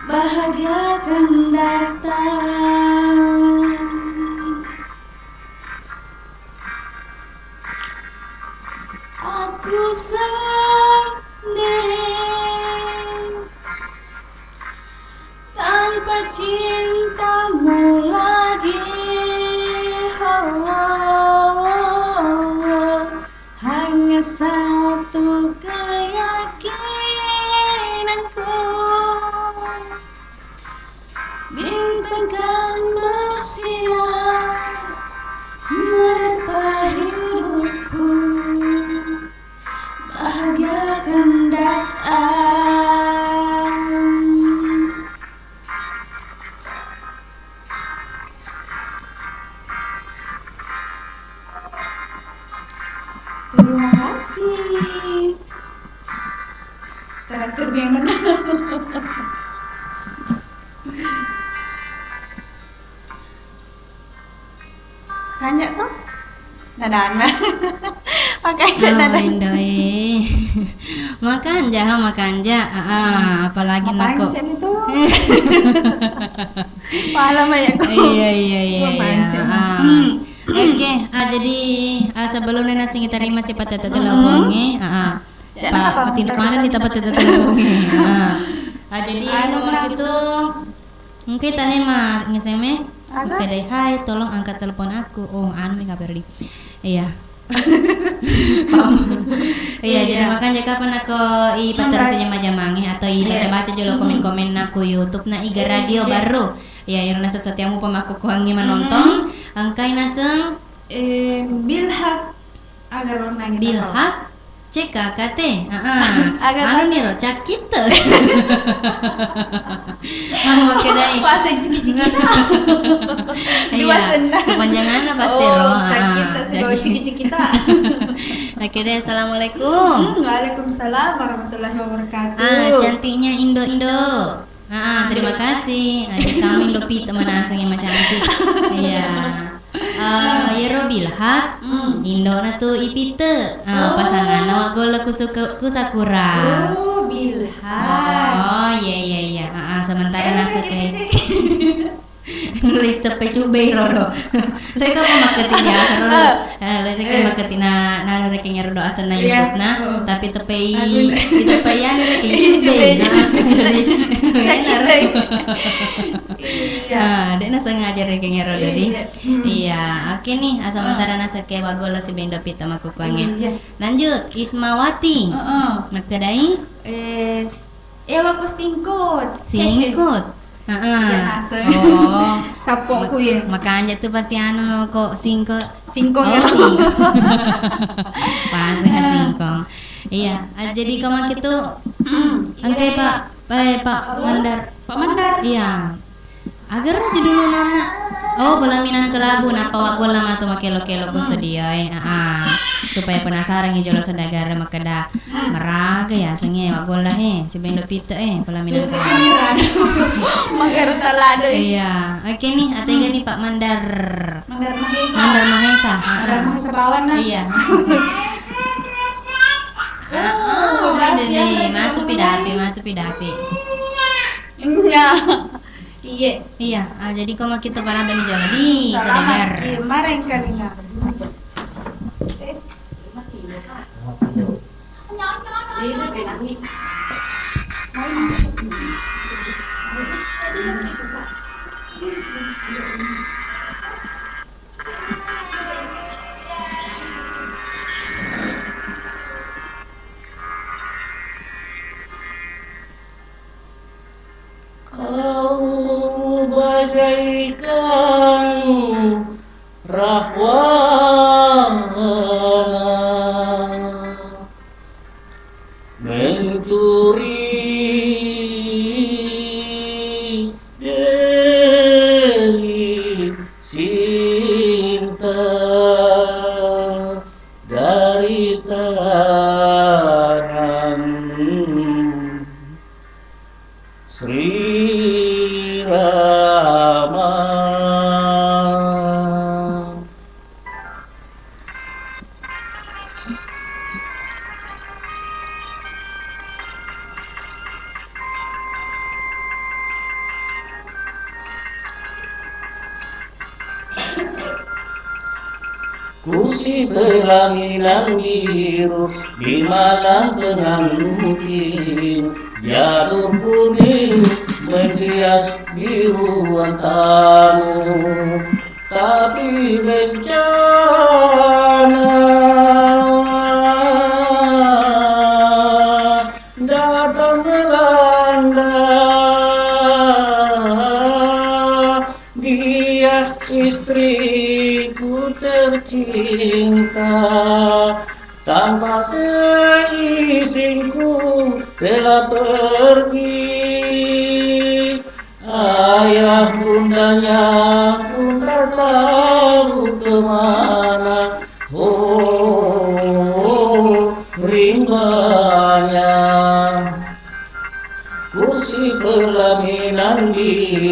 Bahagia kan datang. Aku sendiri tanpa cintamu lagi. Oh, oh, oh, oh. Hanya satu keyakinanku, bintang Terima kasih. Teratur memang. Kanja' to? Nadana. Makanja' nadana. Indoe. Makanja', ha, makanja'. Ah, ah, apalagi nako. Iya, iya, iya, iya. Oke, ah, jadi, ah, sebelumnya naseng terima sih patetta teleponnya. Ah, ah. Pak, patinro mana nih tempat itu telepon? Ah. Ah, jadi anu, anu, Mak, itu engke tahe ma nge-S M S. Ada? Kedai, "Hai, tolong angkat telepon aku." Oh, anu mi kabar di. Iya. Spam. Iya, jadi makanya kapan aku i patar si jama-jamange atau i baca-baca jolo komen-komen aku YouTube na Iga Radio baru. Iya, irona sesetiamu pemaku kuangi menonton. Engkai naseng, eh, Bilhak. Agar orang nanya Bilhak, C K K T. Heeh. Anu niro, cakit. Makkeda i. Bahasa ciki-ciki. Iya, kepanjangannya pasti ro. Oh, cakit, ciki-ciki. Oke deh, assalamualaikum. Hmm, waalaikumsalam warahmatullahi wabarakatuh. Ah, cantiknya Indo-Indo. Ah, terima kasih. Ah, jadi kamu Indo Pite manaseng yang cantik. Iya. Eh, yero Bilhak, Indona tu Ipite. Ah, pasanganna Waggolla ku Suka-, ku Sakura. Oh, Bilhak. Oh, iya, iya, iya. Ah, ah, sementara naseng e. Nulis teppe cube rodo. Leka apa makketi biasa rodo. Eh, leka makketi na, na, na rekeng rodo asenna YouTube na, tapi teppe i, teppe i anu rekeng cube. Nah, jadi, enak. Iya. Ah, dek na sengaja rekeng rodo di. Iya, oke nih, ah, sementara naseng e Waggolla si Indo Pite makkukuangnge. Lanjut, Ismawati. Heeh. Makkedai? Eh, Ewa ko singkot. Singkot. Heeh. Iya, naseng. Oh. Sappoku ya. Makanja tu pasti anu ko singkot. Singkong. Oh, ya. Singkong. Bahasa singkong. Iya, ah, jadi ko makitu, engke Pak, eh, Pak Mandar. Pak Mandar. Iya. Agar aja dulu nana. Oh, pelaminan kelabu, nappa Waggolla matu makkelo-kelo ku studio e. Ah, ah. Supaya penasaran i jolo saudagar makkeda maraga ya asengnge Waggolla e, si Indo Pite e, pelaminan kelabu. Magaro talado e. Iya. Oke nih, atega nih Pak Mandar. Mandar Mahesa. Mandar Mahesa. Ah, ah. Mandar Mahesa bawang nah. Iya. Ah, oh, ada deh. Matu pidapi, matu pidapi. Iya. Iya, ah, jadi ko makitu pala bani jolo di saudagar. Iya, mareng kalinga. Kau bagaikan rahwana mencuri dewi cinta dari tangan Sri Rama. Kursi pelaminan biru di malam pengantin, janur kuning menghias di ruang tamu. Tapi bencana datang melanda dia, istriku tercinta, tanpa seizinku telah pergi. Ayah bundanya pun tak tahu kemana. Oh,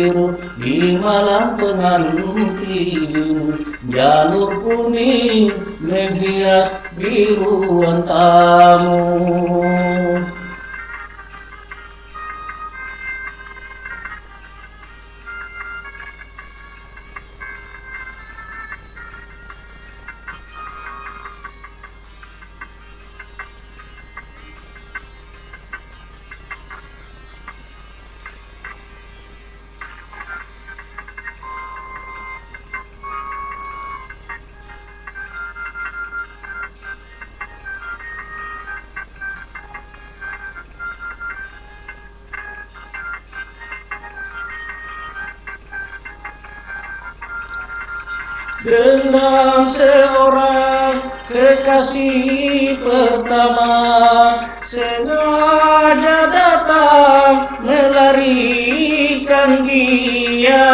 Di malam pengantin, janur kuning menghias biruan tamu. Dengan seorang kekasih pertama sengaja datang melarikan dia.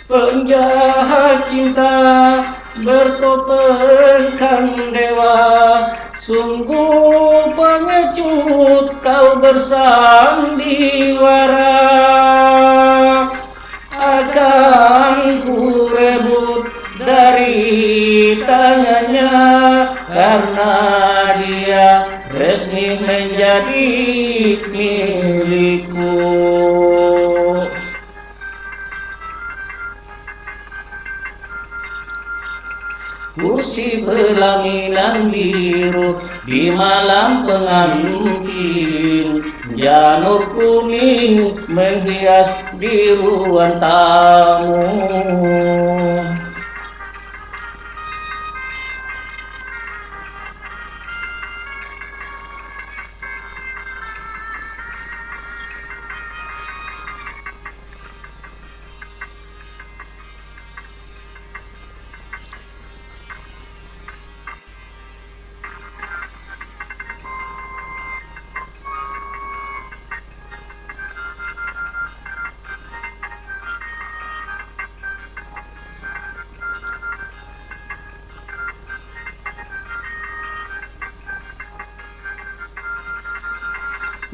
Penjahat cinta bertopengkan dewa, sungguh pengecut kau bersandiwara. Akan ku rebut dari tangannya, karena dia resmi menjadi milikku. Kursi pelaminan biru di malam pengantin, janur kuning menghias di ruang tamu.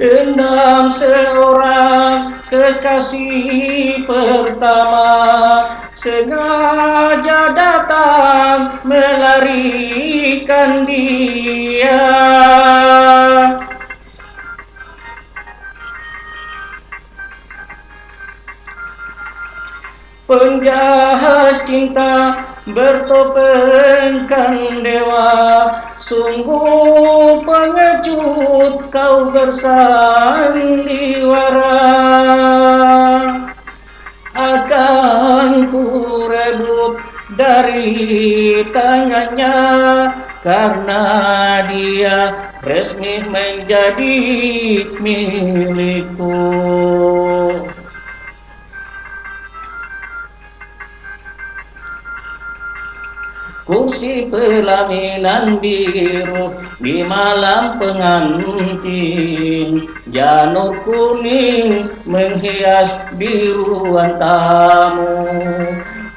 Dengan seorang kekasih pertama sengaja datang melarikan dia. Penjahat cinta bertopengkan dewa, sungguh pengecut kau bersandiwara. Akan ku rebut dari tangannya, karena dia resmi menjadi milikku. Kursi pelaminan biru di malam pengantin, janur kuning menghias di ruang tamu.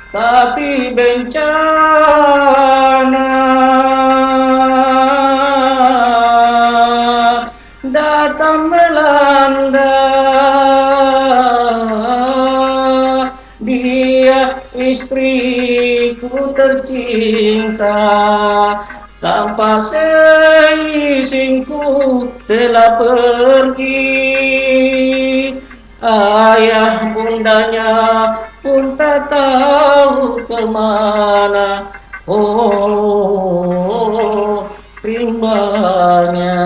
Tapi bencana datang melanda dia, istriku tercinta, tanpa seizinku telah pergi. Ayah bundanya pun tak tahu kemana, oh, rimbanya.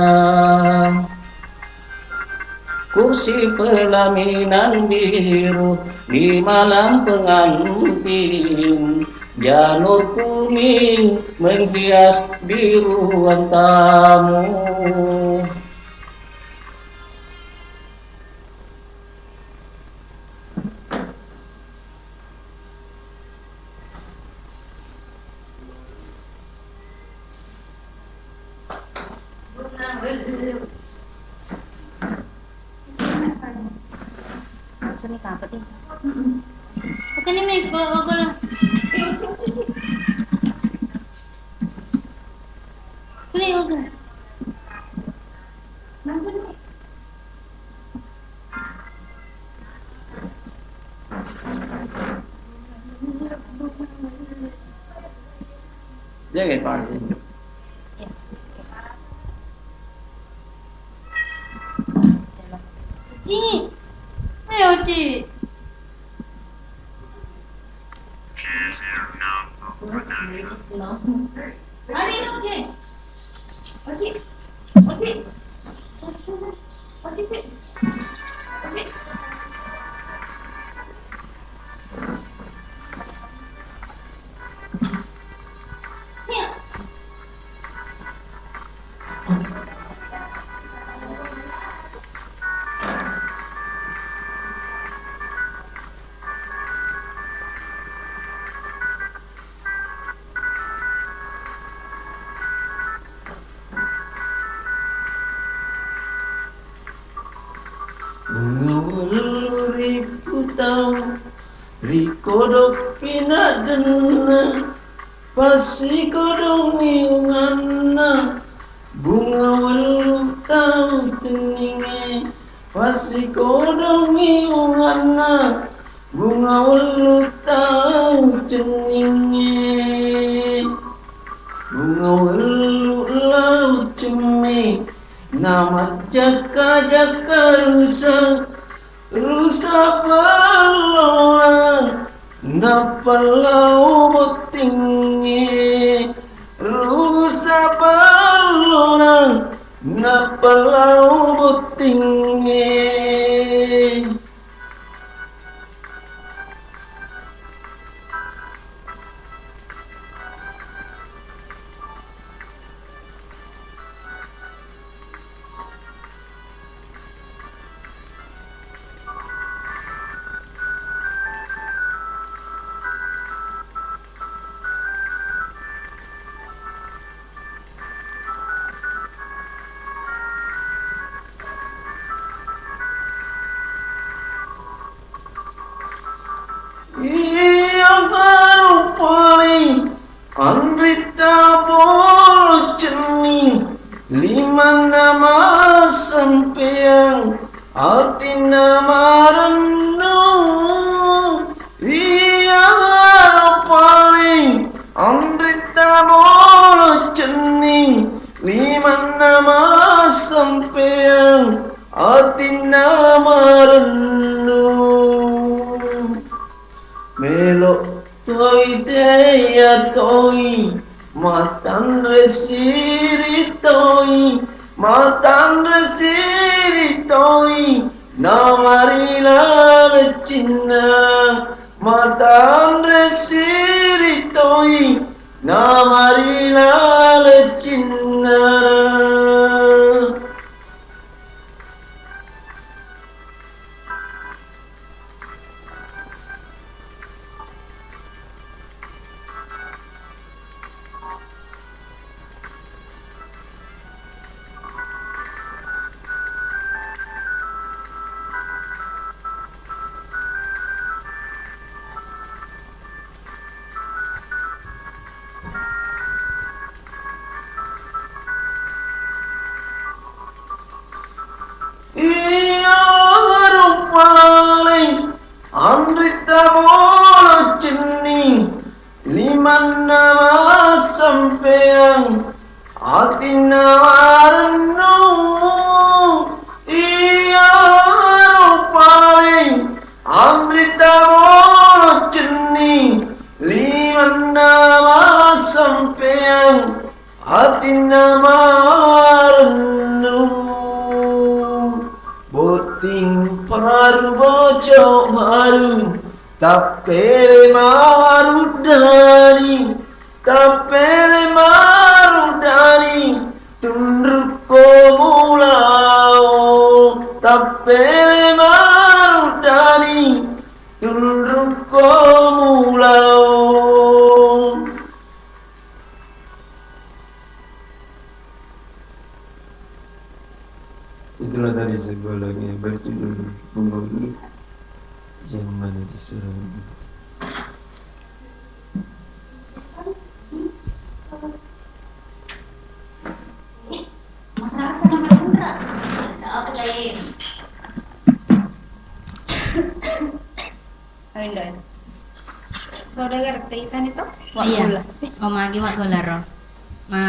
Kursi pelaminan biru di malam pengantin, janur kuning menghias di ruang tamu. Sini kapet nih. Oke nih, Mei, bawa, bawa bola. Ini Jaga, Pak. Ci. Ayo, Ci. Bunga wellu rippu tau, ri kodoppi naddenna, passikodongi unganna. Bunga wellu tau cenningnge, passikodongi unganna. Bunga wellu tau cenningnge, bunga wellu lau cemme, namacca-jakka rusa, rusa pellona, nappa lau bottingnge, rusa pellona, nappa lau bottingnge. Iya baru paling anrita bolo cenning, limanna massampeang, atinna marennu. Iya paling anrita bolo cenning, limanna massampeang, atinna marennu. Melo toi teya toi, matanre siri toi, matanre siri toi, namarila leccinna. Matanre siri toi, namarila leccinna. Iya rupaling anrita bolo cenning, limanna massampeang, atinna marennu. Iya rupaling anrita bolo cenning, limanna massampeang, atinna marennu. Botting paru bocok baru, tappere maruddani, tappere maruddani, tunrukko mulao, tappere maruddani, tunrukko mulao. Itulah tadi sebuah lagu yang berjudul Bunga Wellu yang mana disuruh. Saudagar, tei tani to? Iya. Waggola. Oh, magi waggola ro. Ma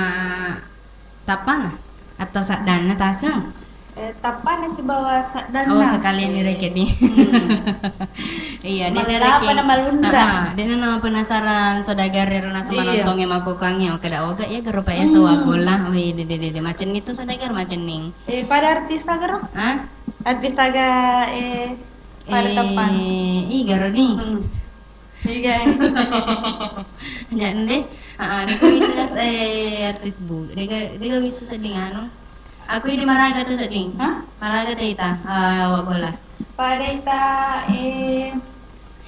tappana atau saddanna taseng? Eh, tappana sibawa saddanna. Oh, sekalian ni reke di. Hmm. Iya, dena reke. Mallapa na malunra. Ah, dena nama penasaran saudagar ro naseng manontonge makkukuangnge, oh, kada oga ya garupa ya sewaggola. Wih, de, de, de, de. Macenning tu saudagar, macenning. Eh, pada artis aga ro? Hah? Artis aga, eh, pada tappana. Eh, iga ro di. Hmm. Iga. Jande, ah, dega wisseng, eh, artis bu, dega, dega wisseng sedding anu. Aku ini maraga tu sedding. Hah? Maraga tei ta, ah, waggola. Pada ita, eh,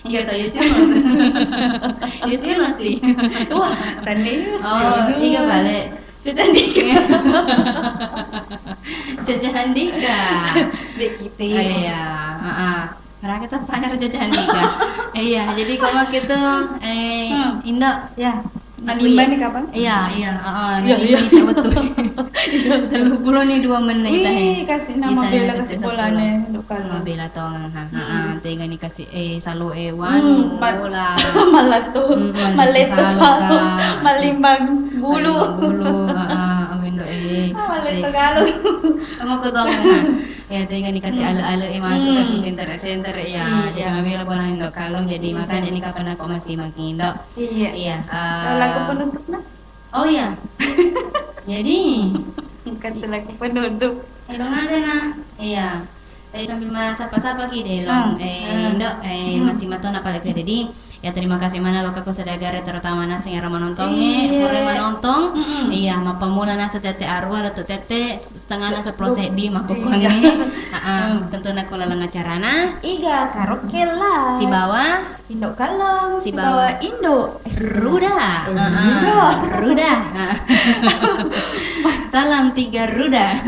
iya ta, Yusuf. Yusuf masih. Wah, tadi Yusuf. Oh, iga balik. Caca Andika. Caca Andika. Dek kita. Oh, iya, heeh. Maraga tappana ro Caca Andika. Iya, jadi ko makkitu, eh, hmm. Indo. Ya. Malimba ni kapang? Iya, iya, heeh. Iya, iya. Malimba ni ta wettu. Iya. Telluppulo ni dua menne ita, he. Wih, kasi nama bela kasi bola ne, Indo Kallong. Mabela tongeng, ha, ha, ha. Hmm. Tega ni kasi, eh, salo, eh, wanu, hmm, bola. Maletto. Hmm, maletto salo, salo. Malimbang bulu. Malimbang bulu, ha, ha, Indo, eh. Ah, maletto galo. Kamu ko tongeng, ha. Ya, tega ni kasi ale-ale, eh, matu kasi sentere-sentere, ya. Iya. Jadi mabela bola Indo Kallong, jadi makanya ni kapan aku masih makin Indo. Iya. Iya, eh, lagu penutupnya? Oh iya. Jadi, bukan lagu penutup. Elong aga na. Iya. Eh, sambil massapa-sapa ki delong. Hmm. Eh, hmm. Indo, eh, hmm. Masih matona pale ke dedi. Ya, terima kasih mana lo kako saudagar, terutama naseng ero manontonge, iya. Pura manonton. Mm-mm. Iya, mappamula naseng tette arua, lettu tette, setengah naseng proses di makkukuangnge. Iya. Ah, ah. Hmm. Tentu nakko laleng acarana. Iga Karaoke Live. Sibawa Indo Kallong, sibawa, sibawa Indo Ruda. Ruda. Heeh. Ruda. Salam tiga ruda.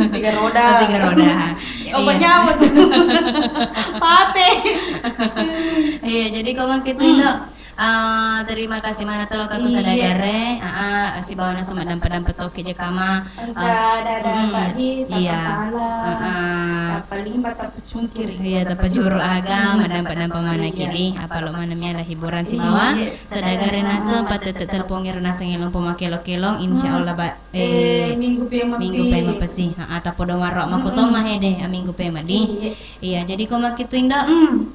Tiga roda. Oh, tiga roda. Iya. Apa nyawa tu? Pape. Iya, jadi ko makkitu, hmm. Indo. Ah, terima kasih mana tolo kako saudagar e. Ah, ah, sibawa naseng maddampa-dampa toki je kama. Engka, ah, dada, hmm, tadi, iya. Tanpa salah. Ah, ah. Tanpa limba, tanpa cungkiri. Iya, tapajuru aga, madampa-dampa maneng kidi, apalo maneng miala hiburan sibawa. Iya, saudagar e naseng, patette telpong ero naseng elong pong makelong-kelong, insya Allah, ba, eh, minggu pema, minggu pema pesi. Heeh, tapodo maro makkuto ma hede, ah, minggu pema di. Iya. Iya, jadi ko makkitu Indo,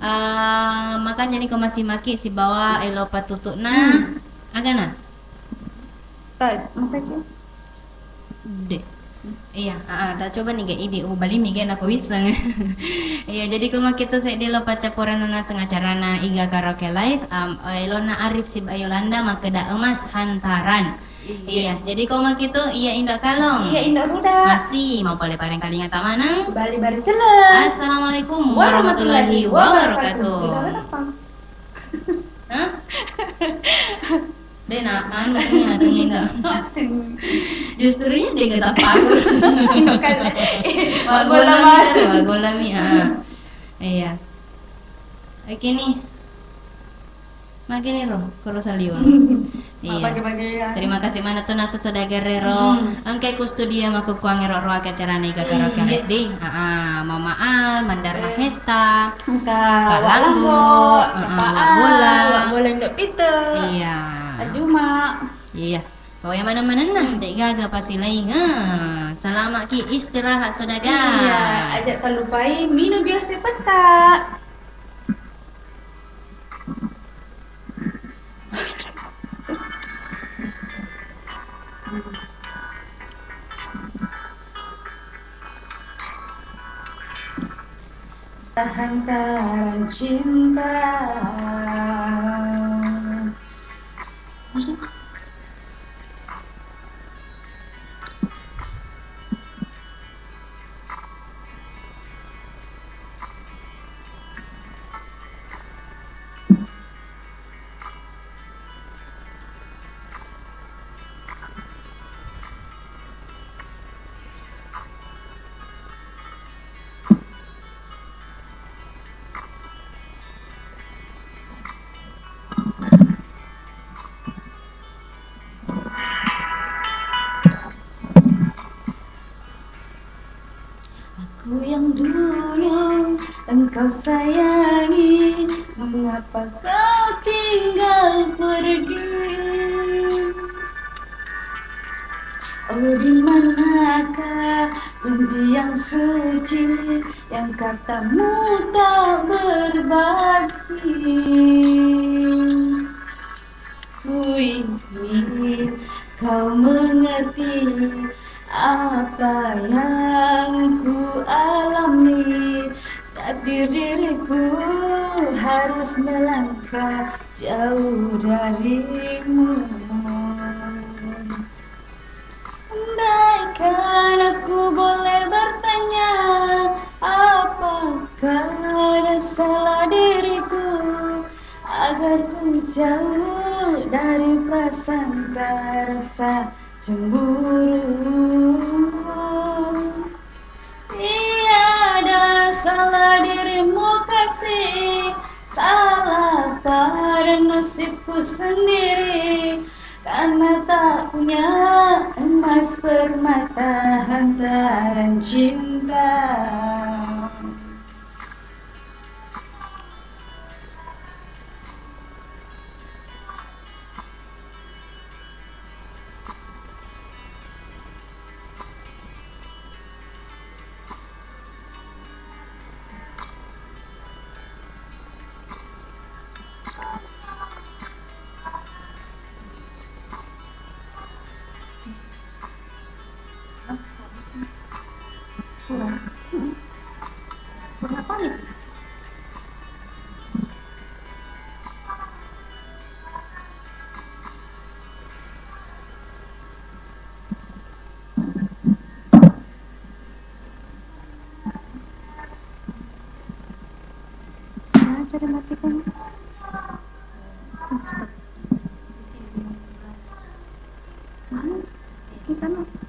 ah, makanya ni ko masih maki sibawa elo patutukna. Agana? Tak, macam tu. De. Iya, ah, ah, ta coba ni ga idi, ubali mi ga nako wisseng. Iya, jadi ko makkitu seddi lo paccappurana naseng acarana Iga Karaoke Live, am, elona Arif siba Yolanda makkeda emas hantaran. Iya. Iya, jadi ko makkitu, iya Indo Kallong. Iya Indo Ruda. Masih mau pale pareng kalinga tamaneng. Bali bari seleng. Assalamualaikum warahmatullahi wabarakatuh. Warahmatullahi wabarakatuh. Hah? De na, manu tengah, tengah Indo. Justru iya de ga tapasur. Bukan. Waggola mi, waggola mi, ah. Iya. Oke nih. Magini ro, koro saliweng. Iya. Mapake-pake ya. Terima kasih mana tu naseng saudagar ero. Hmm. Engka ku studio makkukuang ero ro acarana Iga Karaoke Live di. Iya. Ah, ah, Mama Al, Mandar, eh, Mahesta, engka Pak Langgo, Langgo, ah, ah, Pak Wak Gola. Al, Wak Gola Indo Peter. Iya. Ajuma. Iya. Pokoknya mana-manenna, de gaga pasilai. Ha, salama ki istirahat saudagar. Iya, aja talupai minum biasa peta. Hantaran cinta. Dulu engkau sayangi, mengapa kau tinggal pergi? Oh, di manakah janji yang suci yang katamu tak berbagi? Ku ingin kau mengerti apa yang ku alami. Takdir diriku harus melangkah jauh darimu. Andaikan aku boleh bertanya, apakah ada salah diriku agar ku jauh dari prasangka rasa cemburu? Tiada salah dirimu kasih, salah pada nasibku sendiri. Karena tak punya emas permata hantaran cinta. Kurang. Kurang apa nih? Nah, cara matikan. Mana? Di sana.